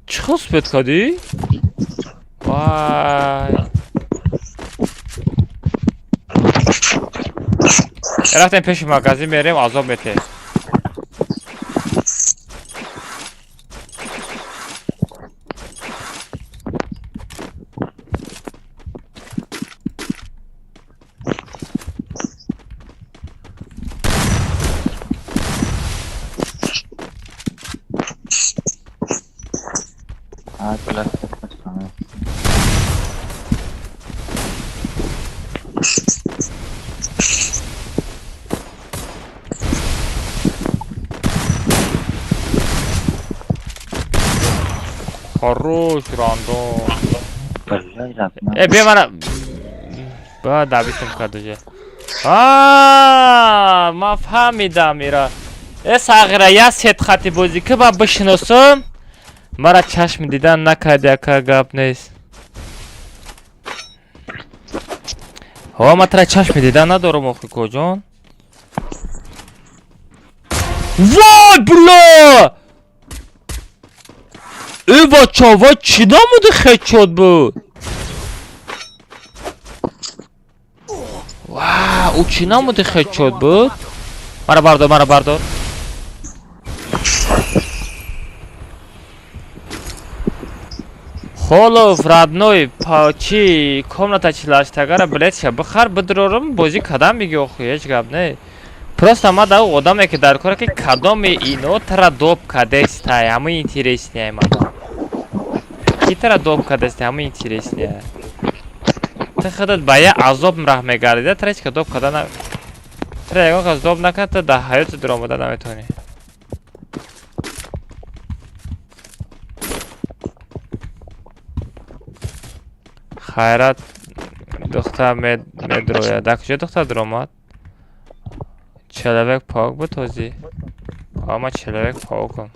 Чӣ успеть кардӣ? Вай. Рафтем пеши магазин мерем, азоб метем. Хорош рандом. Э, бия мана. Ба дабитам кардуже. А, ман фаҳмидам ира. Э, сағира, я сет хати бозӣ ки ба бишиносам. Мара чашми дидан накарди, ака, гап нест. Ҳо, ман тара чашми дидан надорам охи, коҷон. Вой, бля! Э, бача, вой, чӣ намуди хедшот буд? Ва, ӯ чӣ намуди хедшот буд? Мара бардор, мара бардор. Холов, родной, чӣ комната чилаштагара билетша бихар, бидурорум, бозӣ кадам биги охи, ҳеҷ гап не. Просто ма да одаме ки дар кора ки кадоме ино тара доб кадестай, ҳама интереснее мада. Ки тара доб кадестай, ҳама интереснее. Ты худат ба я азоб раҳ мегардида, тара ҳеҷ ка доб када на. Тара ягон кас доб накард, ту дар ҳаёти дуромада наметавонӣ. Хайрат духтар медрояд. Дар куҷо духтар дуромад? Человек паук буд ҳозӣ? А ман человек паукам.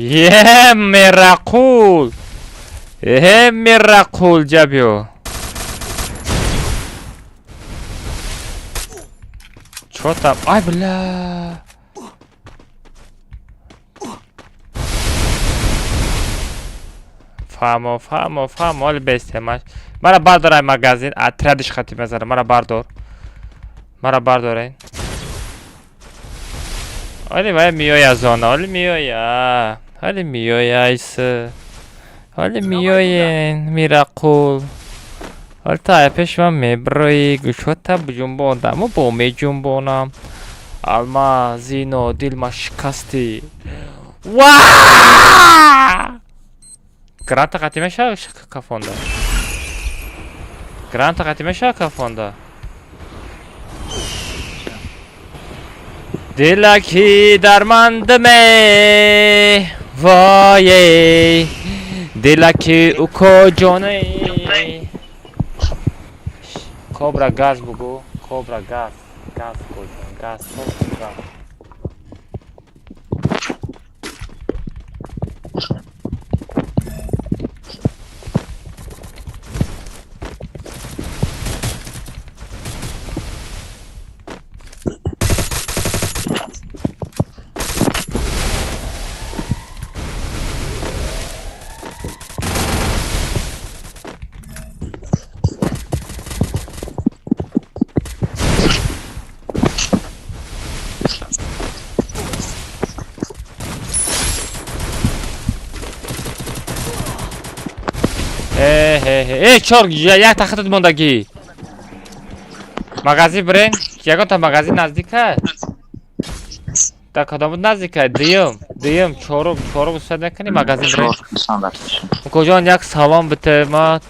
Е, Миракул! Е, Миракул, ҷабиё. Чё там? Ай, бля! Фаҳмо, фаҳмо, фаҳмо, ҳоли бестемаш. Мара бардор ай магазин, отрядиш хати мезанам, мара бардор. Мара бардорен. Оли вай миёя зона, оли миёя. Оли миёя айс. Оли миёен, Мирақул. Оли та ай пеш ман меброи, гӯшота биҷунбондаму бо меҷунбонам. Алма, зино, дилма шикастӣ. Ва! Граната қатӣ мешава кафонда? Граната қатӣ мешава кафонда? Дилаки дармандаме, вое, дилаки укоҷоне. Кобра газ бугу, кобра газ, газ коҷон, газ, кобра газ. Э, чор, як тахтат мондагӣ. Магазин бирен, ягонта магазин наздика? Дар кадом буд наздика? Дуюм, дуюм, чорум, чорум устад накунӣ магазин бирен. Куҷон як салом бите ма.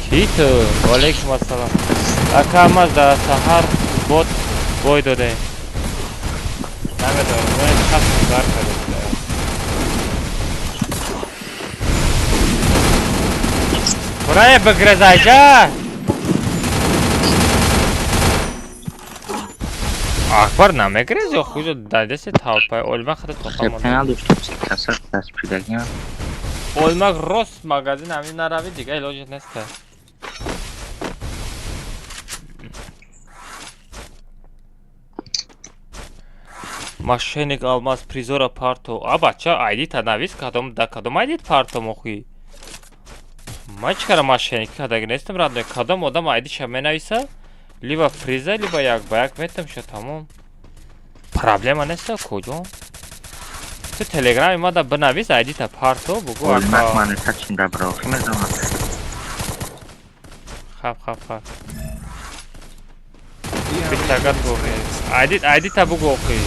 Ки ту? Ваалайкум ассалом. Ака, ма дар саҳар бот бой додем. Намедонам, мо часм дар кардем. Бурая бигрезайҷа! Акбар намегрез ё хуҷо дар дасти талпай олмак хата тоқа монда. Олмак рост магазин ҳамин нарави, дига илоҷ неста. Мошенник алмаз призора парто. А бача, айдита навис, кадом да кадом айдит парто мохи. Ман чӣ кара мошенник кадаги нестам, родной. Кадом одам айдиша менависа, либо приза, либо як ба як метам ша, тамом. Проблема неста, куҷо? Ту телеграми ма да бинавис, айдита парто, бугу ака. Ман тачин да бро, химезам. Хаб, хаб, хаб. Битагат бугу. Айдит, айдита бугу охи.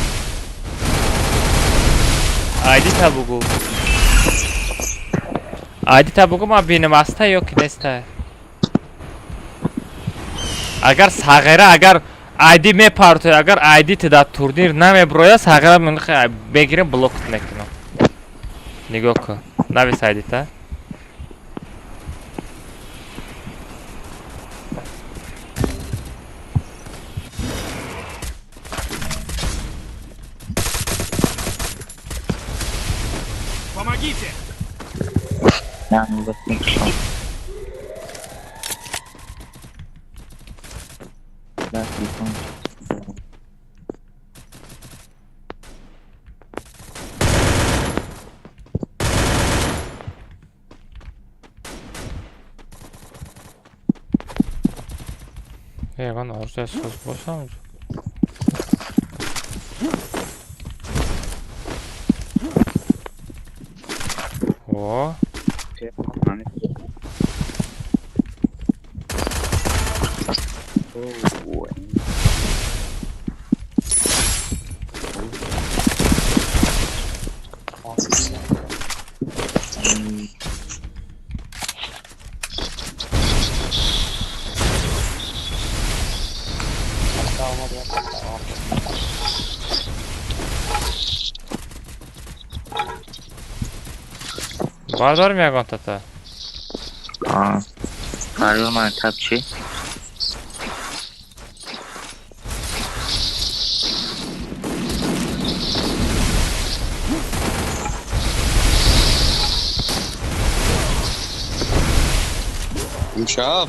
Айдита бугу. Айдита бугу ма бинам аста ё ки неста. Агар сағира, агар айди мепартояд, агар айди ти дар турнир намеброяд, сағира мегирем, блокт мекунам. Нигоҳ кун. Навис айдита. Помогите! Ягон оружие соз бошам. О. Бардорим ягон тата. Фарёр ман таб чӣ? Имшаб.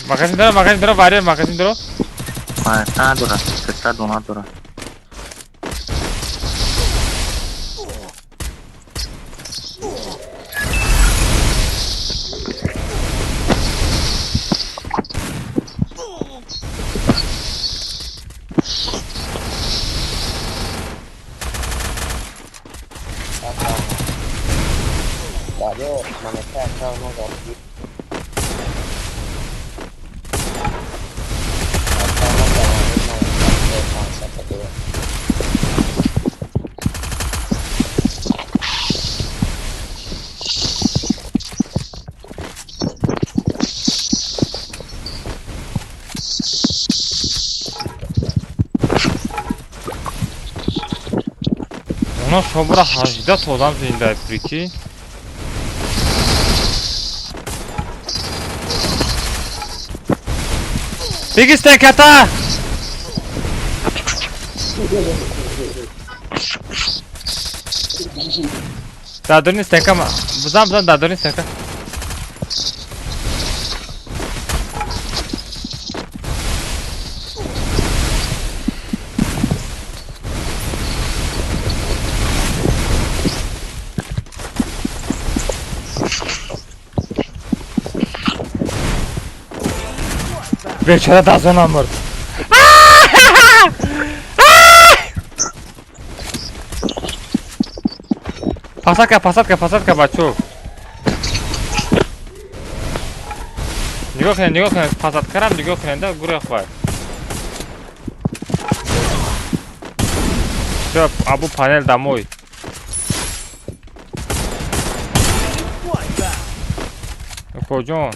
Магазин дора, магазин дора, варьер магазин дора. Надора, сестра дона дора. Она шобра 18 одам зинда, прикинь. Беги, стенката! Дадурни стенка, бзам, бзам, дадурни стенка. Бечора дазона мурд. Посадка, посадка, посадка, бачо. Нигоҳ кунед, нигоҳ кунед, посадкарам нигоҳ кунед, да гурӯҳ вай. Всё, абу панел домой. Коҷон.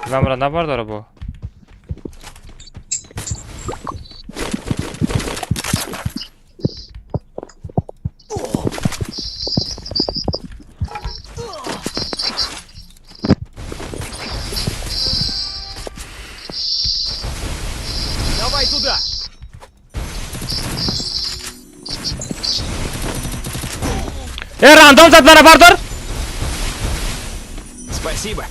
Ламра набардора бо. Давай туда! Рандом зад мара бардор! Спасибо.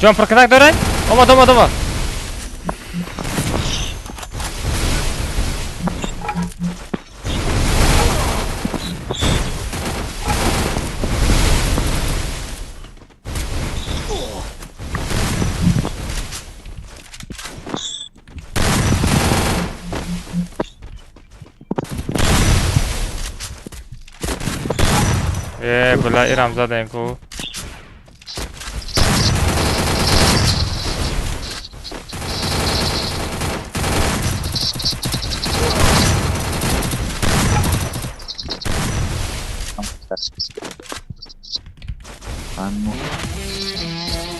Ҷон прокатак дорад? Омад, омад, омад. Э, бля, ирам задем ку.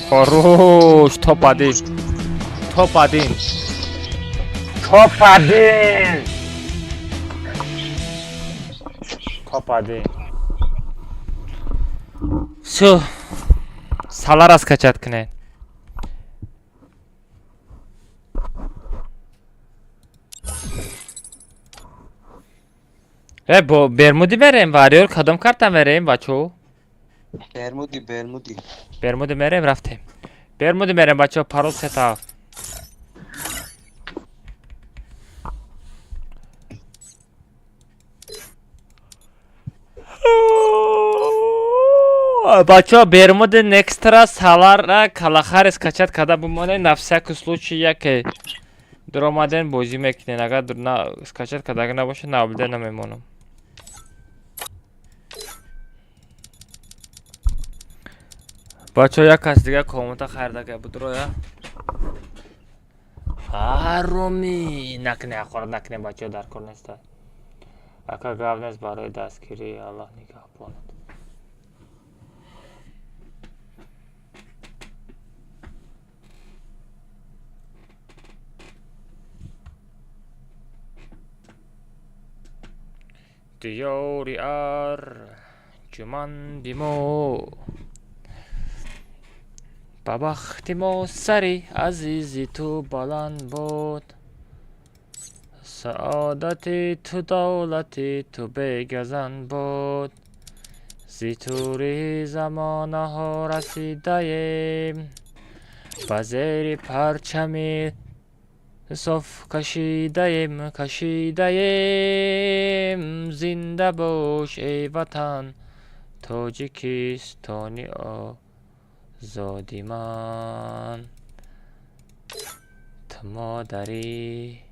Хорош, топ-1. Топ-1. Топ-1. Топ-1. Всё. Салара скачать кунед. Э, бо Бермуди мерем, вариор кадом карта мерем, бачо? Бермуди, Бермуди. Бермуди мерем, рафтем. Бермуди мерем, бачо, парол сета. Бачо, Бермуди некстра салара калахари скачать када бимонед, на всякий случай яке дуромаден бозӣ мекунед. Агар скачать кадага набошад, наблюдать намемонам. Бачо, як кас дига комната харидага будроя. Ҳаромӣ накне, ахора накне, бачо, дар кор неста. Ака гап нест барои дастгирӣ, Аллоҳ нигаҳбонад. Диёри арҷуманди мо ба бахти мо сари азизи ту баланд буд, саодати ту давлати ту бегазанд буд. Зи тури замонаҳо расидаем, ба зери парчами соф кашидаем, кашидаем. Зинда бош, эй ватан, Тоҷикистони озоди ман. Ту модари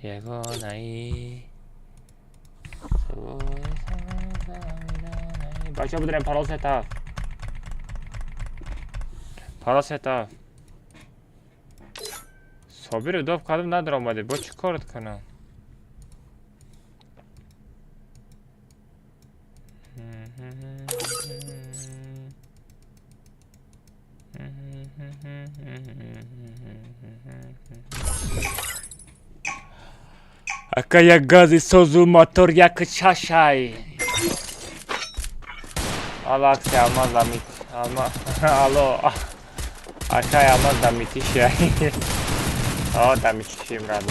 ягонаи. Бачаҳо, бидорем парол сета. Парол сета. Собиру доб кардам, надаромадӣ. Бо чӣ корат кунам? Ака як гази созу мотор як чашай. Алакси алмаз дамит. Алма алло. Акай алмаз дамитишай. О, дамитишим радо.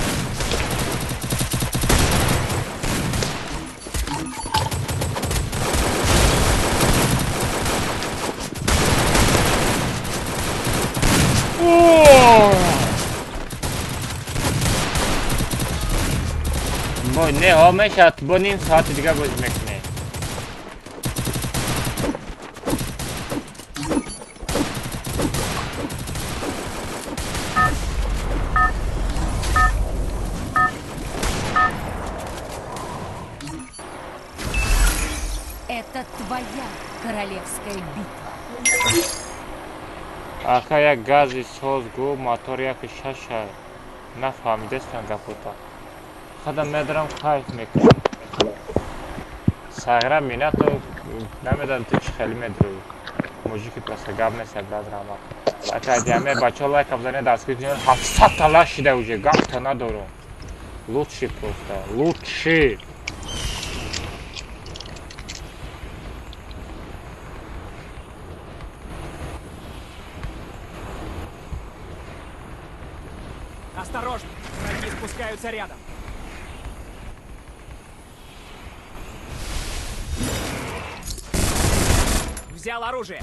Бо не ҳо мешавад, бо ним соати дига бозӣ мекунем. Это твоя королевская битва. Ака як гази соз гу мотор як шаша. Нафаҳмидестан гапота. Худам медарам, кайф мекунам. Сағра минату намедонам ту чӣ хеле медрӯӣ. Мужики просто гап нест, брат, раҳмат. Ака диаме бачаҳо лайка бизанед, дастгирӣ кунед. 700 та лайк шида уже, гапта надорам. Лучший просто, лучший. Осторожно, враги спускаются рядом. Взял оружие.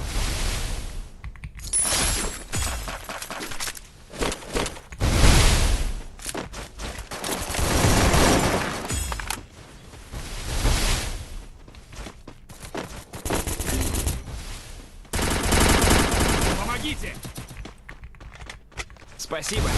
Помогите! Спасибо.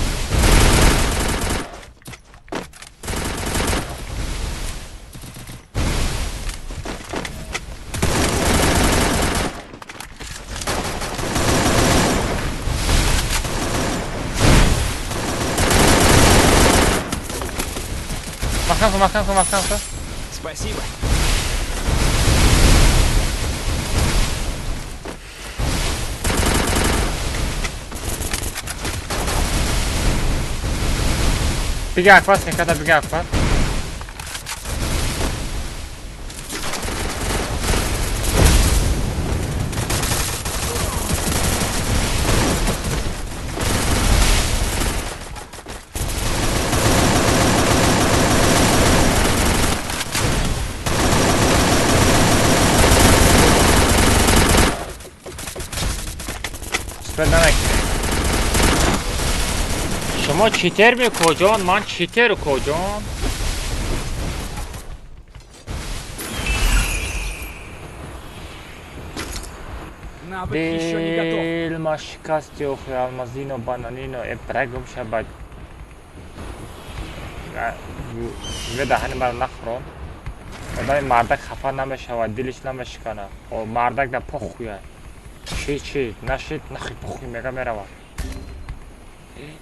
Маҳкам кун, маҳкам кун, маҳкам кун. Спасибо. Бига акбар, сенката бига акбар. Успел намекунем. Шумо читер мекоҷон, ман читеру коҷон. Навык еще не готов. Дил ма шикасти охи алмазино бананино э брагум шаба. Даҳани мара нахӯрон. Одами мардак хафа намешавад, дилиш намешикана. О, мардак да похуя. Чи чи, нашид, нахи похуй мега мерава.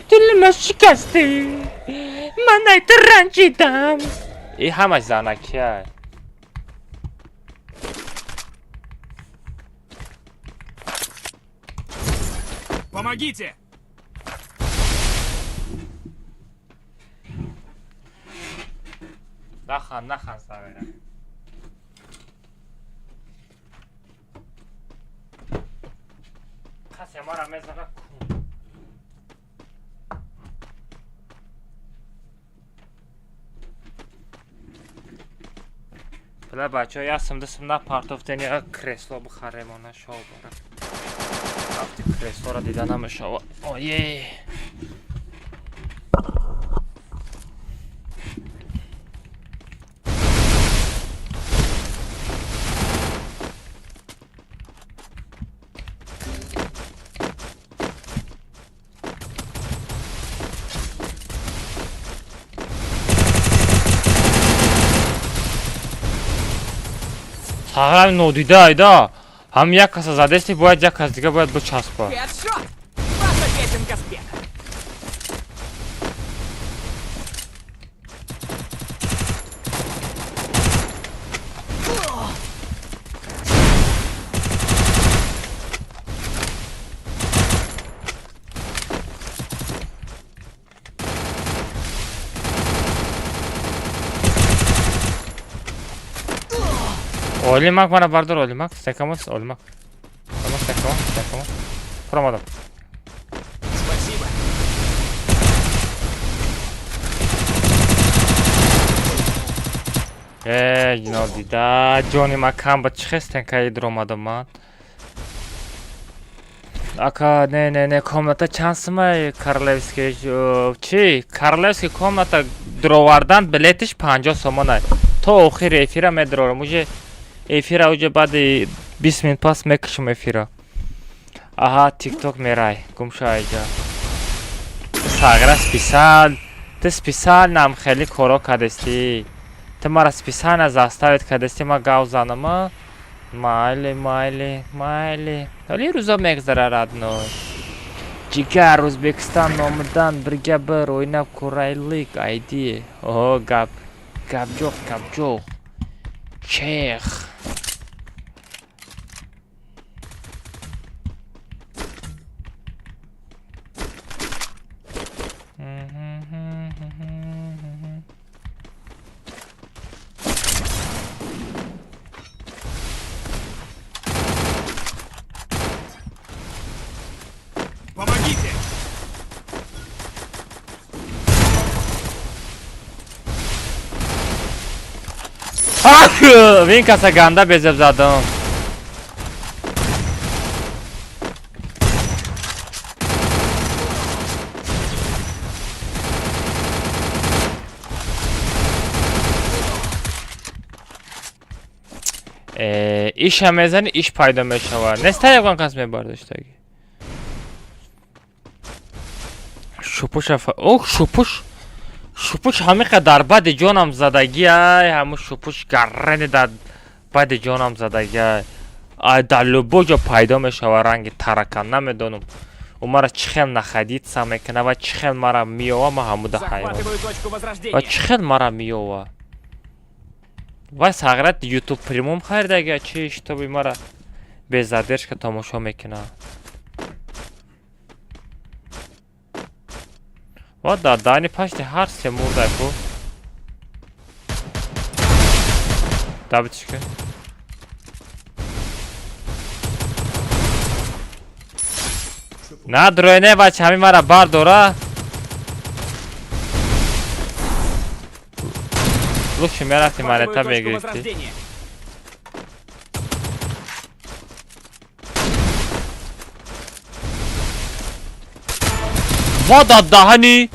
Дилма шикастӣ, ман ай ту ранҷидам. И ҳамаш занакия. Помогите! Нахан, нахан савера. Касе мара мезана кун. Бла бачаҳо, як сум ду сум напартофтен, як кресло бихарем, она шов бара. Рафти креслоро дида намешава. Ое. Сағрами нодида айда. Ҳам як каса задести, бояд як кас дига бояд бичаспа. Хедшот! Ваша песенка спета. Олимак мана бардор, Олимак. Стекамос, Олимак. Олимак, стекамо, стекамо. Промадам. Спасибо. Эй, нодида, ҷони ма кам ба чӣ хестен каи дуромадам ман? Ака, не, не, не, комната чанд сумай королевский, чӣ? Королевский комната дуровардан билетиш 50 сомонай. То охири эфира медурорам. Уже эфира уже баъди 20 минут пас мекушам эфира. Аҳа, тикток мерай. Гум шо айҷа. Сағира списал. Ту специально хеле коро кардестӣ. Ту мара специально заставить кардестӣ, ма гав занама. Майли, майли, майли. Ҳоли рӯзо мегзара, родной. Ҷигар, Ӯзбекистон номидан бирга bir o'ynab ko'raylik айди. Оҳо, гап. Гап ҷоқ, гап ҷоқ. Чех. Помогите! Ах, вин каса ганда безеб задам. Иша мезани, иш пайдо мешавад. Неста ягон кас мебардоштагӣ. Шупуша, ох, шупуш. Шупуш ҳамиқа дар бади ҷонам задагӣ, ай, ҳамун шупуш гаррани дар бади ҷонам задагӣ, ай. Ай, дар любой ҷо пайдо мешава ранги таракан, намедонам. Ӯ мара чӣ хел находиться мекуна ва чӣ хел мара меёва, ман ҳамуда ҳайрон. Захватываю точку Ва возрождения. чӣ хел мара меёва? Вай сағират YouTube премиум харидага чи шитоби мара без задержка тамошо мекуна. Ва да дани пашти ҳар се мурдай ку. Добить ка. На дроине бача ҳамин мара бардора. Лучше мерафти Захватываю монета точку мегирифти. возрождения. Ва да даҳани.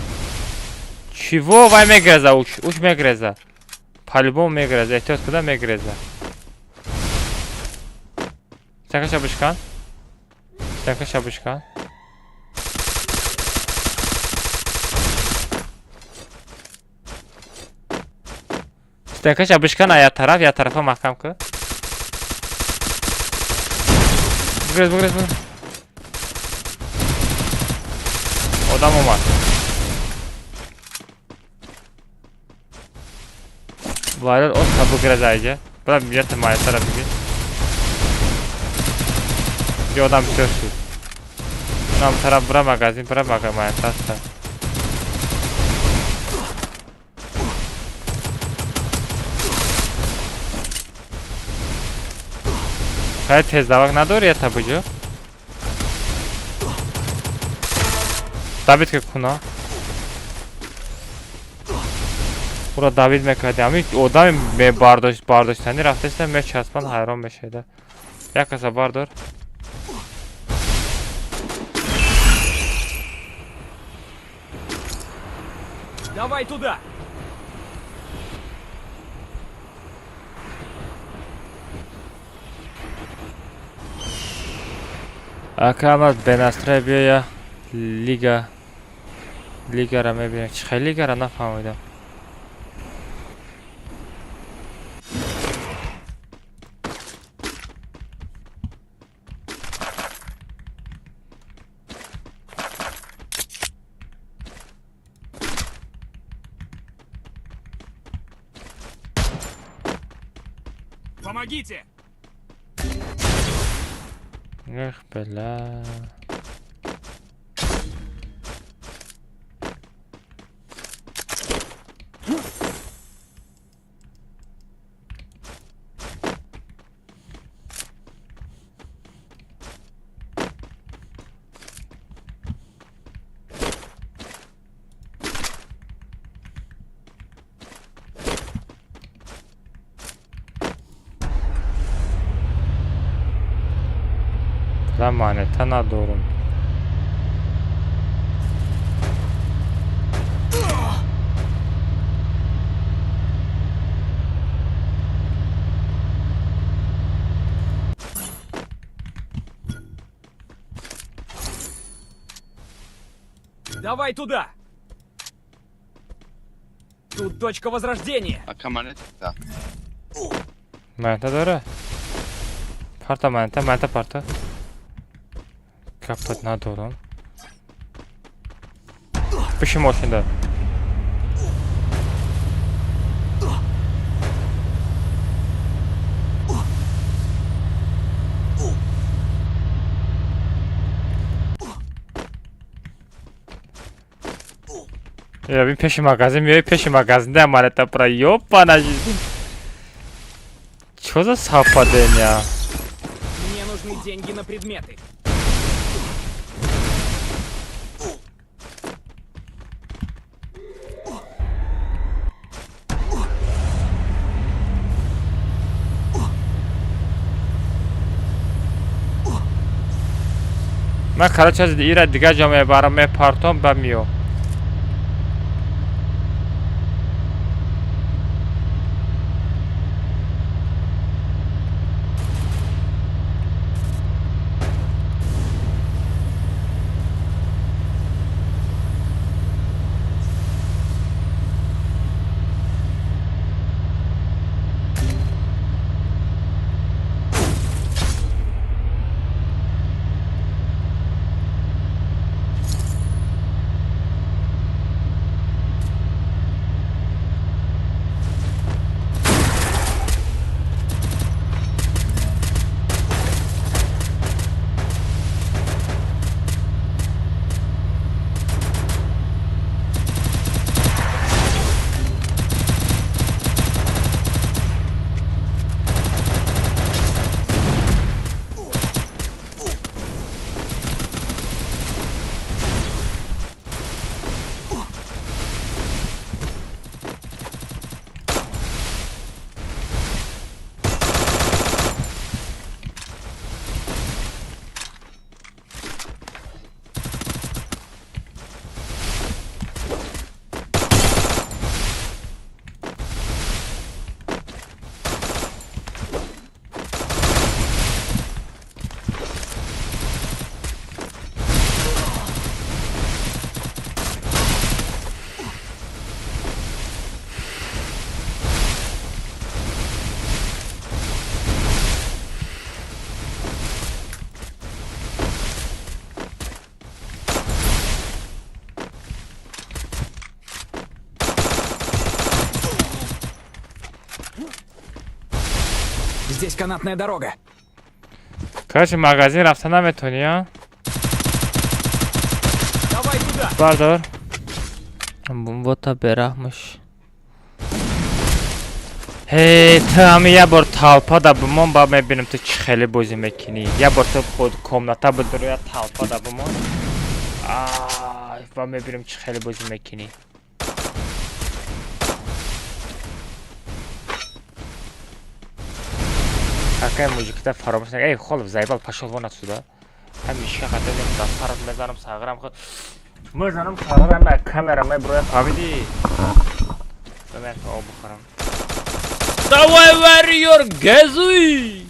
Чиво вай мегреза уш, уш мегреза. По-любому мегреза, эҳтиёт куда мегреза. Стенкаша бишкан. Стенкаша бишкан. Стенкаша бишкан, а я тараф, я тарафа маҳкам ку. Бугрез, бугрез, бугрез. Одам омад. Варел оста бугреза иҷа. Бра мията маятара бигир. Ё одам бисёр шуд. Нам тараф бра магазин, бра магазин маята аста. Хай тездавак надори ята буҷо? Давид ки куна? Ура Давид мекарди. Ҳамин одами мебардошт, бардоштанӣ рафтаста мечаспанд, ҳайрон мешавида. Як каса бардор. Давай туда! Ака ама бенастрой биёя лига лигара мебинем. Чӣ хел лигара нафаҳмидам. Помогите! Эх, бля. Ла монета надорум. Давай туда! Тут точка возрождения! Ака монета. Монета дора? Парта монета, монета парта. Капот надорам. Пиши мошинда. Я бин пеши магазин меои, пеши магазинда монета пра ёпана жизнь. Чё за совпадение? Мне нужны деньги на предметы. Ман короче аз ира дигар ҷо мебарам, мепартом ба миём. Здесь канатная дорога. Короче, магазин рафта наметонӣ, а? Давай туда. Бардор. Бота бераҳмаш. Ҳей, ту ҳами як бор толпа да бимон, ба мебинем ту чӣ хеле бозӣ мекунӣ. Як бор ту худ комната бидур, я толпа да бимон. Ай, ба мебинем чӣ хеле бозӣ мекунӣ. Какая мужикта фаромӯш накард. Эй, холов, заебал, пошёл вон отсюда. Ҳамиша хатадем, да сарат мезанам, сағирам худ. Мезанам сағирам, камера меброя, фаҳмидӣ? Ба як об бихӯрам. Давай, warrior, газуй!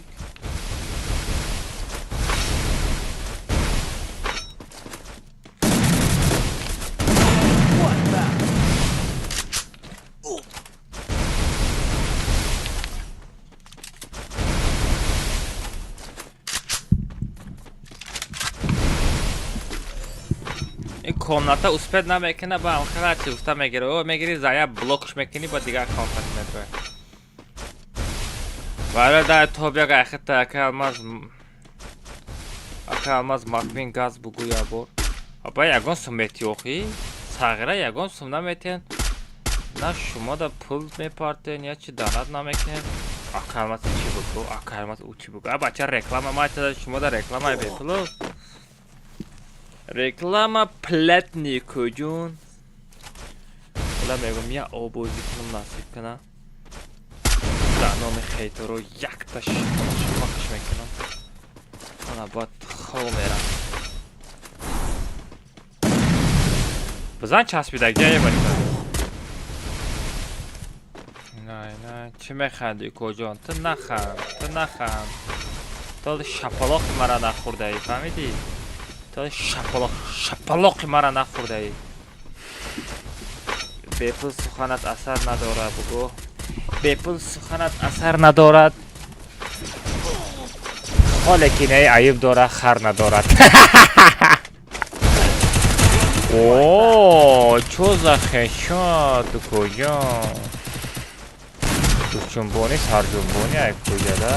Ин комната успед намекуна, ба ҳам ҳарчи гуфта мегири. О, мегири, зая блокш мекунӣ, ба дигар комната медрои. Вале дай то бяга ахита ака алмаз ака алмаз Маквин газ бугу я бор. Аба ягон сум мети охи? Сағира ягон сум наметен. На шумо да пул мепартен, я чи донат намекунед. Ака алмаз чи бугу? Ака алмаз у чи бугу? А бача реклама майтада шумо да реклама бепулу. Реклама платный куҷун. Ола мегум я обозӣ кунам насиб куна. Дар номи хейторо якта шапақш мекунам. Ана баъд хов мерам. Бизан часпида ҷае бача. Не, не, чӣ механдӣ куҷон? Ту наханд, ту наханд. То шапалоқи мара нахӯрдаӣ, фаҳмидӣ? То шапалоқ, шапалоқи мара нахӯрдаӣ. Бепул суханат асар надорад, бугӯ. Бепул суханат асар надорад. Ҳоле ки не айб дорад, хар надорад. О, чо за хешо, ту куҷо? Дучунбонӣ, сарҷунбонӣ ай куҷа да?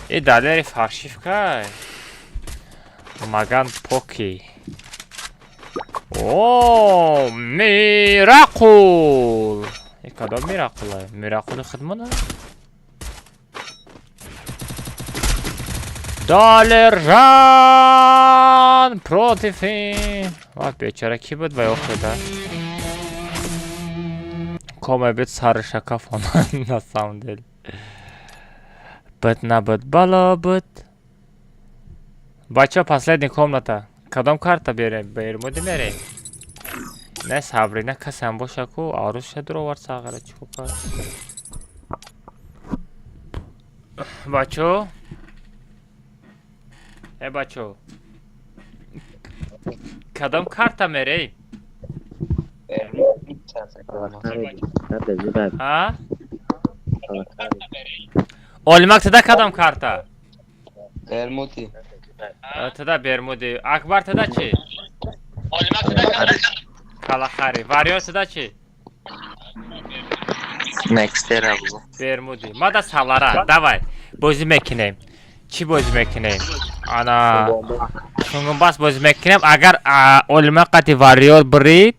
И далери фаршивкай. Маган поки. О, Миракул! И кадом Миракул? Миракули хидмона? Далержан против. Ва бечара ки буд ва охида? Коме бит сарша кафона на самом деле. Бит набуд бало буд. Бача последний комната. Кадом карта берем? Бермуди мерем. Не Сабрина касам боша ку арӯсша дуровард сағира чико кард? Бачо? Э бачо. Кадом карта мерем? А? Олимак тада кадом карта? Бермуди. Тада Бермуди. Акбар тада чи? Калахари. Вариор тада чи? Некстера бугу. Бермуди. Мада Салара. Давай. Бозӣ мекунем. Чӣ бозӣ мекунем? Ана Шунгумбас бозӣ мекунем. Агар Олимак қати Вариор бурид,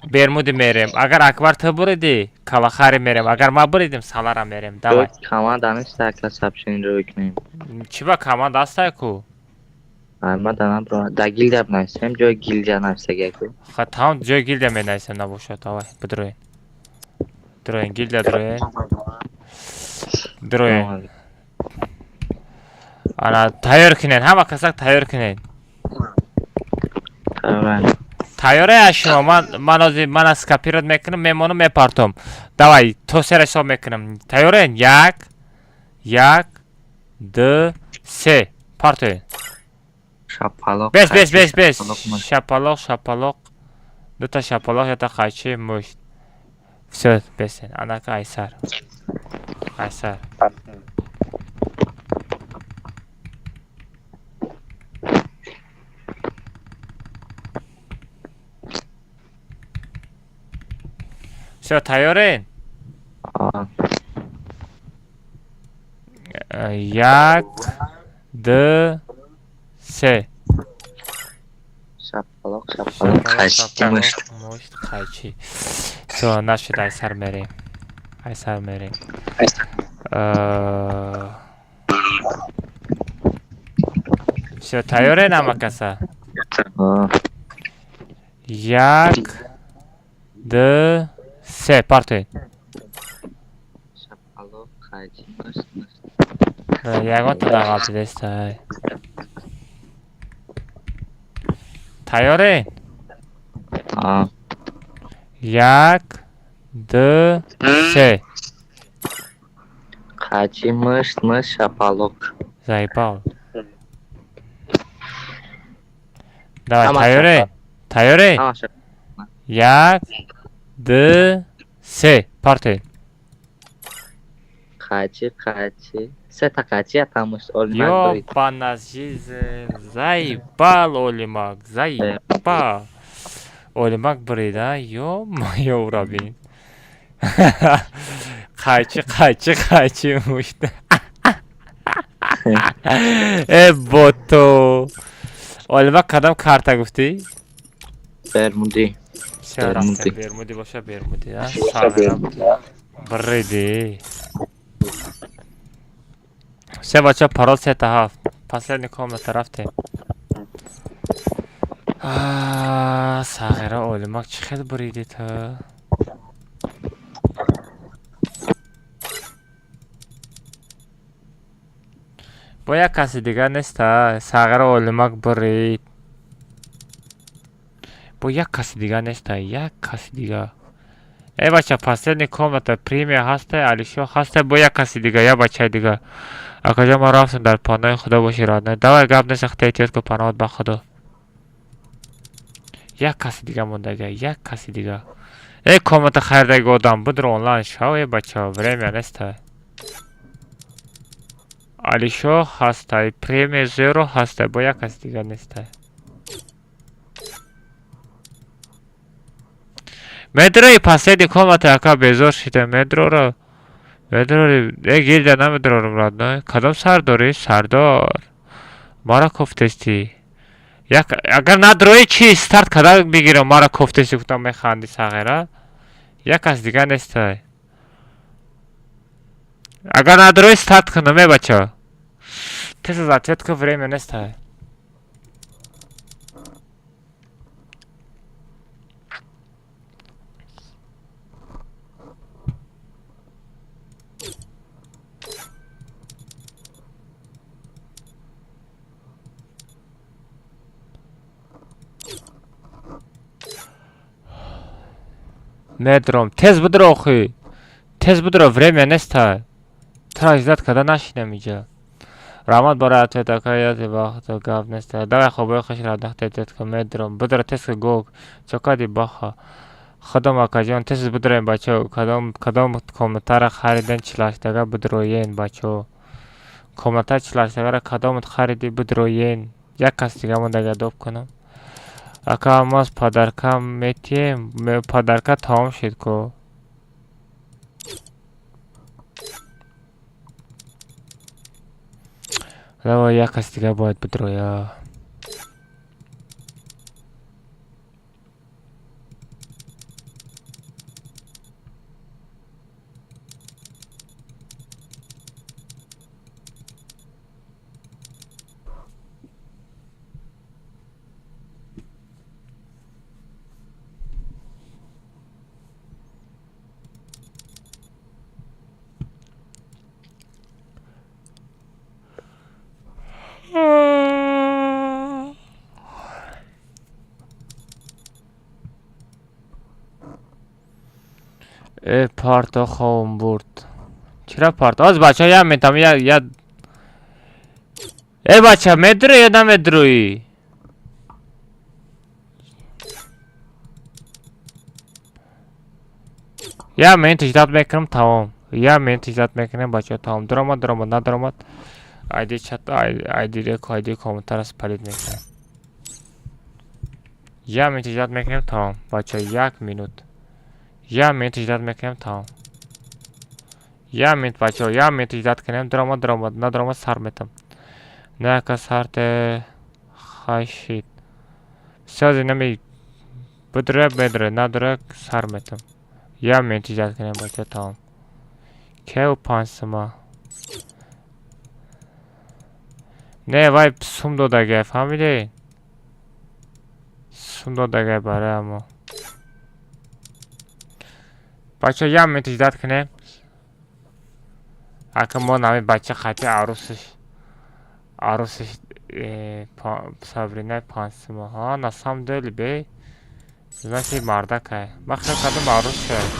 Бермуди мерем. Агар Акбар ту буриди, Калахари мерем. Агар ма буридим, Салара мерем. Давай. Команда нест, ака сабшин ро кунем. Чӣ ба команда ҳастай ку? Ма данам ро да гилдия бинависем, ҷои гилдия нависагия ку. Ха тамом ҷои гилдия менависем набошад. Давай, бидроен. Дроен, гилдия дроен. Дроен. Ана тайёр кунед, ҳама касак тайёр кунед. Тайёре шумо, ман ҳозир ман аз копировать мекунам, мемонам, мепартом. Давай, то сера ҳисоб мекунам. Тайёрен? 1 1 2 3. Партоен. Шапалоқ. Бес, бес, бес, бес. Шапалоқ, шапалоқ. Дута шапалоқ, ята қайчи, мушт. Всё, бесен. Анака айсар. Айсар. Всё, тайёрен? Як, ду, се. Шапалоқ, шапалоқ, қайчи, мушт. Мушт, қайчи. Всё, нашуд, айсар мерем. Айсар мерем. Всё, тайёрен ҳама каса? Як, ду, се, партоед. Шапалоқ, қайчи, мушт, мушт. Ягонта дағалтидестай. Тайёрен? Як, ду, се. Қайчи, мушт, мушт, шапалоқ. Заебал. Давай, тайёрен? Тайёрен? Як, ду, се, партоед. Қайчи, қайчи. Сета қайчи, ята мушт. Олимак бурид. Ёбана жизнь, заебал Олимак, заебал. Олимак бурид, а? Ё-моё, ура бин. Қайчи, қайчи, қайчи, мушт. Э, боту. Олимак кадом карта гуфтӣ? Бермуди. Всё, рафтем, Бермуди боша, Бермуди, а? Сағира бриди. Все, бача, парол сета ҳафт. Последний комната рафтем. Сағира Олимак чӣ хел буриди ту? Бо як каси дигар неста. Сағира Олимак бурид. Бо як каси дигар неста, як каси дигар. Э, бача, последний комната, премия ҳаста, Алишо ҳаста, бо як каси дигар, як бачаи дигар. Акаҷон, ман рафтам, дар паноҳи Худо боши, родной. Давай, гап нест, хата эҳтиёт кун, паноҳат ба Худо. Як каси дигар мондага, як каси дигар. Э, комната харидаги одам, будро онлайн шав, э, бача, время неста. Алишо ҳастай, премия зеро ҳастай, бо як каси дигар нестай. Медрои последний комната, ака, безор шида, медрора. Медрори, э, гилда намедрорам, родной. Кадом сардорӣ? Сардор. Мара кофтести. Як агар надрои чи старт када бигирам, мара кофтести гуфтам механди сағира. Як кас дигар нестай. Агар надрои старт кунам, э, бача. Тез аз ответка, время нестай. Медром, тез будро охи. Тез будро, время неста. Тра ждать када нашинам иҷа. Раҳмат барои ответ, ака, яде вақт гап неста. Давай, хобои хуш, радахт ответ ка медром. Будро тез ка гог. Чокади баха. Худом, акаҷон, тез будроем, бачо. Кадом кадом комнатара хариден чилаштага будроен, бачо. Комната чилаштагара кадомат хариди будроен. Як кас дига мондага доб кунам. Ака, алмаз подарка метием, подарка тамом шид ку. Давай, як кас дига бояд бидроя. Э, парто хоҳам бурд. Чира парто? Оз, бача, як метам, я я. Э, бача, медрои ё намедрои? Як минут ждать мекунам, тамом. Як минут ждать мекунем, бача, тамом. Дуромад, дуромад, надуромад. Айди чат, айди реко, айди комментара спалить мекунем. Як минут ждать мекунем, тамом. Бача, як минут. Як минут ждать мекунем, тамом. Як минут, бачаҳо, як минут ждать кунем, даромад, даромад, надаромад, сар метам. На яка сарте хашид. Сази нами бидре, бедре, надре, сар метам. Як минут ждать кунем, бачаҳо, тамом. Кеу 5 сума. Не, вай сум додагай, фаҳмидӣ? Сум додагай барои мо. Бачаҳо, як минут ждать кунем. Ака мо нами бача хати арусиш. Арусиш Сабринаи 5 сума. Ҳа, на самом деле бе. Значит, мардакай. Ман хел кардам арус шуд.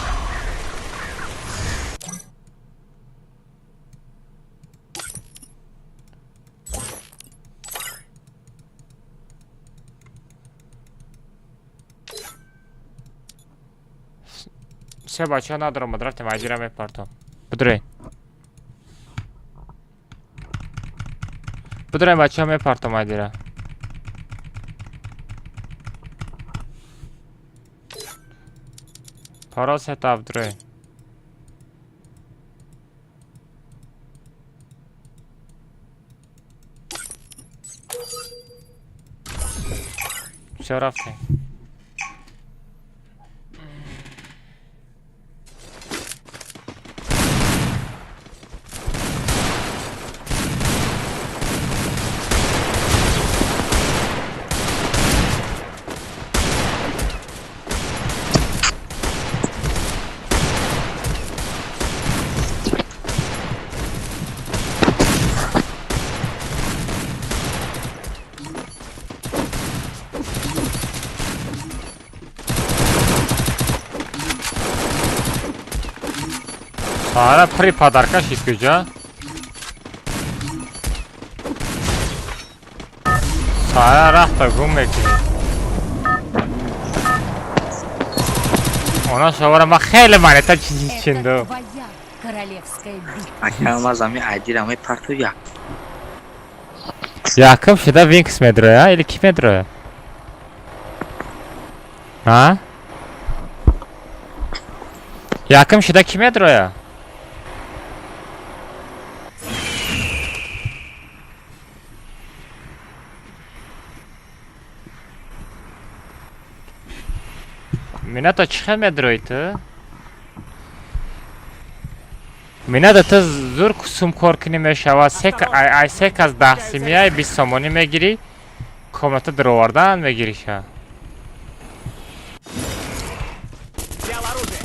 Се бачаҳо надорам, рафтем, айдира мепартом. Бидурен. Бидурен, бачаҳо, мепартом айдира. Парол сетап, бидурен. Всё, рафтем. Сара при подарка шид куҷа? Сара рафта гум мекунӣ. Она шавара ма хеле монета Это чинду. твоя королевская битва. Ака, ман зами айдира мепарту як. Якум шида Винкс медроя или ки медроя? А? Якум шида ки медроя? Минато, чӣ хел медрои ту? Минато, ту зур сум кор кунӣ мешавад. Ай се кас 10 симияй 20 сомонӣ мегирӣ, комната даровардан мегириша. Взял оружие.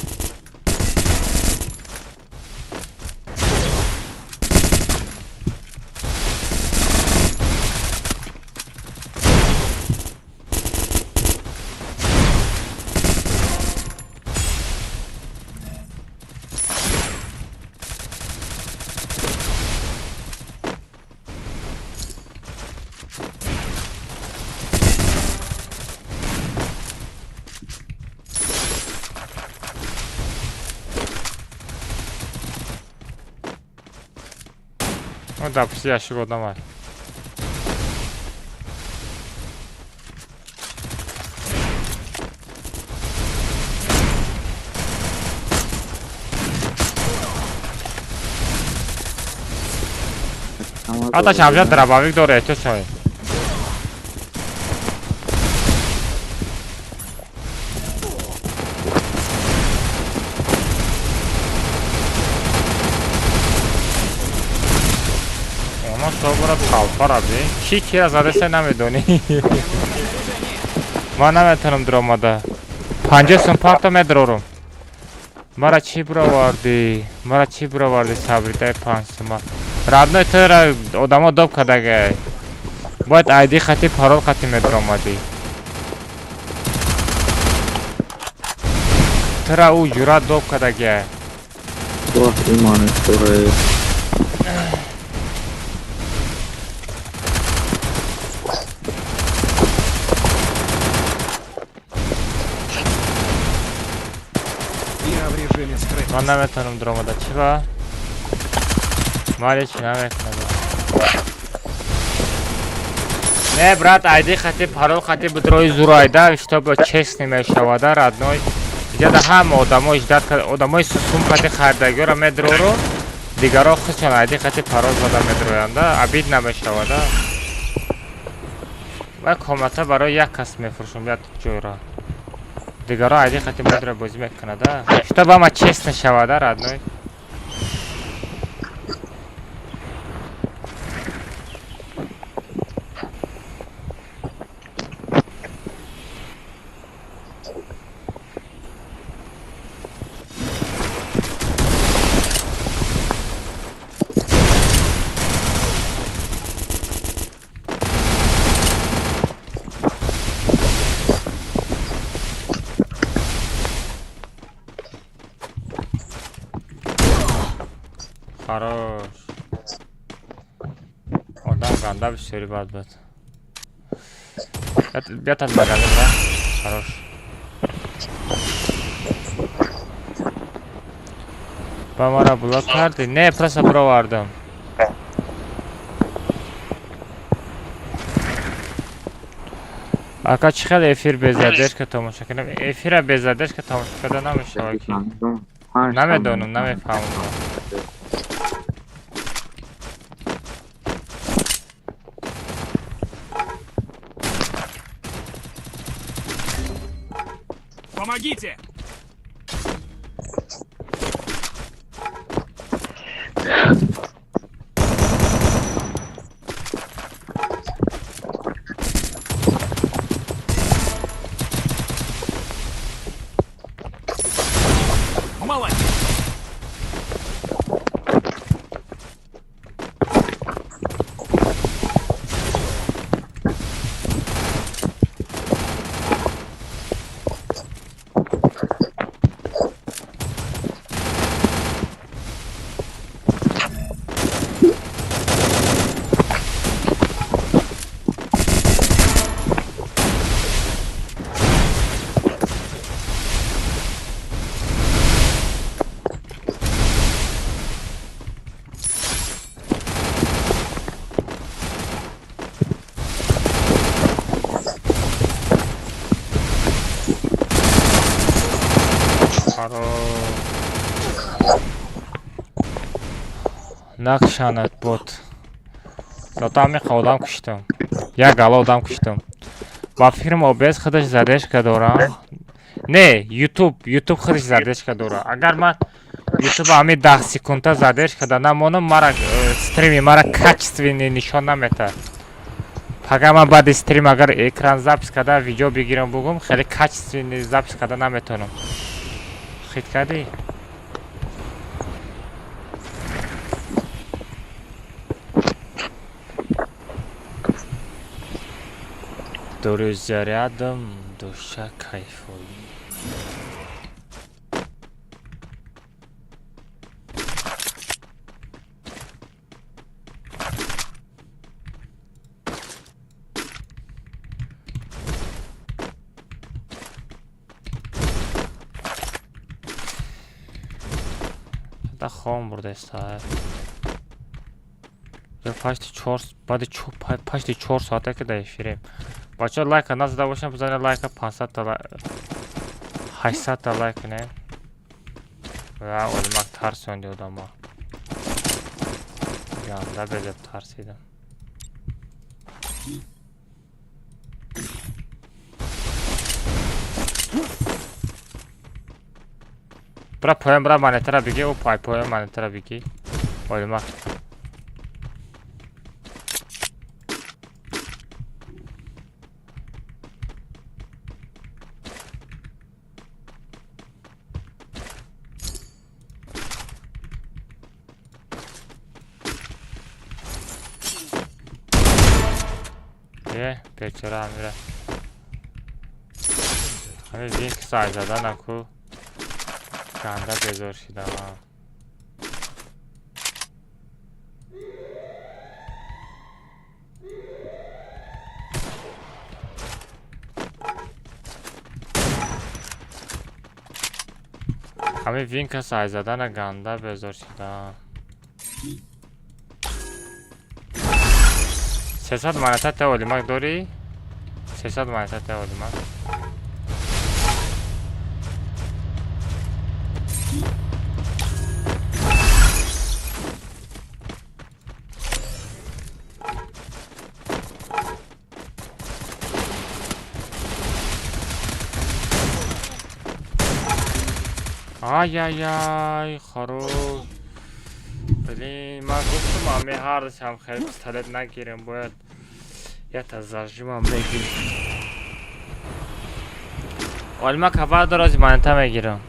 Ну да, пусть ящик одамай. Ата чамжа дробовик дора, эҳтиёт шавед. Оно шобара талпара би. Ки кира задасе намедонӣ. Ман наметавонам дуромада. 50 сум парто медрорум. Мара чӣ бировардӣ? Мара чӣ бировардӣ, Сабридаи 5 сума? Родной, тура одамо доб кардагай. Бояд айди хати, парол хати медуромадӣ. Тура ӯ ҷуръат доб кардагай. Воҳ, имони туре. Я в режиме скрытности. Ман наметавонам дуромада. Чӣ ба? Ман ҳеч намекунам. Не, брат, айди хати, парол хати бидрои зур айда, чтобы честный мешавада, родной. Иҷада ҳама одамо ждат кард, одамои сум қати харидагиёро медрору, дигаро худшон айди қати пароз зада медроянда, абид намешавада. Ва комната барои як кас мефурӯшам як ҷойро. Дигаро айди қати медро бозӣ мекунада. Чтоб ама честно шавада, родной. Хорош. Одам ганда бисёри бад буд. Биятад магазин ра. Хорош. Ба мара блок карди? Не, просто бировардам. Ака чӣ хел эфир без задержка тамошо кунам? Эфира без задержка тамошо карда намешавад ки. Намедонам, намефаҳмам. Помогите! Молодец! Нақшанат бот. Зато ҳамин одам куштам. Як гала одам куштам. Ба фикрам OBS худаш задержка дора. Не, YouTube худаш задержка дора. Агар ман YouTube ҳамин 10 секунда задержка да намонам, мара стрими мара качественный нишон наметад. Пага ман баъди стрим агар экран запись карда видео бигирам бугум, хеле качественный запись карда наметавонам. Хит кардӣ? Друзья рядом, душа кайфует. Да хом бурдеста. Пашти 4 соате ки да эфирем. Бачаҳо лайка назада бошам, бизанед лайка 500 та лайк, 800 та лайк кунед. Ва олимак тарсонди одамо. Ганда безеб тарсидам. Бра поён, бра монетара биги, о пай поён монетара биги. Олимак. Бечора амира. Ҳамин винк сай зада наку. Ганда безор шидам. Ҳамин винка сай задана ганда безор шидам. 300 монета те олимак дорӣ? 300 монета те олимак. Ай-яй-яй, хорош. Блин, ман гуфтам ами ҳардашам хеле пистолет нагирем, бояд ята зажимам бегирем. Олма кабар дорози манта мегирам.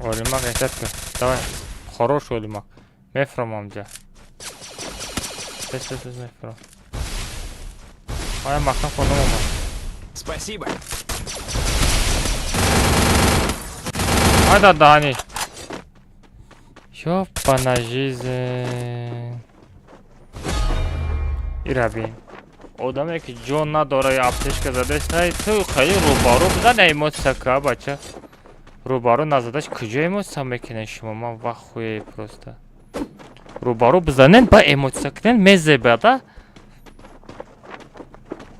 Олимак эҳтиёт кун. Давай. Хорош Олимак. Мефром амҷа. Тез тез тез мефром. Ая махкам хонум омад. Спасибо. Ай да даҳани. Ёбана жизнь. Ира бин. Одаме ки ҷон надора я аптечка задест, ай ту хеле рӯбарӯ бизан эмоция ка бача. Рӯбарӯ назадаш куҷо эмоция мекунед шумо? Ман вахуе просто. Рӯбарӯ бизанед ба эмоция кунед мезебада.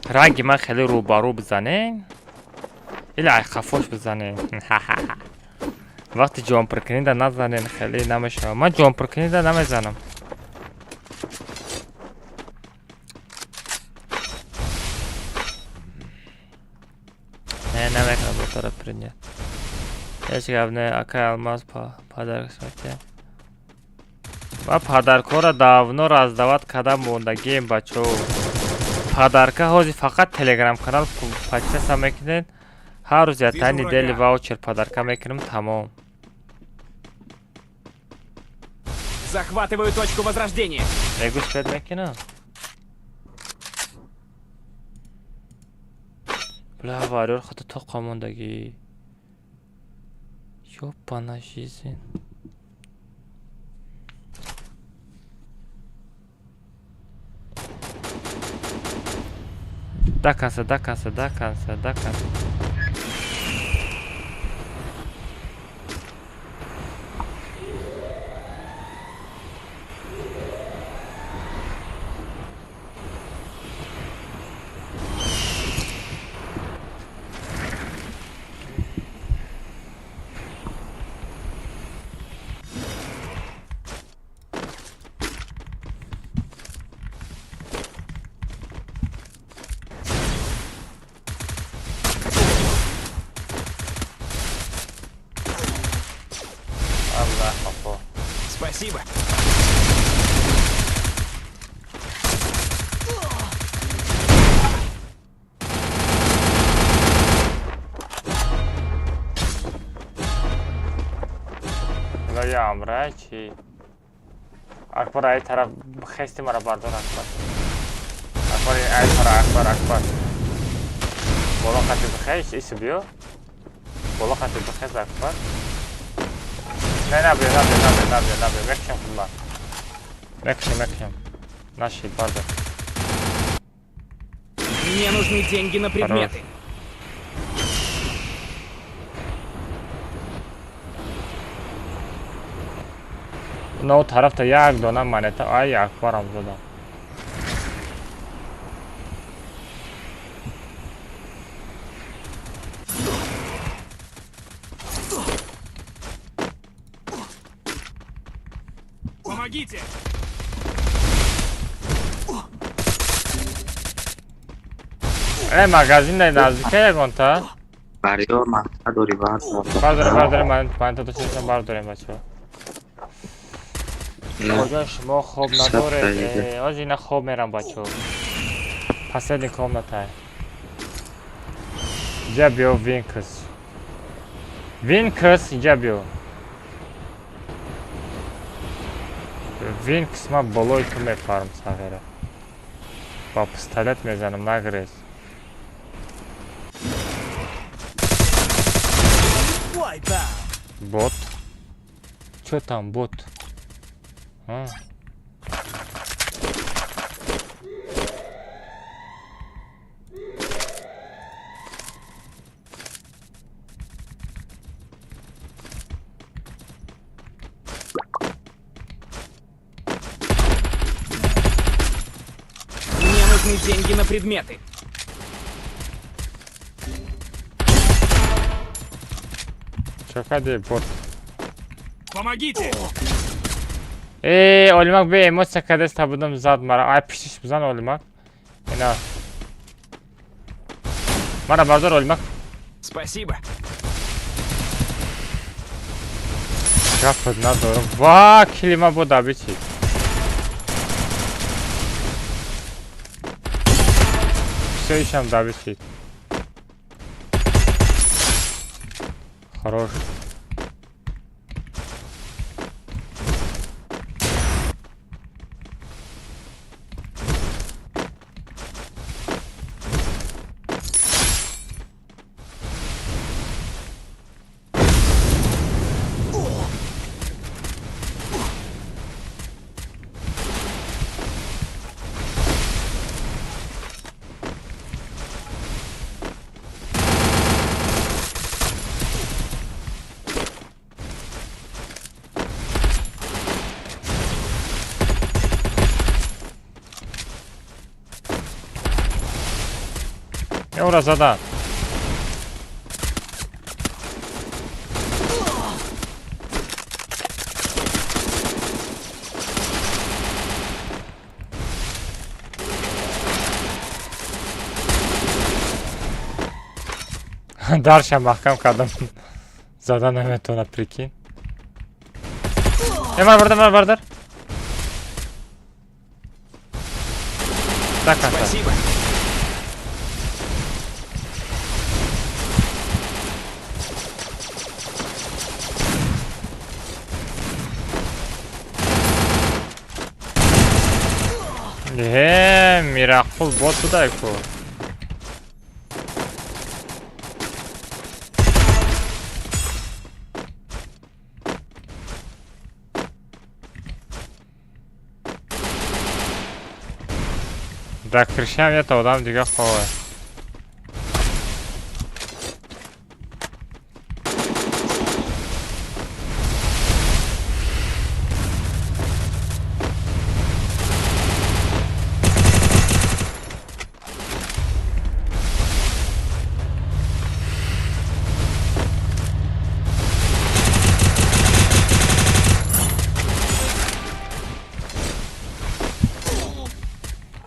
Ранги ман хеле рӯбарӯ бизанед. Или ай хафош бизанед. Вақти ҷонпуркунида назанед хеле намешавад. Ман ҷонпуркунида намезанам. Не, намекунам ботара принят. Ҳеҷ гап не, акай Алмаз подарок смете. Ма подаркора давно раздават кардам мондагием бачао. Подарка ҳозир фақат телеграм канал подписаться мекунед. Ҳар рӯз ятаи недели ваучер подарка мекунем тамом. Захватываю точку возрождения. Мегӯ спед мекунам? Бля, варёр хата тоқа мондагӣ. Ёбана жизнь. До конца, до конца, до конца, до конца. Спасибо. Я амрачи. Акбар ай тараф хести мара бардор Акбар. Акбар ай тараф Акбар Акбар. Боло қати бихеш ис биё. Боло қати бихез Акбар. Не, набиё, набиё, набиё, набиё, набиё. Мекшем худма. Мекшем, мекшем. Наши, бардор. Мне нужны деньги на предметы. На тарафта як дона монета, ай Акбарам задам. Помогите! Магазин дай наздика ягонта? Барёр монета дори бардор. Бардорем, бардорем, монета дошта бардорем бачаҳо. Куҷо шумо хоб надоред? Ҳозир ина хоб мерам бачаҳо. Последний комната. Инҷа биё Винкс. Винкс инҷа биё. Винкс ман болои ту мепарам сағира. Бо пистолет мезанам нагрез. Бот. Чё там бот? А. нужны деньги на предметы. Чо кади, бот? Помогите! Э, Олимак бе эмоция кадеста будам, зад мара. Ай, пиштиш бизан, Олимак. Ина. Мара бардор, Олимак. Спасибо. Гапад надорам. Ва, килима бо дабичи. Все ишам дабичи. Хорош. Ёра задан. Дарша маҳкам кардам. Зада наметавонад, прикинь. Э, мара бардар, мара бардар. Так, так. Спасибо. Э, Мирақул бот будай ку. Дар крышаам ята одам дига хове.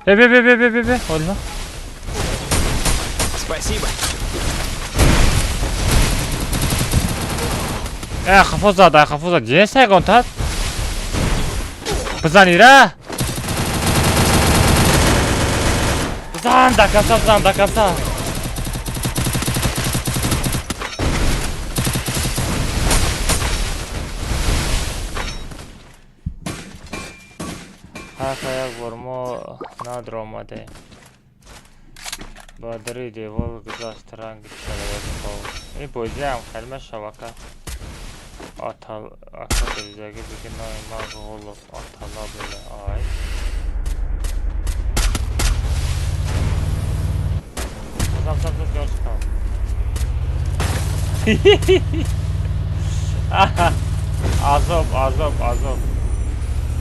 Бе, бе, бе, бе, бе, бе, бе, Олма. Спасибо. Э, хафо зад, ай хафо зад. Е, сайгон тат. Бизан ира. Бизан, до конца, бизан, до конца. Ҳака як бор мо надромадем. Ба дари девор гузашт ранги человек паук. Ин бозиам хеле мешавака. Атал ака дерезаги биги номи ман Ғулов Атала биле ай. Зам зам зам ҷон чикам. Азоб, азоб, азоб.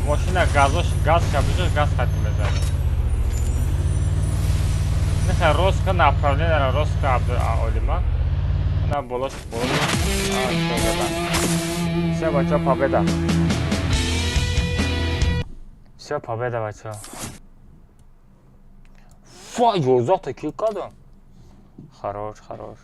Мошина газош газ шабижош газ хати мезанад. Нехай рост ка, направление рост ка, Олима. На болош болош. Все, бачо, победа. Все, победа, бачо. Фа, 11 та кил кардам. Хорош, хорош.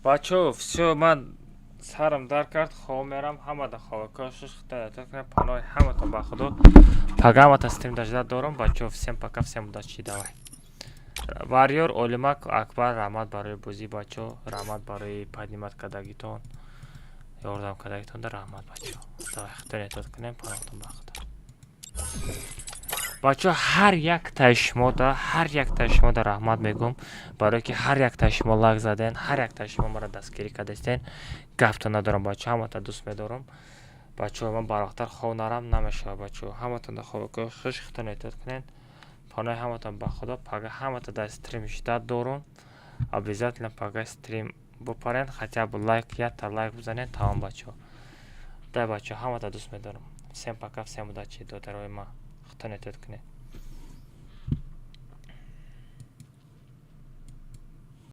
Бачо, все, ман сарам дар кард, хоб мерам, ҳамада хобакошиш паноҳи ҳаматон ба худо. Пагамата стрим дажда дорам, бачо, всем пока, всем удачи, давай. Варьёр, Олимак, Акбар, раҳмат барои бозӣ, бачо, раҳмат барои поднимать кардагитон. Ёрдам кардагитонда раҳмат, бачаҳо. Давай, худтон эҳтиёт кунем, паноҳтон ба Худо. Бачаҳо, ҳар яктаи шумода, ҳар яктаи шумода раҳмат мегӯм, барое ки ҳар яктаи шумо лайк заден, ҳар яктаи шумо маро дастгирӣ кардастен. Гаптон надорам, бачаҳо, ҳамата дӯст медорам. Бачаҳо, ман барвақттар хоб нарам намешавад. Бачаҳо, ҳаматонда хобкои хуш, худтон эҳтиёт кунед, паноҳи ҳаматон ба Худо. Пага ҳамата дар стрим ждать дорум. Обязательно пага стрим бупарен, хотя бы лайк, якта лайк бизанед, тамом. Бачаҳо, дай, бачаҳо, ҳамата дӯст медорам. Всем пока, всем удачи, додарои ман, худтон эҳтиёт кунед.